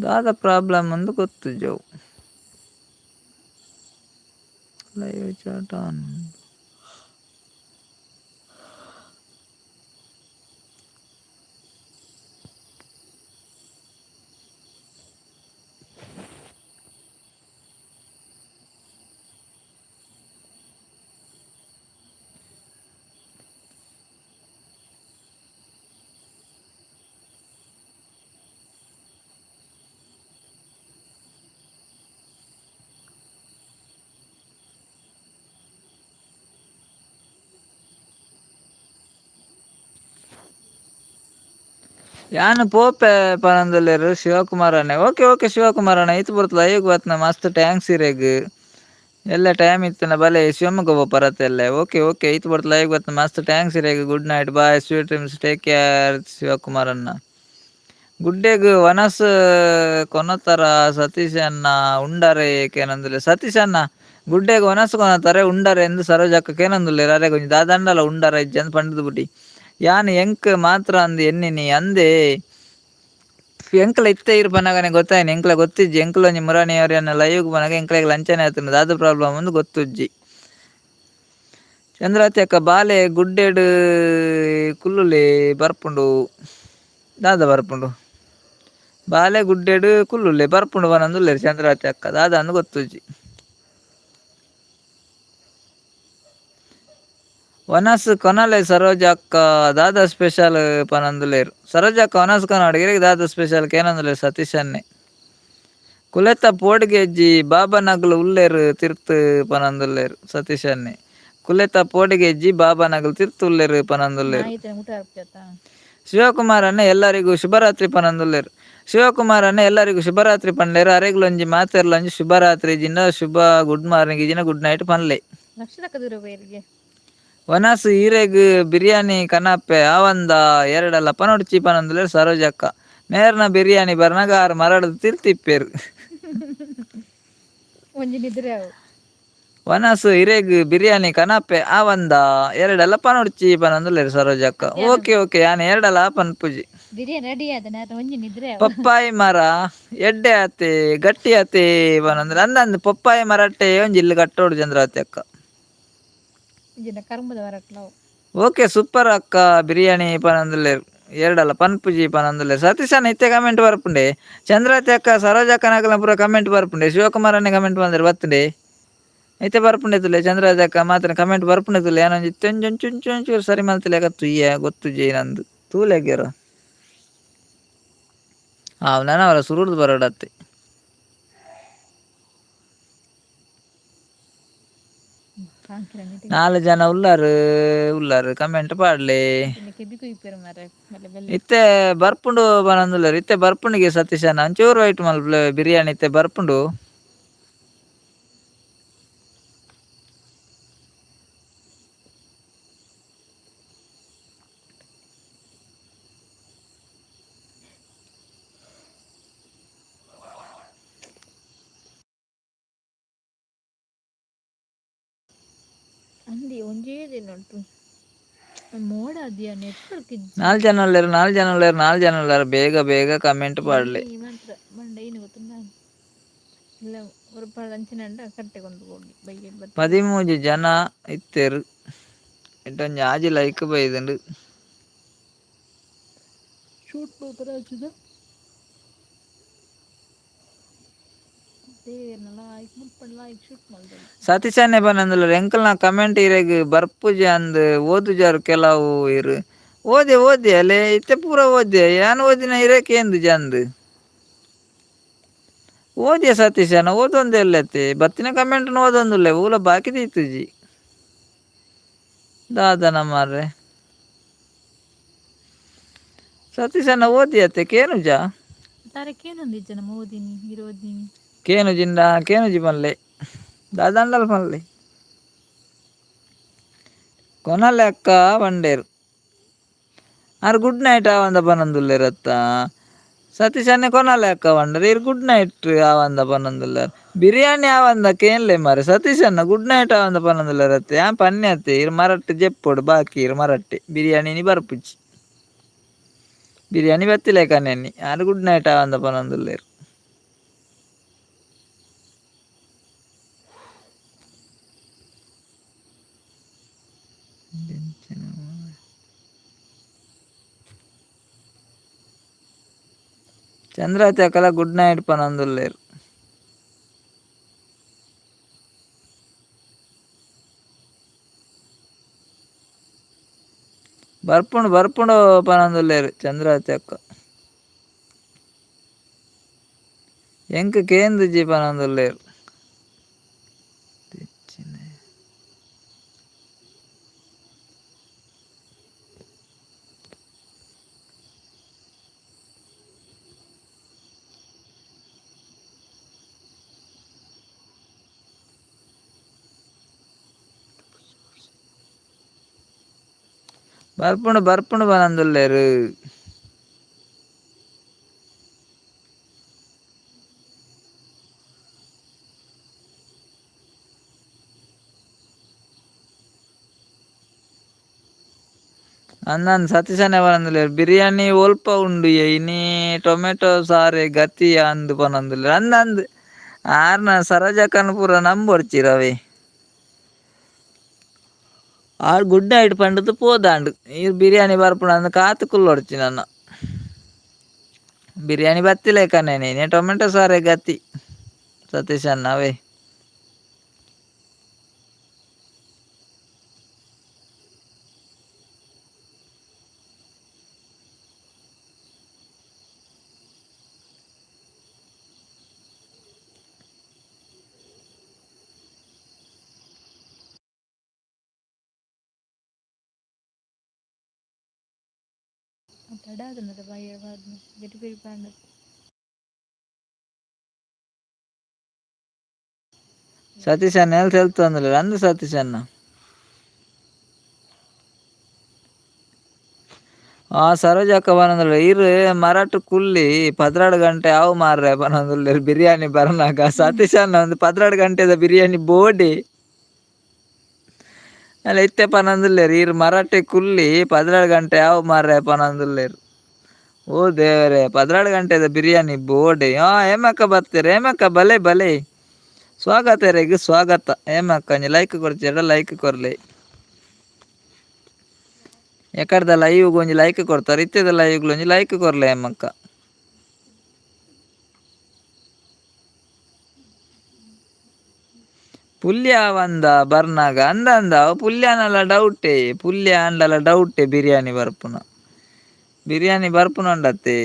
ದಾದ ಪ್ರಾಬ್ಲಮ್ ಅಂದ್ ಗೊತ್ತುಜ್ಜಿ ಅವು. Live chat on. ಯಾನ್ ಪೋಪೆ ಪನೊಂದುಲ್ಲೆರ್ ಶಿವಕುಮಾರ್ ಅಣ್ಣೆ. ಓಕೆ ಓಕೆ ಶಿವಕುಮಾರ್ ಅಣ್ಣ ಈತ್ ಪೊರ್ತು ಲೈವ್ ಬತ್ತ್ನ ಮಸ್ತ್ thanks ಇರೆಗ್. ಎಲ್ಲ ಟೈಮ್ ಇತ್ತಿನ ಬಲೆ ಶಿವಮೊಗ್ಗ ಪೋಪರತ್ತೆ ಎಲ್ಲೆ. ಓಕೆ ಓಕೆ ಈತ್ ಪೊರ್ತು ಲೈವ್ ಬತ್ತ್ನ ಮಸ್ತ್ thanks ಇರೆಗ್. Good night bye sweet dreams take care Shivakumar ಅಣ್ಣ. ಗುಡ್ಡೆಗ್ ವನಸ್ ಕೊನೊತರ ಸತೀಶ್ ಅಣ್ಣ ಉಂಡರೆ ಕೇನೊಂದುಲ್ಲೆ. ಸತೀಶ್ ಅಣ್ಣ ಗುಡ್ಡೆಗ್ ವನಸ್ ಕೊನೊತಾರೆ ಉಂಡರೆ ಎಂದು ಸರೋಜಕ್ಕ ಕೇನೊಂದುಲ್ಲೆರ್. ಅರೆಗ್ ಒಂಜಿ ದಾದಂಡಲ ಉಂಡರ ಇಜ್ಜಿ ಅಂದ್ ಪಂಡುದು ಬುಡಿ. ಯಾನ್ ಎಂಕ್ ಮಾತ್ರ ಅಂದ್ ಎನ್ನಿನಿ ಅಂದೇ ಎಂಕ್ಲ ಇತ್ತೆ ಇರ್ ಪನಗನೆ ಗೊತ್ತಾಯಿನಿ ಎಂಕ್ಲ ಗೊತ್ತಿಜ್ಜಿ. ಎಂಕ್ಲ ಒಂಜಿ ಮುರಾನಿ ಅವರನ್ನ ಲೈವ್ ಪನಗ ಎಂಕ್ಲೆಗ್ ಲಂಚನೆ ಆತುಂಡು ದಾದ ಪ್ರಾಬ್ಲಮ್ ಅಂದ್ ಗೊತ್ತುಜ್ಜಿ. ಚಂದ್ರಾವತಿ ಅಕ್ಕ ಬಾಲೆ ಗುಡ್ಡೆಡ್ ಕುಲ್ಲುಲೆ ಬರ್ಪುಂಡು ದಾದ ಬರ್ಪುಂಡು ಬಾಲೆ ಗುಡ್ಡೆಡ್ ಕುಲ್ಲುಲೆ ಬರ್ಪುಂಡು ಪನೊಂದುಲ್ಲೆರ್ ಚಂದ್ರಾವತಿ ಅಕ್ಕ ದಾದ ಅಂದ್ ಗೊತ್ತುಜ್ಜಿ. ವನಸ್ ಕೊನಲೆ ಸರೋಜ ಅಕ್ಕ ದಾದ ಸ್ಪೆಷಲ್ ಪನೊಂದುಲ್ಲೆರ್. ಸರೋಜ ಅಕ್ಕ ವನಸ್ ಕೊನೊಡು ಇರೆಗ್ ದಾದ ಸ್ಪೆಷಲ್ ಕೇನೊಂದುಲ್ಲೆರ್ ಸತೀಶ್ ಅಣ್ಣೆ. ಕುಲೆತ ಪೋಡಿಗೆಜ್ಜಿ ಬಾಬನಗುಲು ಉಲ್ಲೆರ್ ತಿರ್ತ್ ಪನೊಂದುಲ್ಲೆರ್ ಸತೀಶ್ ಅಣ್ಣೆ. ಕುಲೆತ ಪೋಡಿಗೆಜ್ಜಿ ಬಾಬನಗುಲು ತಿರ್ತ್ ಉಲ್ಲೆರ್ ಪನೊಂದುಲ್ಲೆರ್. ನಾಯಿತ ಊಟ ಆಪುಜತ್ತ. ಶಿವಕುಮಾರ್ ಅಣ್ಣ ಎಲ್ಲರಿಗೂ ಶುಭರಾತ್ರಿ ಪನೊಂದುಲ್ಲೆರ್. ಶಿವಕುಮಾರ್ ಅಣ್ಣ ಎಲ್ಲರಿಗೂ ಶುಭರಾತ್ರಿ ಪಂಡೆರ್. ಅರೆಗ್ಲೊಂಜಿ ಮಾತೆರ್ಲೊಂಜಿ ಶುಭರಾತ್ರಿ ಜಿನ ಶುಭ ಗುಡ್ ಮಾರ್ನಿಂಗ್ ಜಿನ ಗುಡ್ ನೈಟ್ ಪನ್ಲೆ. ಲಕ್ಷದಕ್ಕ ದೂರ ಪೋಯೆರ್ಗೆ. ವನಸ್ ಈರೆಗ್ ಬಿರಿಯಾನಿ ಕನಪೆ ಆವಂದ ಎರಡಲ್ಲ ಪನೊಡ್ಚಿ ಪನೊಂದುಲ್ಲೆರ್ ಸರೋಜಕ್ಕ. ಮೇರ್ನ ಬಿರಿಯಾನಿ ಬರ್ನಗ ಆರ್ ಮರಡ್ದ್ ತಿರ್ತಿಪ್ಪೆರ್. ಒಂಜಿ ನಿದ್ರೆ ಅವು. ವನಸ್ ಇರೆಗ್ ಬಿರಿಯಾನಿ ಕನಪೆ ಆವಂದ ಎರಡಲ್ಲ ಪನೊಡ್ಚಿ ಪನೊಂದುಲ್ಲೆರ್ ಸರೋಜಕ್ಕ. ಓಕೆ ಓಕೆ ಯಾನ್ ಎರಡಲ ಪನ್ಪುಜಿ. ಬಿರಿಯಾನಿ ರೆಡಿ ಆದ ಒಂಜಿ ನಿದ್ರೆ ಅವು. ಪಪ್ಪಾಯಿ ಮರ ಎಡ್ಡೆ ಆತೆ ಗಟ್ಟಿ ಆತೆ ಪನೊಂದುಲ್ಲೆರ್. ಅಂದಂದ್ ಪಪ್ಪಾಯಿ ಮರಟ್ಟೆ ಒಂಜಿ ಇಲ್ಲ್ ಕಟ್ಟೋಡು ಚಂದ್ರಾವತಿ ಅಕ್ಕ. ಇಂಜಿನ ಕರ್ಮದ ಮರಟ್ಲವು. ಓಕೆ ಸೂಪರ್ ಅಕ್ಕ ಬಿರಿಯಾನಿ ಪನೊಂದುಲ್ಲೆರ್. ಎರಡಲ್ಲ ಪನ್ಪುಜಿ ಪನೊಂದುಲ್ಲೆರ್. ಸತೀಶಣ್ಣ ಇತ್ತೆ ಕಮೆಂಟ್ ಬರ್ಪುಂಡೆ. ಚಂದ್ರಾವತಿ ಅಕ್ಕ ಸರೋಜಕ್ಕನಕಲ್ನ ಪೂರ ಕಮೆಂಟ್ ಬರ್ಪುಂಡೆ. ಶಿವಕುಮಾರ್ ಅಣ್ಣೆ ಕಮೆಂಟ್ ಮಲ್ದೆರ್ ಬತ್ತುಂಡೆ. ಇತ್ತೆ ಬರ್ಪುಂಡೆ ತುಲೆ ಚಂದ್ರಾವತಿ ಅಕ್ಕ ಮಾತ್ರ ಕಮೆಂಟ್ ಬರ್ಪುಂಡೆ ತುಲೆ. ಯಾನೊಂಜಿ ಇತ್ತೆ ಒಂಜಿ ಒಂಚೂರು ಒಂಚೂರು ಸರಿ ಮಲ್ತಿಲೆಕ ತುಯ್ಯ ಗೊತ್ತುಜಿ ನಂದು ತೂಲೆಗೆರ. ಆವ್ ನನ ಅವರ ಸುರುಡ್ದು ಬರೋಡತ್ತೆ. ನಾಲ್ ಜನ ಉಲ್ಲಾರು ಉಲ್ಲಾರು ಕಮೆಂಟ್ ಪಾಡ್ಲೆ. ಕೆಬಿ ಕುಯ್ಪೆರ್ ಮಾರ್ರೆ ಬಲ್ಲೆ ಬಲ್ಲೆ. ಇತ್ತೆ ಬರ್ಪುಂಡು ಪನೊಂದುಲ್ಲೆರ್. ಇತ್ತೆ ಬರ್ಪುಂಡಿಗೆ ಸತೀಶಣ್ಣ ಒಂಚೂರು ವೈಟ್ ಮಲ್ಪುಲೆ ಬಿರಿಯಾನಿ ಇತ್ತೆ ಬರ್ಪುಂಡು. ಅಂದಿ ಒಂಜೇ ದಿನ ಉಂಟು ಮೋಡ ಅದಿಯ ನೆಟ್ವರ್ಕ್ ಇಜ್ಜಿ. ನಾಲ್ ಜನ ಉಲ್ಲೆರ್ ನಾಲ್ ಜನ ಉಲ್ಲೆರ್ ನಾಲ್ ಜನ ಉಲ್ಲೆರ್ ಬೇಗ ಬೇಗ ಕಮೆಂಟ್ ಪಾಡ್ಲೆ. ಈ ಮಾತ್ರ ಬಂಡ ಏನು ಗೊತ್ತುಂಡ ಇಲ್ಲ ಒಂದು ಅಂಚಿನಂಡ ಕಟ್ಟೆ ಕೊಂಡು ಹೋಗಿ ಬೈಗೆ ಬತ್ತ. 13 ಜನ ಇತ್ತೆರ್. ಇಟ್ಟೊಂಜಿ ಆಜಿ ಲೈಕ್ ಬೈದುಂಡು. ಶೂಟ್ ಪೋಪರ ಸತೀಶಣ್ಣೆ ಪನೊಂದುಲ್ಲೆರ್ ಎಂಕಲ್ನ ಕಮೆಂಟ್ ಇರೆಗ್ ಬರ್ಪುಜಿ ಅಂದ್ ಓದುಜಾರ್ ಕೆಲವು ಇರ್. ಓದೆ ಓದೆ ಅಲೆ ಇತ್ತೆ ಪೂರ ಓದೆ ಯಾನ್ ಓದಿನ ಇರೆ ಕೇಂದುಜಿ ಅಂದ್. ಓದಿಯ ಸತೀಶಣ್ಣ ಓದೊಂದೇ ಉಲ್ಲೆತ್ತೆ ಬತ್ತಿನ ಕಮೆಂಟ್ ಓದೊಂದುಲ್ಲೆ ಓಲ ಬಾಕಿ ದೀತುಜಿ. ದಾದನ ಮಾರ್ರೆ. ಸತೀಶಣ್ಣ ಓದಿಯತ್ತೆ ಕೇನುಜ. ತಾರಕೇನೊಂದಿಜ್ಜ ನಮ್ಮ ಓದಿನಿ ಇರೋದಿನಿ. ಕೇನುಜಿಂಡ ಕೇನುಜಿ ಪನ್ಲೆ ದಾದಾಂಡಲ ಪನ್ಲೆ. ಕೊನಲೆ ಅಕ್ಕ ಪಂಡೇರು. ಆರ್ ಗುಡ್ ನೈಟ್ ಆವಂದ ಪನೊಂದುಲ್ಲೆರ್ ಅತ್ತ. ಸತೀಶಣ್ಣೆ ಕೊನಲೆ ಅಕ್ಕ ಪಂಡೇರ್ ಇರ್ ಗುಡ್ ನೈಟ್ ಆವಂದ ಪನೊಂದುಲ್ಲೆರ್. ಬಿರಿಯಾನಿ ಆವಂದ ಕೇನ್ಲೆ ಮಾರ್ರೆ ಸತೀಶಣ್ಣ ಗುಡ್ ನೈಟ್ ಆವಂದ ಪನೊಂದುಲ್ಲೆರ್ ಅತ್ತೆ. ಯಾನ್ ಪನ್ನೆ ಅತ್ತೆ ಇರ್ ಮರಟ್ ಜೆಪ್ಪೊಡು ಬಾಕಿ ಇರ್ ಮರಟ್ಟೆ ಬಿರಿಯಾನಿ ಬರ್ಪುಜಿ. ಬಿರಿಯಾನಿ ಬತ್ತಿಲೆಕನೆ ಆರ್ ಗುಡ್ ನೈಟ್ ಆವಂದ ಪನೊಂದುಲ್ಲೆರ್. ಚಂದ್ರಾವತಿ ಅಕ್ಕಲ ಗುಡ್ ನೈಟ್ ಪನೊಂದುಲ್ಲೆರ್. ಬರ್ಪುಂಡು ಬರ್ಪುಂಡು ಪನೊಂದುಲ್ಲೆರ್ ಚಂದ್ರಾವತಿ ಅಕ್ಕ. ಎಂಕ್ ಕೇಂದುಜಿ ಪನೊಂದುಲ್ಲೆರ್. ಬರ್ಪುಂಡು ಬರ್ಪುಂಡು ಪನೊಂದುಲ್ಲೆರ್. ಅಂದಂದ್ ಸತೀಶಣ್ಣೆ ಪನೊಂದುಲ್ಲೆರ್ ಬಿರಿಯಾನಿ ಒಲ್ಪ ಉಂಡುಯೆ ಇನಿ ಟೊಮೆಟೊ ಸಾರೆ ಗತಿ ಅಂದ್ ಪನೊಂದುಲ್ಲೆರ್. ಅಂದಂದ್ ಆರ್ನ ಸರೋಜಕ್ಕನ್ ಪೂರ ನಂಬೊರ್ಚಿ ರವಿ. ಆರ್ ಗುಡ್ ನೈಟ್ ಪಂಡುದು ಪೋದಾಂಡ್. ಈರ್ ಬಿರಿಯಾನಿ ಬರ್ಪುಂಡು ಅಂದ್ ಕಾತ್ ಕುಲ್ಲೊಡ್ಚಿ ನನ. ಬಿರಿಯಾನಿ ಬತ್ತಿಲೆಕನೆ ಇನಿ ಟೊಮೆಟೊ ಸಾರೆ ಗತಿ ಸತೀಶಣ್ಣ ಅವೇ. ತಡ ಆತುಂಡತ ಬಯ್ಯ ಗಿರಿ ಪಾಂಡ. ಸತೀಶ್ ಅಣ್ಣ ಎಲ್ಲಿ ತೆಲ್ತೊಂದುಲ್ಲೆರ್ ಅಂದ್ ಸತೀಶ್ ಅಣ್ಣ. ಆ ಸರೋಜಕ್ಕ ಪನೊಂದುಲ್ಲೆರ್ ಇರ್ ಮರಟ್ ಕುಲ್ಲಿ 12 ಗಂಟೆ ಆವು ಮಾರ್ರೆ ಪನೊಂದುಲ್ಲೆರ್ ಬಿರಿಯಾನಿ ಬರ್ನಾಗ. ಸತೀಶ್ ಅಣ್ಣ ಒಂದು 12 ಗಂಟೆದ ಬಿರಿಯಾನಿ ಬೋಡಿ. ಅಲ್ಲ ಇತ್ತೆ ಪನೊಂದುಲ್ಲೆರ್ ಇರ್ ಮರಟೆ ಕುಲ್ಲಿ 12 ಗಂಟೆ ಆವು ಮಾರ್ರೆ ಪನೊಂದುಲ್ಲೆರ್. ಓ ದೇವರೇ, 12 ಗಂಟೆದ ಬಿರಿಯಾನಿ ಬೋಡಿ. ಹಾ ಹೇಮಕ್ಕ ಬತ್ತೆರ್, ಹೇಮಕ್ಕ ಬಲೆ ಬಲೆ, ಸ್ವಾಗತ ರೆಗ್ ಸ್ವಾಗತ. ಹೇಮಕ್ಕ ಒಂಜಿ ಲೈಕ್ ಕೊರ್ಚೆಡ ಲೈಕ್ ಕೊರ್ಲೆ. ಎಕಡ್ದ ಲೈವ್ ಒಂಜಿ ಲೈಕ್ ಕೊರ್ತಾರೆ, ಇತ್ತೆದ ಲೈವ್ ಒಂಜಿ ಲೈಕ್ ಕೊರ್ಲೆ ಹೇಮಕ್ಕ. ಪುಲ್ಯ వంద ಬರ್ನಾಗ ಅಂದ ಅಂದ ಪುಲ್ಯನಲ ಡೌಟೇ, ಪುಲ್ಯ ಅಂಡಲ ಡೌಟೇ. ಬಿರಿಯಾನಿ ಬರ್ಪುನ, ಬಿರಿಯಾನಿ ಬರ್ಪುನ ಉಂಡತ್ತೆ,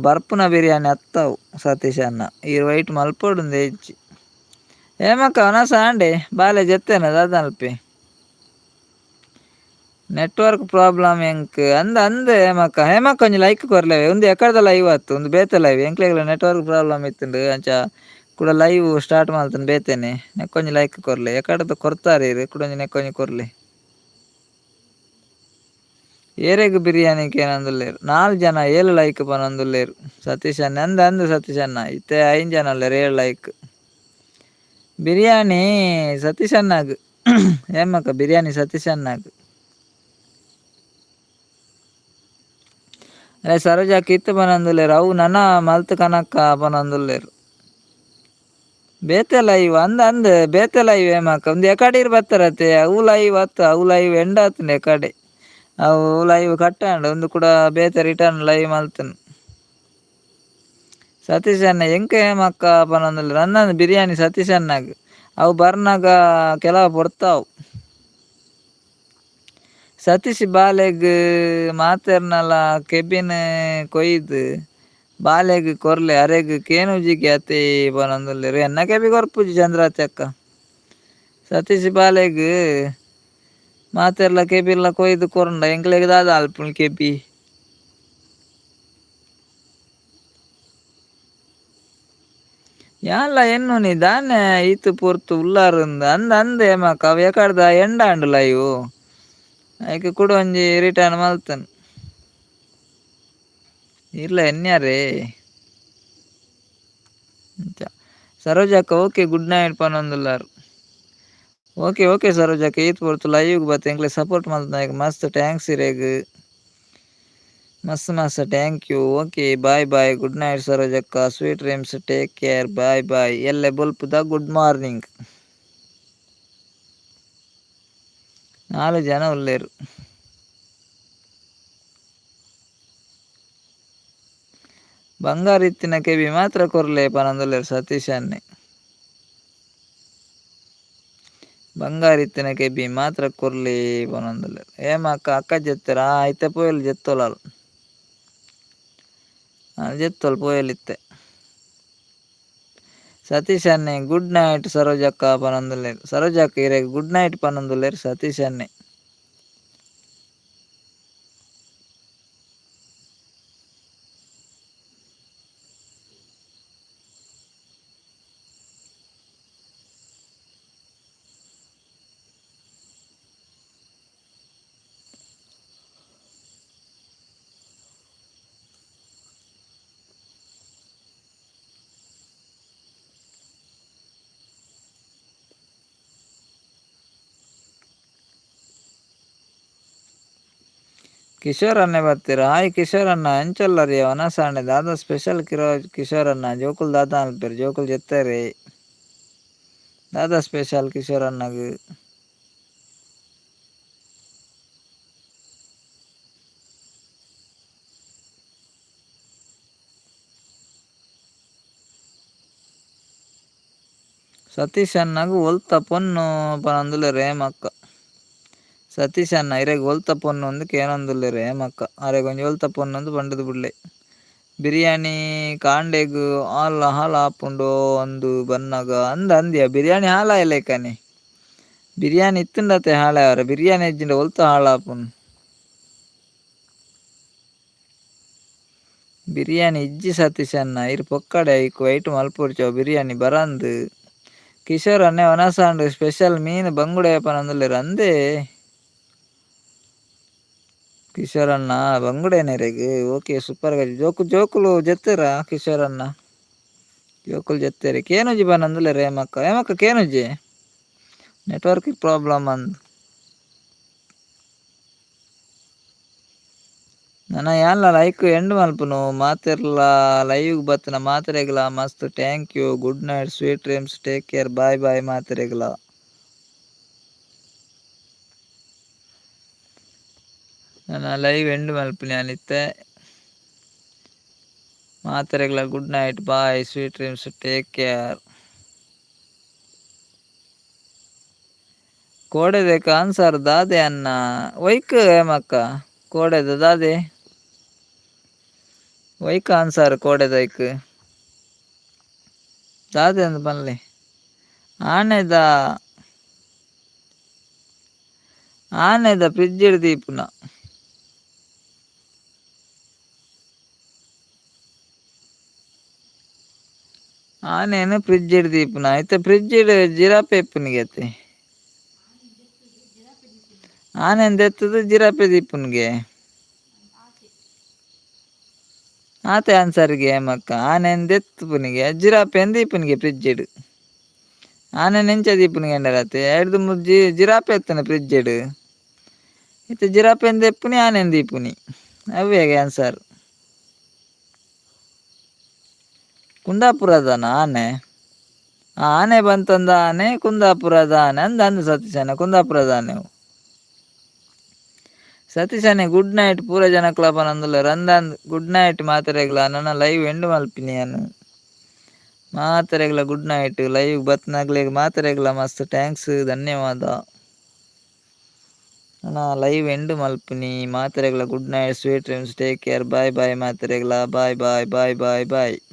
ಬರ್ಪುನ ಬಿರಿಯಾನಿ ಅತ್ತವು. ಸತೀಶ್ ಅಣ್ಣ ಈ ವೈಟ್ ಮಲ್ಪೊಡುಂದು ಇಜ್ಜಿ. ಹೇಮಕ್ಕ ವನಸ ಆಂಡೆ ಬಾಲೆ ಜೆತ್ತೇನ ದಾದ ಅಲ್ಪಿ ನೆಟ್ವರ್ಕ್ ಪ್ರಾಬ್ಲಮ್ ಎಂಕ್ ಅಂದ ಅಂದ್ ಹೇಮಕ್ಕ. ಹೇಮಕ್ಕ ಒಂಜಿ ಲೈಕ್ ಕೊರ್ಲೆ. ಒಂದು ಎಕಡ್ದ ಲೈವ್ ಆತು, ಒಂದು ಬೇತೆ ಲೈವ್. ಎಂಕ್ಲೆಗ್ಲ ನೆಟ್ವರ್ಕ್ ಪ್ರಾಬ್ಲಮ್ ಇತ್ತುಂಡು, ಅಂಚ ಕೂಡ ಲೈವ್ ಸ್ಟಾರ್ಟ್ ಮಲ್ತುಂಡು ಬೇತೆನೆ. ನೆಕ್ಕೊಂಜಿ ಲೈಕ್ ಕೊರ್ಲೆ. ಎಕಡ್ದ ಕೊರ್ತಾರೆ ಇರ್ ಕುಡೊಂಜಿ ನೆಕ್ಕೊಂಜಿ ಕೊರ್ಲೆ. ಏರೆಗ್ ಬಿರಿಯಾನಿ ಕೇನೊಂದುಲ್ಲೆರ್. 4 ಜನ 7 ಲೈಕ್ ಪನೊಂದುಲ್ಲೆರ್. ಸತೀಶ್ ಅಣ್ಣ ಅಂದ ಅಂದ್ ಸತೀಶ್ ಅಣ್ಣ. ಇತ್ತೆ 5 ಜನ ಉಲ್ಲೆರ್ 7 ಲೈಕ್. ಬಿರಿಯಾನಿ ಸತೀಶ್ ಅಣ್ಣಗ್. ಹೇಮಕ್ಕ ಬಿರಿಯಾನಿ ಸತೀಶ್ ಅಣ್ಣಗ್. ಅರೆ ಸರೋಜಕ್ಕ ಇತ್ತೆ ಪನೊಂದುಲ್ಲೆರ್ ಅವು ನನ ಮಲ್ತ್ ಕನಕ್ಕ ಪನೊಂದುಲ್ಲೆರ್. ಬೇತೆ ಲೈವ್ ಅಂದ್ ಅಂದ್ ಬೇತೆ ಲೈವ್ ಹೇಮಕ್ಕ. ಒಂದು ಎಕಡೀರ್ ಬತ್ತರತೆ ಅವು ಲೈವ್ ಅತ್ತು, ಅವು ಲೈವ್ ಎಂಡ್ ಆತುಂಡು ಎಕಡೆ. ಅವು ಲೈವ್ ಕಟ್ಟಾಂಡ್ ಒಂದು ಕೂಡ ಬೇತೆ ರಿಟರ್ನ್ ಲೈವ್ ಮಲ್ತುನ್. ಸತೀಶ್ ಅಣ್ಣ ಎಂಕ ಹೇಮಕ್ಕ ಪನೊಂದುಲ್ಲೆರ್. ಅಂದಂದ್ ಬಿರಿಯಾನಿ ಸತೀಶ್ ಅಣ್ಣಗ್. ಅವು ಬರ್ನಾಗ ಕೆಲವು ಪೊರ್ತಾವು. ಸತೀಶ್ ಬಾಲೆಗ್ ಮಾತೆರ್ನಲ ಕೆಬಿನ್ ಕೊಯ್ದು ಬಾಲೆಗ್ ಕೊರ್ಲೆ ಅರೆಗ್ ಕೇನುಜಿಗೆ ಅತೆ ಪನೊಂದುಲ್ಲೆರ್. ಎನ್ನ ಕೆಬಿ ಕೊರ್ಪುಜಿ ಚಂದ್ರಾವತಿ ಅಕ್ಕ. ಸತೀಶ್ ಬಾಲೆಗ್ ಮಾತೆರ್ಲ ಕೆಬಿರ್ಲ ಕೊಯ್ದು ಕೊರ್ಂಡ ಎಂಕ್ಲೆಗ್ ದಾದ ಅಲ್ಪುಂಡು ಕೆಬಿ. ಯಾನ್ಲ ಎನ್ನುನಿ ದಾನೆ ಈತ್ ಪೊರ್ತು ಉಲ್ಲಾರುಂದು ಅಂದ್ ಅಂದ್ ಹೇಮಕ್ಕ. ಅವು ಎಕಡ್ದ ಎಂಡ್ ಆಂಡ್ ಲೈವ್. ಐಕ್ ಕುಡ ಒಂಜಿ ರಿಟರ್ನ್ ಮಲ್ತನ್. ಇರ್ಲ ಎನ್ಯಾರೇ. ಅಂಚ ಸರೋಜಕ್ಕ ಓಕೆ ಗುಡ್ ನೈಟ್ ಪನೊಂದುಲ್ಲಾರ್. ಓಕೆ ಓಕೆ ಸರೋಜಕ್ಕ, ಈತ್ ಪೊರ್ತು ಲೈವ್ ಬತ್ತೆ ಎಂಕ್ಲೆ ಸಪೋರ್ಟ್ ಮಲ್ತನಾಯ್ಕ್ ಮಸ್ತ್ thanks ಇರೆಗ್. ಮಸ್ತ್ ಮಸ್ತ್ thank you. Okay bye bye, good night ಸರೋಜಕ್ಕ, sweet dreams, take care, bye bye. ಎಲ್ಲೆ ಬೊಲ್ಪುದ ಗುಡ್ ಮಾರ್ನಿಂಗ್. 4 ಜನ ಉಲ್ಲೆರ್. ಬಂಗಾರ ಇತ್ತಿನ ಕೆಬಿ ಮಾತ್ರ ಕೊರ್ಲೆ ಪನೊಂದುಲ್ಲೆರ್ ಸತೀಶ್ ಅಣ್ಣೆ. ಬಂಗಾರ ಇತ್ತಿನ ಕೆಬಿ ಮಾತ್ರ ಕೊರ್ಲೆ ಪನೊಂದುಲ್ಲೆರ್. ಹೇಮಕ್ಕ ಅಕ್ಕ ಜೆತ್ತೆರಾ? ಇತ್ತೆ ಪೋಯಲ್ ಜೆತ್ತೊಲಾಲ್ ಜೆತ್ತೊಲ್ ಪೋಯಲ್ ಇತ್ತೆ. ಸತೀಶ್ ಅಣ್ಣೆ ಗುಡ್ ನೈಟ್ ಸರೋಜಕ್ಕ ಪನೊಂದುಲ್ಲೆರ್. ಸರೋಜಕ್ಕ ಇರೆಗ್ ಗುಡ್ ನೈಟ್ ಪನೊಂದುಲ್ಲೆರ್ ಸತೀಶ್ ಅಣ್ಣೆ. ಕಿಶೋರ್ ಅಣ್ಣೆ ಬತ್ತೆರ್. ಹಾಯ್ ಕಿಶೋರ್ ಅಣ್ಣ ಎಂಚೊಲ್ಲರಿ ವನಸ್ ಆಂಡ್ ದಾದ ಸ್ಪೆಷಲ್ ಕಿಶೋರ್ ಅಣ್ಣ ಜೋಕುಲು ದಾದ ಅನ್ಪೆರ್ ಜೋಕುಲು ಜೆತ್ತೆರೆ. ದಾದ ಸ್ಪೆಷಲ್ ಕಿಶೋರ್ ಅಣ್ಣಗ್. ಸತೀಶ್ ಅಣ್ಣಗ್ ಒಲ್ತ ಪೊನ್ನು ಪನೊಂದುಲ್ಲೆರ್ ಹೇಮಕ್ಕ. ಸತೀಶ್ ಅಣ್ಣ ಇರೆಗ್ ಒಲ್ತ ಪೊನ್ನು ಉಂದು ಕೇನೊಂದುಲ್ಲೆರ್ ಹೇಮಕ್ಕ. ಅರೆಗ್ ಒಂಜಿ ಒಲ್ತ ಪೊನ್ನು ಉಂದು ಪಂಡುದು ಬುಡ್ಲೆ. ಬಿರಿಯಾನಿ ಕಾಂಡೆಗ್ ಆಲ್ ಹಾಲ್ ಆಪುಂಡು ಅಂದು ಬನ್ನಗ ಅಂದ್ ಅಂದ್ಯ ಬಿರಿಯಾನಿ ಹಾಲಾಯಲೇಕನೆ. ಬಿರಿಯಾನಿ ಇತ್ತುಂಡತೆ ಹಾಳಾವರೆ, ಬಿರಿಯಾನಿ ಇಜ್ಜಿಂಡ ಒಲ್ತ ಹಾಳಾಪುಂಡು. ಬಿರಿಯಾನಿ ಇಜ್ಜಿ ಸತೀಶ್ ಅಣ್ಣ ಇರ್ ಪೊಕ್ಕಡೆ ಐಕ್ ವೈಟ್ ಮಲ್ಪೊಡ್ಚಿ ಬಿರಿಯಾನಿ ಬರಂದ್. ಕಿಶೋರ್ ಅಣ್ಣೆ ವನಸಾಂಡ್ ಸ್ಪೆಷಲ್ ಮೀನು ಬಂಗುಡೆ ಪನೊಂದುಲ್ಲೆರ್ ಅಂದೇ. ಕಿಶೋರ್ ಅಣ್ಣ ಬಂಗುಡೆನೆರೆಗ್ ಓಕೆ ಸೂಪರ್ ಜೋಕು ಜೋಕುಲು ಜೆತ್ತೆರಾ ಕಿಶೋರ್ ಅಣ್ಣ? ಜೋಕುಲು ಜೆತ್ತೆರೆ ಕೇನುಜಿ ಪನೊಂದುಲ್ಲೆರ್ ಹೇಮಕ್ಕ. ಹೇಮಕ್ಕ ಕೇನುಜಿ ನೆಟ್ವರ್ಕ್ ಪ್ರಾಬ್ಲಮ್ ಅಂದ್. ನನ ಯಾನ್ಲ ಲೈಕ್ ಎಂಡ್ ಮಲ್ಪುನು. ಮಾತೆರ್ಲ ಲೈವ್ ಬತ್ತಿನ ಮಾತೆರೆಗ್ಲ ಮಸ್ತ್ thank you. Good night, sweet dreams, take care, bye bye ಮಾತೆರೆಗ್ಲ. ನನ್ನ ಲೈವ್ ಎಂಡ್ ಮಲ್ಪುನಿ ಯಾನಿತ್ತೆ. ಮಾತೆರೆಗ್ಲ good night, bye, sweet dreams, take care. ಕೋಡೆದ answer ದಾದೆ ಅನ್ನ ಒಯ್ಕ್ ಹೇಮಕ್ಕ? ಕೋಡೆದ ದಾದೆ ಒಯ್ಕ್ ಆನ್ಸರ್ ಕೋಡೆದ ಐಕ್ ದಾದೆ ಅಂದ್ ಪನ್ಲೆ. ಆನೆದ ಆನೆದ ಫ್ರಿಡ್ಜ್ ದೀಪುನ. ಆನೆನ್ ಫ್ರಿಡ್ಜ್ ದೀಪುನ. ಇತ್ತೆ ಫ್ರಿಡ್ಜ್ ಜಿರಾಪೆ ಇಪ್ಪುನಿಗೆ ಅತ್ತೆ. ಆನೆನ್ ದೆತ್ತದು ಜಿರಾಪೆ ದೀಪುನಿಗೆ. ಆತೆ ಆನ್ಸರ್ಗೆ ಹೇಮಕ್ಕ. ಆನೆನ್ ದೆತ್ತುಪುನಿಗೆ ಜಿರಾಪೆನ್ ದೀಪುನಿಗೆ ಫ್ರಿಡ್ಜ್. ಆನೆನ್ ಎಂಚ ದೀಪುನಿಗೆ ಅಂಡಲತ್ತೆ ಐಡ್ದ್ ಮುಜ್ಜಿ ಜಿರಾಪೆ ಎತ್ತುನ ಫ್ರಿಡ್ಜ್. ಇತ್ತೆ ಜಿರಾಪೆನ್ ದೆಪ್ಪುನಿ ಆನೆನ್ ದೀಪುನಿ ಅವ್ವೇಗೆ ಆನ್ಸರ್. ಕುಂದಾಪುರದನ ಆನೆ? ಆನೆ ಬಂತಂದ ಆನೆ ಕುಂದಾಪುರದ ಆನೆ ಅಂದ ಅಂದ ಸತೀಶಣ್ಣ ಕುಂದಾಪುರದ ಆನೆ ಅವು. ಸತೀಶಣ್ಣೆ ಗುಡ್ ನೈಟ್ ಪೂರ ಜನಕ್ಲ ಪನೊಂದುಲ್ಲೆರ್ ಅಂದ್ ಗುಡ್ ನೈಟ್ ಮಾತೆರೆಗ್ಲ. ನನ ಲೈವ್ ಎಂಡ್ ಮಲ್ಪಿನಿ ಯಾನ್. ಮಾತೆರೆಗ್ಲ ಗುಡ್ ನೈಟ್. ಲೈವ್ ಬತ್ತಿನಕ್ಲೆಗ್ ಮಾತೆರೆಗ್ಲ ಮಸ್ತ್ thanks, ಧನ್ಯವಾದ. ನನ ಲೈವ್ ಎಂಡ್ ಮಲ್ಪಿನಿ. ಮಾತೆರೆಗ್ಲ good night, sweet dreams, take care, bye bye ಮಾತೆರೆಗ್ಲ. Bye bye bye bye bye.